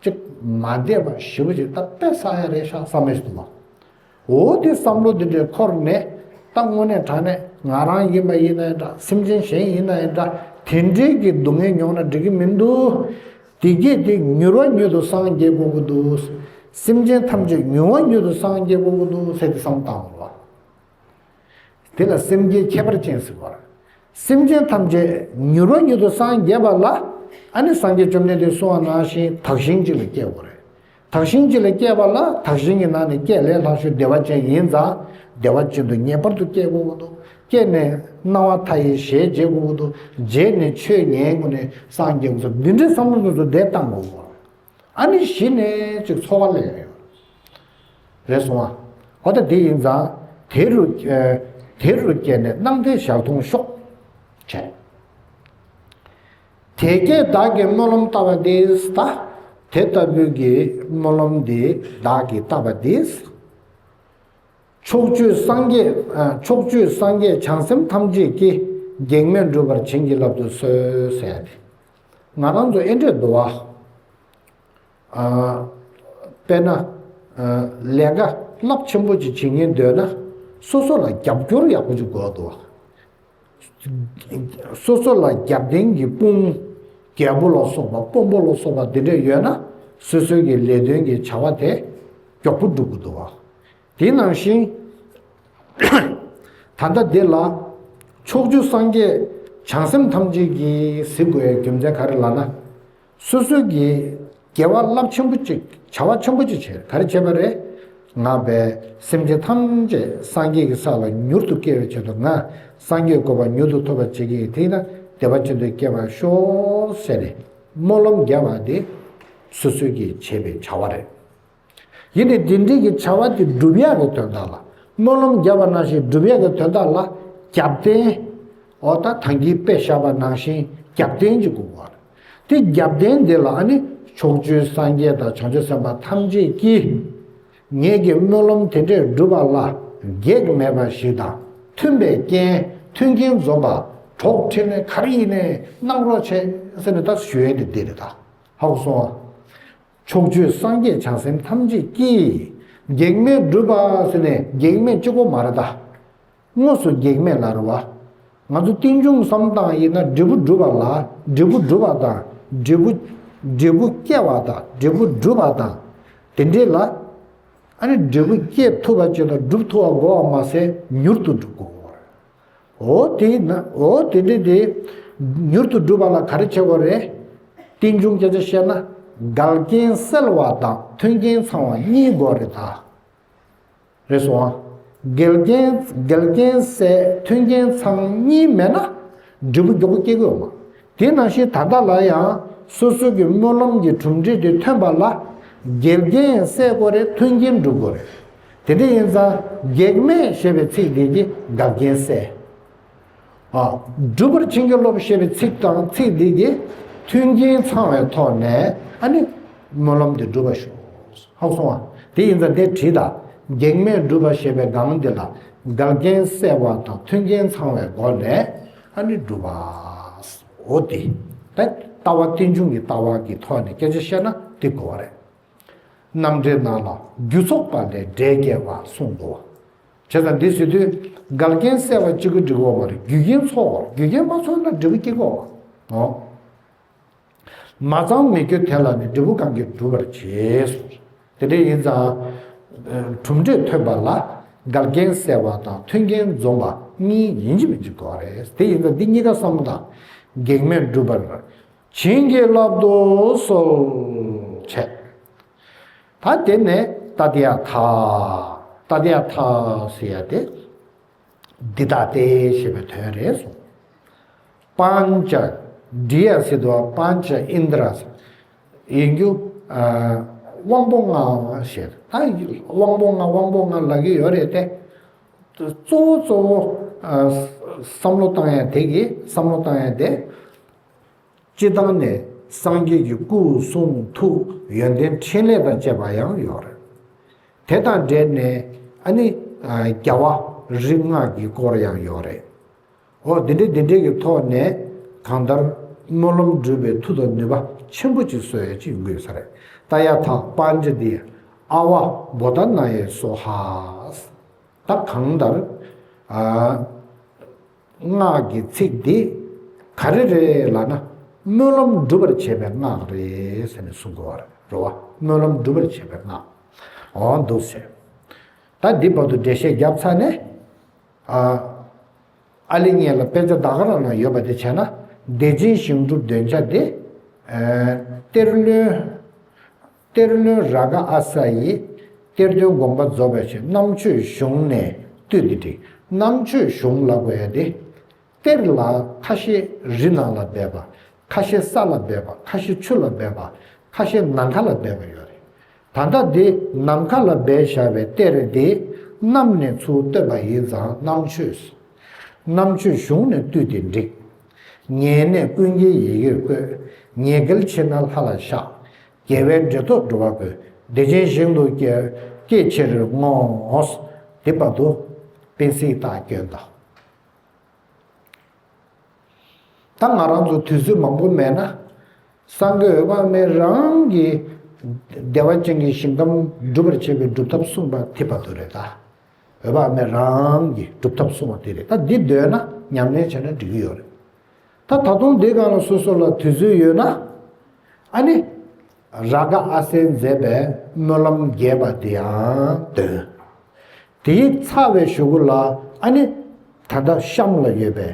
གཅིག་མ་བདེ་བ་ཞེ་པོ་ཅིག་ད་དཔེ་བསགས་ཡ་རེད་ཤག་བསམ་ཡ་ཞིག་འདུག་བ། འོ་དེ་བསམ་བློ་འདི་འདྲའི་འཁོར་ནས། ད་དངོས་གནས་དྲང་གནས་ང་རང་ཡིན་པ་ཡིན་ན་ཡང་འདྲ། སེམས་ཅན་གཞན་ཡིན་ན་ཡང་འདྲ། དེ་འདྲའི་གི་སྡུག་བསྔལ་མྱོང་ན་འགྲིག་གི་མི་འདུག་དེ་གས་དེ་མྱུར་བ་མྱུར་དུ་སངས་རྒྱས་དགོས་ཀྱི་འདུག་སེམས་ཅན་ཐམས་ཅད་མྱུར་བ་མྱུར་དུ་སངས་རྒྱས་དགོས་ཀྱི་འདུག་ཟེར་ཏེ་བསམ་བཏང་བ་རེད་བ། དེ་ལ་སེམས་བསྐྱེད་ཁྱད་པར་ཅན་ཟེར་བ་རེད། སེམས་ཅན་ཐམས་ཅད་མྱུར་བ་མྱུར་དུ་སངས་རྒྱས་པ་ལ། ཨ་ནི་སངས་རྒྱས་བཅོམ་ལྡན་འདས་གསུངས་པ་ནང་བཞིན་དག་ཞིང་གཅིག་ལ་སྐྱེ་དགོས་རེད། དག་ཞིང་གཅིག་ལ་སྐྱེས་པ་ལ་དག་ཞིང་གི་ནང་ནས་སྐྱེས་ལས་ལྷག་ཤོས་བདེ་བ་ཅན་ཡིན་ཙང་། བདེ་བ་ཅན་དུ་ངེས་པར་དུ་སྐྱེ་དགོས་ཀྱི་འདུག་སྐྱེས་ནས་སྣང་བ་མཐའ་ཡས་ཞལ་མཇལ་དགོས་ཀྱི་འདུག་མཇལ་ནས་ཆོས་ཉན་དགོས་ནས་སངས་རྒྱས་དགོས་ཀྱི་འདུག་འདི་འདྲའི་བསམ་བློ་འདི་ཚོ་བསྡད་བཏང་དགོས་ཀྱི་འདུག་ཨ་ནི་གཞི་ནས་ཅིག་འཚོ་བ་ལས་རེད་སོང་ཨ། འོ་ད་དེ་ཡིན་ཙང་། དེ་རུ། ཨ། དེ་རུ་སྐྱེས་ནས་སྣང་མཐའི་ཞལ་མཐོང་ཤོག་བྱས། དེ་སྐད་བདག་གིས་སྨོན་ལམ་བཏབ་པ་འདི། ད་དེ་ལྟ་བུའི་གི་སྨོན་ལམ་འདི་བདག་གིས་བཏབ་པ་འདི། ཕྱོགས་བཅུའི་སངས་རྒྱས། ཨ། ཕྱོགས་བཅུའི་སངས་རྒྱས་བྱང་སེམས་ཐམས་ཅད་ཀྱིས་གེགས་མེད་འགྲུབ་པར་བྱིན་གྱིས་བརླབ་ཏུ་གསོལ་ཟེར་ཡ་དེ། ང་རང་ཚོ་ཨེ་འདྲས་འདུག་བ། ཨ། དཔེར་ན། ཨ། ལས་ཀ་རླབས་ཆེན་པོ་ཅིག་བྱེད་སྙིང་འདོད་ན། སོ་སོ་ལ་རྒྱབ་སྐྱོར་ཡག་པོ་ཅིག་དགོས་འདུག་བ། སོ་སོ་ལ་རྒྱབ་རྟེན་གྱི་དཔུང་། རྒྱལ་པོ་ལ་སོགས་པ་དཔོན་པོ་ལ་སོགས་པ་འདི་འདྲ་ཡོད་ན། སོ་སོའི་གི་ལས་དོན་གྱི་བྱ་བ་དེ་མགྱོགས་པོ་འགྲུབ་ཀྱི་འདུག་བ། དེ་ནང་བཞིན། ད་ལྟ་འདི་ལ་ཕྱོགས་བཅུའི་སངས་རྒྱས་བྱང་སེམས་ཐམས་ཅད་ཀྱིས་གཟིགས་དགོས་པའི་རྒྱུ་མཚན་ག་རེ་ལབ་ན། སོ་སོ་གིས་དགེ་བ་རླབས་ཆེན་པོ་གཅིག་བྱ་བ་ཆེན་པོ་གཅིག་བྱས། ག་རེ་བྱས་པ་རེད། ང་བས་སེམས་ཅན་ཐམས་ཅད་སངས་རྒྱས་ཀྱི་ས་ལ་མྱུར་དུ་སྐྱེ་བའི་ཆེད་དུ། ང་སངས་རྒྱས་གོ་འཕང་མྱུར་དུ་ཐོབ་པར་བྱེད་ཀྱི་ཡིན། དེས་ན་བདེ་བ་ཅན་དུ་སྐྱེ་བར་ཤོག་ཟེར་ནས་སྨོན་ལམ་བརྒྱབ་པ་དེ་སོ་སོ་གིས་བྱས་པའི་བྱ་བ་རེད། ཡིན་ནའི་འདི་འདྲའི་གི་བྱ་བ་དེ་སྒྲུབ་ཡག་གི་དོན་དག་ལ། སྨོན་ལམ་བརྒྱབ་པ་ནང་བཞིན་སྒྲུབ་ཡག་གི་དོན་དག་ལ་རྒྱབ་རྟེན། འོ་ད་ད་གིན་དཔེ་བཞག་པ་ནང་བཞིན་རྒྱབ་རྟེན་གཅིག་དགོས་པ་རེད། དེ་རྒྱབ་རྟེན་འདི་ལ་ཨ་ནི་ཕྱོགས་བཅུའི་སངས་རྒྱས་དང་བྱང་ཆུབ་སེམས་དཔའ་ཐམས་ཅད་ཀྱིས། ངེད་ཀྱི་སྨོན་ལམ་དེ་འདྲས་འགྲུབ་པ་ལ་གེགས་མེད་པ་ཞིག་དང་། མཐུན་པའི་རྐྱེན། མཐུན་རྐྱེན་འཛོམས་པ། གྲོགས་འཕྲིན་ལས་ག་རེ་ཡིན་ནའི་གནང་རོགས་བྱེད་ཟེར་ནས་ད་ཞུ་ཡས་དེ་འདི་རེད་ད། ཧ་གོ་སོང་ཨ། ཕྱོགས་བཅུའི་སངས་རྒྱས་བྱང་སེམས་ཐམས་ཅད་ཀྱིས། གེགས་མེད་སྒྲུབ་པ་ཟེར་ནས་གེགས་མེད་གཅིག་པོ་མ་རེད་ད། དངོས་སུ་གེགས་མེད་ལ་རེད་བ། ང་ཚོ་རྟེན་འབྱུང་བསམ་བློ་བཏང་ཡིན་ན་འབྲས་བུ་སྒྲུབ་པ་ལ་འབྲས་བུ་སྒྲུབ་པ་དང་འབྲས་བུ་འབྲས་བུ་སྐྱེ་བ་དང་འབྲས་བུ་སྒྲུབ་པ་དང་དེ་འདྲས་ལ། ཨ་ནི་འབྲས་བུ་སྐྱེ་ཐུབ་པ་ཅིག་དང་སྒྲུབ་ཐུབ་པ་དགོས་པ་མ་ཟད་མྱུར་དུ་སྒྲུབ་དགོས་པ་རེད། འོ་དེ་ན་འོ་དེ་འདྲ་དེ་མྱུར་དུ་སྒྲུབ་པ་ལ་ག་རེ་བྱེད་དགོས་རེད། རྟེན་འབྱུང་སྐད་ཆ་བཤད་ན་འགལ་རྐྱེན་སེལ་བ་དང་མཐུན་རྐྱེན་ཚང་བ་གཉིས་དགོས་རེད་ད། རེད་སོང་ཨ། འགལ་རྐྱེན་འགལ་རྐྱེན་སེལ་མཐུན་རྐྱེན་ཚང་གཉིས་མེད་ན་འབྲས་བུ་མགྱོགས་པོ་སྐྱེ་གི་ཡོད་མ། དེ་ནང་བཞིན་ད་ལྟ་ལ་ཡང་སོ་སོ་གི་སྨོན་ལམ་གྱི་གྲུབ་འབྲས་དེ་ཐོན་པ་ལ་འགལ་རྐྱེན་སེལ་དགོས་རེད། མཐུན་རྐྱེན་སྒྲུབ་དགོས་རེད། དེ་འདྲ་ཡིན་ཙང་གེགས་མེད་ཞེས་པའི་ཚིག་འདི་གིས་འགལ་རྐྱེན་སེལ། ཨ། སྒྲུབ་པར་བྱིན་གྱིས་རློབས་ཞེས་པའི་ཚིག་དང་ཚིག་འདི་གིས་མཐུན་རྐྱེན་ཚང་བའི་ཐོག་ནས་ཨ་ནི་སྨོན་ལམ་འདི་འགྲུབ་པར་ཤོག་ཧ་གོ་སོང་ཨ། དེ་ཡིན་ཙང་དེ་བྲིས་དང་། གེགས་མེད་སྒྲུབ་པ་ཞེས་པའི་སྒང་འདི་ལ་འགལ་རྐྱེན་སེལ་བ་དང་མཐུན་རྐྱེན་ཚང་བའི་སྒོ་ནས་ཨ་ནི་སྒྲུབ་པ། འོ་དེ། ད་ལྟ་བ་རྟེན་འབྱུང་གི་ལྟ་བ་གི་ཐོག་ནས་སྐད་ཆ་བཤད་ན་དེ་དགོས་པ་རེད། རྣམ་འགྲེལ་ནང་ལ་རྒྱུ་ཚོགས་པ་ལས་འབྲས་སྐྱེ་བ་གསུངས་འདུག་བྱས་ཙང་འདི་ཟེར་དུས་འགལ་རྐྱེན་སེལ་བ་གཅིག་པུ་འགྲིག་གི་ཡོད་མ་རེད། རྒྱུ་རྐྱེན་ཚོགས་པ་རྒྱུ་རྐྱེན་མ་ཚོགས་ན་འབྲས་བུ་སྐྱེ་གི་ཡོད་མ་རེད། མ་ཚང་མི་འགྱུར་དེ་ལ་ནི་འབྲས་བུ་གང་གིས་འགྲུབ་པར་བྱེད་གསུངས། དེ་འདྲ་ཡིན་ཙང་། གྲུབ་འབྲས་ཐོན་པ་ལ་འགལ་རྐྱེན་སེལ་བ་དང་མཐུན་རྐྱེན་འཛོམས་པ་གཉིས་ཡིན་གཅིག་མིན་གཅིག་དགོས་རེད། དེ་ཡིན་ཙང་འདི་གཉིས་ཀ་བསམ་བློ་དང་། གེགས་མེད་སྒྲུབ་པར་བྱིན་གྱིས་བརླབ་ཏུ་གསོལ་བྱས། ད་དེ་ནས་ཏ་དི་ཡ་ཐ། ཏ་དི་ཡ་ཐ་ཟེར་ཡ་དེ། འདི་ལྟ་སྟེ་ཞེས་པའི་དོན་རེད་གསུངས། པཉྩ་དྲི་ཡ་ཟེར་དུས་པཉྩ་ཨིནྡྲ་ཡིན་རྒྱུ། དབང་པོ་ལྔ་ཞེས་ད་དབང་པོ་ལྔ་དབང་པོ་ལྔ་ལབ་ཀྱི་ཡོད་རེད་དེ། གཙོ་བོ་གཙོ་བོ་བསམ་བློ་བཏང་ཡ་དེ་གི་བསམ་བློ་བཏང་ཡ་དེ། སྤྱིར་བཏང་ནས་སངས་རྒྱས་ཀྱི་སྐུ་གསུང་ཐུགས་ཡོན་ཏན་ཕྲིན་ལས་དང་བཅས་པ་ཡང་ཡོད་རེད། དེ་དང་འབྲེལ་ནས་ཨ་ནི་རྒྱལ་བ་རིགས་ལྔ་གི་སྐོར་ཡང་ཡོད་རེད། འོ་འདི་འདྲའི་འདི་འདྲའི་གི་ཐོག་ནས་གང་ལྟར་སྨོན་ལམ་འགྲུབ་པའི་མཐུ་དང་ནུས་པ་ཆེན་པོ་ཅིག་གསོལ་ཡ་ཅིག་ཡོང་གི་ཡོད་ས་རེད། ཏ་ཡ་ཐ་པཉྩ་དེ་ཨ་བ་བོ་དྷ་ན་ཡེ་སྭཱ་ཧཱ། ད་གང་ལྟར། ཨ། སྔགས་ཀྱི་ཚིག་འདི་ག་རེ་རེད་ལབ་ན། སྨོན་ལམ་འགྲུབ་པར་བྱེད་པའི་སྔགས་རེད་ཟེར་ནས་གསུང་གི་ཡོད་རེད་བ། སྨོན་ལམ་འགྲུབ་པར་བྱེད་པའི་སྔགས། འོ་འདུག་ཟེར། ད་འདི་བར་དུ་འགྲེལ་བཤད་བརྒྱབ་ཚར་ནས། ཨ། ཨ་ལི་ཉེ་ལ་དཔེ་ཆ་ད་ག་རང་ན་ཡོད་པ་དེ་བྱས་ན། བདེ་ཆེན་ཞིང་སྒྲུབ་འདོན་ཆ་དེ། ཨ། གཏེར་བློན། གཏེར་བློན་རཱ་ག་ཨ་ས་ཡིས་གཏེར་སྟོན་དགོངས་པ་རྫོགས་པའི་ཕྱིར་རྣམ་དཔྱོད་གཞུང་ནས་བཏུས་ཏེ་བྲིས། རྣམ་དཔྱོད་གཞུང་ལབ་དགོས་ཡ་དེ། གཏེར་ལ་ཁ་ཤས་རི་ནང་ལ་སྦས་པ། ཁ་ཤས་ས་ལ་སྦས་པ། ཁ་ཤས་ཆུ་ལ་སྦས་པ། ཁ་ཤས་ནམ་མཁའ་ལ་སྦས་པ་ཡོད་རེད། ད་ལྟ་འདི་ནམ་མཁའ་ལ་སྦས་བཞག་པའི་གཏེར་དེ་གནམ་ནས་ཚུར་བཏོན་པ་ཡིན་ཙང་རྣམ་དཔྱོད། རྣམ་དཔྱོད་གཞུང་ནས་བཏུས་ཏེ་འགྲིག། ཉེ་གནས་ཀུན་གྱི་ཡི་གེར་བཀོད། ཉེས་འགལ་ཕྱིར་ན་ལྷ་ལ་བཤགས། རྒྱལ་བའི་འབྲེལ་ཐོགས་སྒྲུབ་པ་དགོས། བདེ་ཆེན་ཞིང་དུ་སྐྱེ་སྐྱེ་ཕྱིར་བསྔོ། དེ་བར་དུ་པིན་སྲིད་རྟགས་སྐྱོན་དང་། ད་ང་རང་ཚོ་དུས་ཚོད་མང་པོ་མེད་ན། སངས་རྒྱས་འོད་དཔག་མེད་རང་གིས་བདེ་བ་ཅན་གྱི་ཞིང་ཁམས་སྒྲུབ་པར་བྱེད་པའི་སྒྲུབ་ཐབས་གསུངས་པ་དེ་བར་དུ་རེད་ད། འོད་དཔག་མེད་རང་གིས་སྒྲུབ་ཐབས་གསུངས་པ་དེ་རེད། ད་འདི་འདོན་ན་ཉམས་ལེན་བྱས་ན་འགྲིག་གི་ཡོད་རེད། ད་ད་དུང་འདི་སྒང་ལ་སོ་སོ་ལ་དུས་ཚོད་ཡོད་ན། ཨ་ནི། རཱ་ག་ཨ་སེ་མཛད་པའི་སྨོན་ལམ་རྒྱས་པ་དེ་ཡང་འདོན། དེའི་ཚར་བའི་གཞུག་གུ་ལ་ཨ་ནི། ད་ལྟ་གཤམ་ལ་ཡོད་པའི།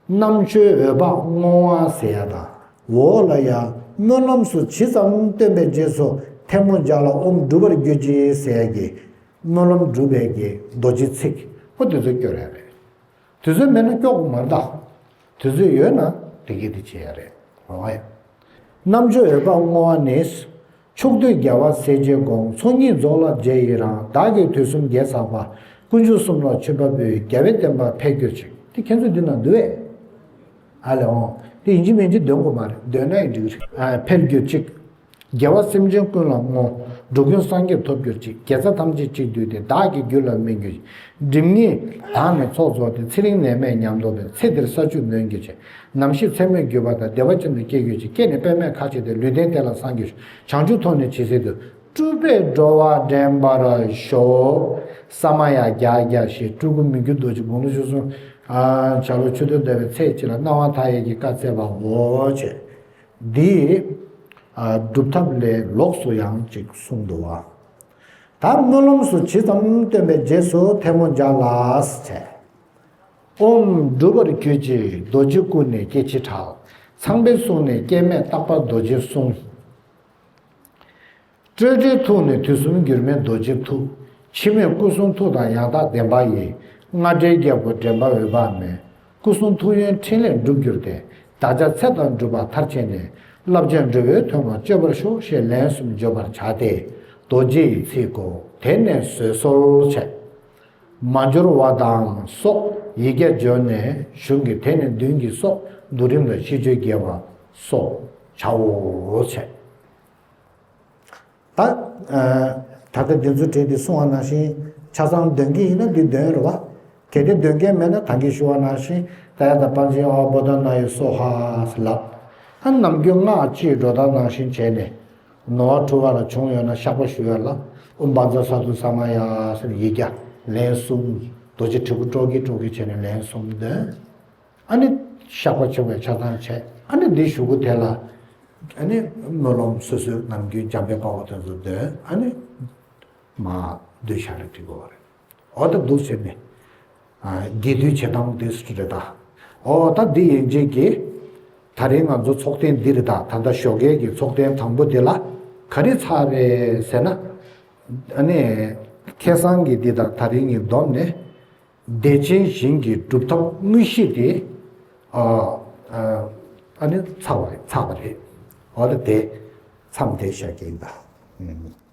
རྣམ་དཔྱོད་འོད་དཔག་བསྔོ་བ་ཟེར་ཡ་དང་། འོག་ལ་ཡང་སྨོན་ལམ་སོགས་ཇི་ཙམ་བཏོན་པའི་རྗེས་སུ་ཐལ་མོ་སྦྱར་ལ་ཨོཾ་འགྲུབ་པར་གྱུར་ཅིག་ཟེར་ཡ་གི། སྨོན་ལམ་འགྲུབ་པའི་གི་རྡོ་རྗེ་ཚིག་པོ་དེ་ཚོ་སྐྱོར་ཡ་རེད། དུས་ཚོད་མེད་ན་སྐྱོར་དགོས་མ་རེད་ད། དུས་ཚོད་ཡོད་ན་དེ་གི་དེ་བྱེད་ཡ་རེད། འོ་ཡ། རྣམ་དཔྱོད་འོད་དཔག་བསྔོ་བ་ནི། ཕྱོགས་དུས་རྒྱལ་བ་སྲས་བཅས་དགོངས། ཚོགས་གཉིས་རྫོགས་ལ་རྗེས་ཡི་རང་། བདག་གིས་དུས་གསུམ་དགེ་བསགས་པ། དཀོན་མཆོག་གསུམ་ལ་མཆོད་པ་འབུལ། རྒྱལ་བའི་བསྟན་པ་འཕེལ་གྱུར་ཅིག་དེ་ཁྱེད་ཚོ་འདི་ན་འདུག་ཨེ། ཨ་ལེ་འོང་། དེ་ཡིན་གཅིག་མིན་གཅིག་འདོན་དགོས་མ་རེད། འདོན་ན་ཡང་འགྲིག་རེད། ཨ། འཕེལ་གྱུར་ཅིག་དགེ་བ་སེམས་ཅན་ཀུན་ལ་བསྔོ། འགྲོ་ཀུན་སངས་རྒྱས་ཐོབ་གྱུར་ཅིག་དགེ་རྩ་ཐམས་ཅད་གཅིག་བསྡུས་ཏེ། བདག་གི་རྒྱུད་ལ་སྨིན་གྱུར་ཅིག་སྒྲིབ་གཉིས་དག་ནས་ཚོགས་རྫོགས་ཏེ། ཚེ་རིང་ནད་མེད་ཉམས་རྟོགས་པའི། ཚེ་འདིར་ས་བཅུད་ནོན་གྱུར་ཅིག་ནམ་ཤི་ཚེ་སྨད་འགྱུར་བ་དང་། བདེ་བ་ཅན་དུ་སྐྱེ་གྱུར་ཅིག་སྐྱེས་ནས་པདྨས་ཁ་ཕྱེ་སྟེ། ལུས་རྟེན་དེ་ལ་བསམ་གྱུར་ཅིག་བྱང་ཆུབ་ཐོབ་ནས་ཇི་སྲིད་དུ། སྤྲུལ་པས་འགྲོ་བ་འདྲེན་པར་ཤོག་ས་མ་ཡ་བརྒྱ་བརྒྱ་ཞེས་སྤྲུལ་སྐུ་མི་བསྐྱོད་རྡོ་རྗེ་དགུང་ལོ་བཅུ་གསུམ། བྱ་ལོ་ཆུ་སྟོན་ཟླ་བའི་ཚེས་གཅིག་ལ་སྣང་བ་མཐའ་ཡས་ཀྱི་བཀའ་སྩལ་བའོ་བྱས། འདི་སྒྲུབ་ཐབས་ལས་ལོགས་སུ་ཡང་ཅིག་གསུངས་འདུག་བ། ད་སྨོན་ལམ་སོགས་ཇི་ཙམ་བཏོན་པའི་རྗེས་སུ་ཐལ་མོ་སྦྱར་ལ་བྱས། ཨོཾ་འབྲུག་པར་གྱུར་ཅིག་རྡོ་རྗེ་སྐུ་ནི་སྐྱེ་འཆི་བྲལ། ཚངས་པའི་གསུང་ནི་སྐྱེ་མེད་རྟག་པ་རྡོ་རྗེའི་གསུང་། སྤྲོས་བྲལ་ཐུགས་ནི་དུས་གསུམ་འགྱུར་མེད་རྡོ་རྗེའི་ཐུགས། འཆི་མེད་སྐུ་གསུང་ཐུགས་དང་ཡང་དག་ལྡན་པ་ཡི། རྔ་སྒྲའི་རྒྱལ་པོ་འདྲེན་པ་འོད་དཔག་མེད། སྐུ་གསུང་ཐུགས་ཡོན་ཕྲིན་ལས་འགྲུབ་གྱུར་ཏེ། བདག་ཅག་ཚེ་དང་སྒྲུབ་པ་མཐར་ཕྱིན་ནས། བསླབ་བྱ་འབྲས་བུ་ཐོན་པར་སྤྱོད་པར་ཤོག་ཞེས་ལན་གསུམ་བརྗོད་པར་བྱ་སྟེ། རྡོ་རྗེ་ཡི་ཚིག་གོ། དེ་ནས་བཟོད་གསོལ་བྱས། མ་འབྱོར་བ་དང་སོགས་ཡིག་བརྒྱ་བརྗོད་ནས་གཞུང་གི་དེ་ནས་མདུན་གྱི་སོགས་བསྡུ་རིམ་ལ་ཤིས་བརྗོད་རྒྱས་པ་སོགས་བྱའོ་བྱས། ད་ད་ལྟ་འདི་ཚོ་བྲིས་ཏེ་གསུང་བ་ནང་བཞིན་ཆ་ཚང་འདོན་གྱི་ཡིན་ན་འདི་འདོན་རེད་བ། གལ་ཏེ་འདོན་མཁན་མེད་ན་ད་གིན་ཞུ་བ་ནང་བཞིན་ད་ཡ་ད་པཎ་ཆེན་ཨ་བོ་དྷ་ན་ཡེ་སྭཱ་ཧཱ་ལབ། ཨ་ནམ་རྒྱུན་སྔགས་ཀྱི་འགྲོ་སྟངས་ནང་བཞིན་བྱས་ནས། ནོར་བ་འཁྲུལ་བ་ལ་བྱུང་ཡོད་ན་བཤགས་པ་ཞུ་ཡ་ལ། ཨོཾ་བཛྲ་སཏྭ་ས་མ་ཡ་ཟེར་ཡིག་བརྒྱ་ལན་གསུམ། རྡོ་རྗེ་དྲིལ་བུ་དཀྲོལ་གྱིན་དཀྲོལ་གྱིན་བྱས་ནས་ལན་གསུམ་འདོན། ཨ་ནི་བཤགས་པ་ཆེན་པོའི་ཆ་ཚང་བྱས། ཨ་ནི་འདི་གཞུག་གུ་དེ་ལ་ཨ་ནི་སྨོན་ལམ་སོ་སོའི་ནམ་རྒྱུན་འཇམ་དཔལ་དཔའ་བོ་དེ་ཚོ་འདོན། ཨ་ནི་མ་འདོན་བཞག་ན་འགྲིག་གོ་རེད། འོ་ད་འདུག་ཟེར་ནས། ཨ། དགེ་འདུན་བྱེད་སྟངས་དེ་སུ་རེད་ད། འོ་ད་འདི་ཡན་ཆད་ཀྱིས། ད་རིང་ང་ཚོ་ཚོགས་ཐེངས་འདི་རེད་ད། ད་ལྟ་ཞོགས་ཀས་ཀྱི་ཚོགས་ཐེངས་དང་པོ་འདི་ལ་ག་རེ་ཚར་རེད་ཟེར་ན། ཨ་ནི། ཁ་སང་གི་འདི་དང་ད་རིང་གཉིས་བསྡོམས་ནས། བདེ་ཆེན་ཞིང་གི་སྒྲུབ་ཐབས་དངོས་གཞི་དེ། ཨ། ཨ། ཨ་ནི་ཚར་བ་རེད། ཚར་བ་རེད། འོ་ད་དེ། མཚམས་དེ་བཞག་གི་ཡིན་ད། ཨུམ།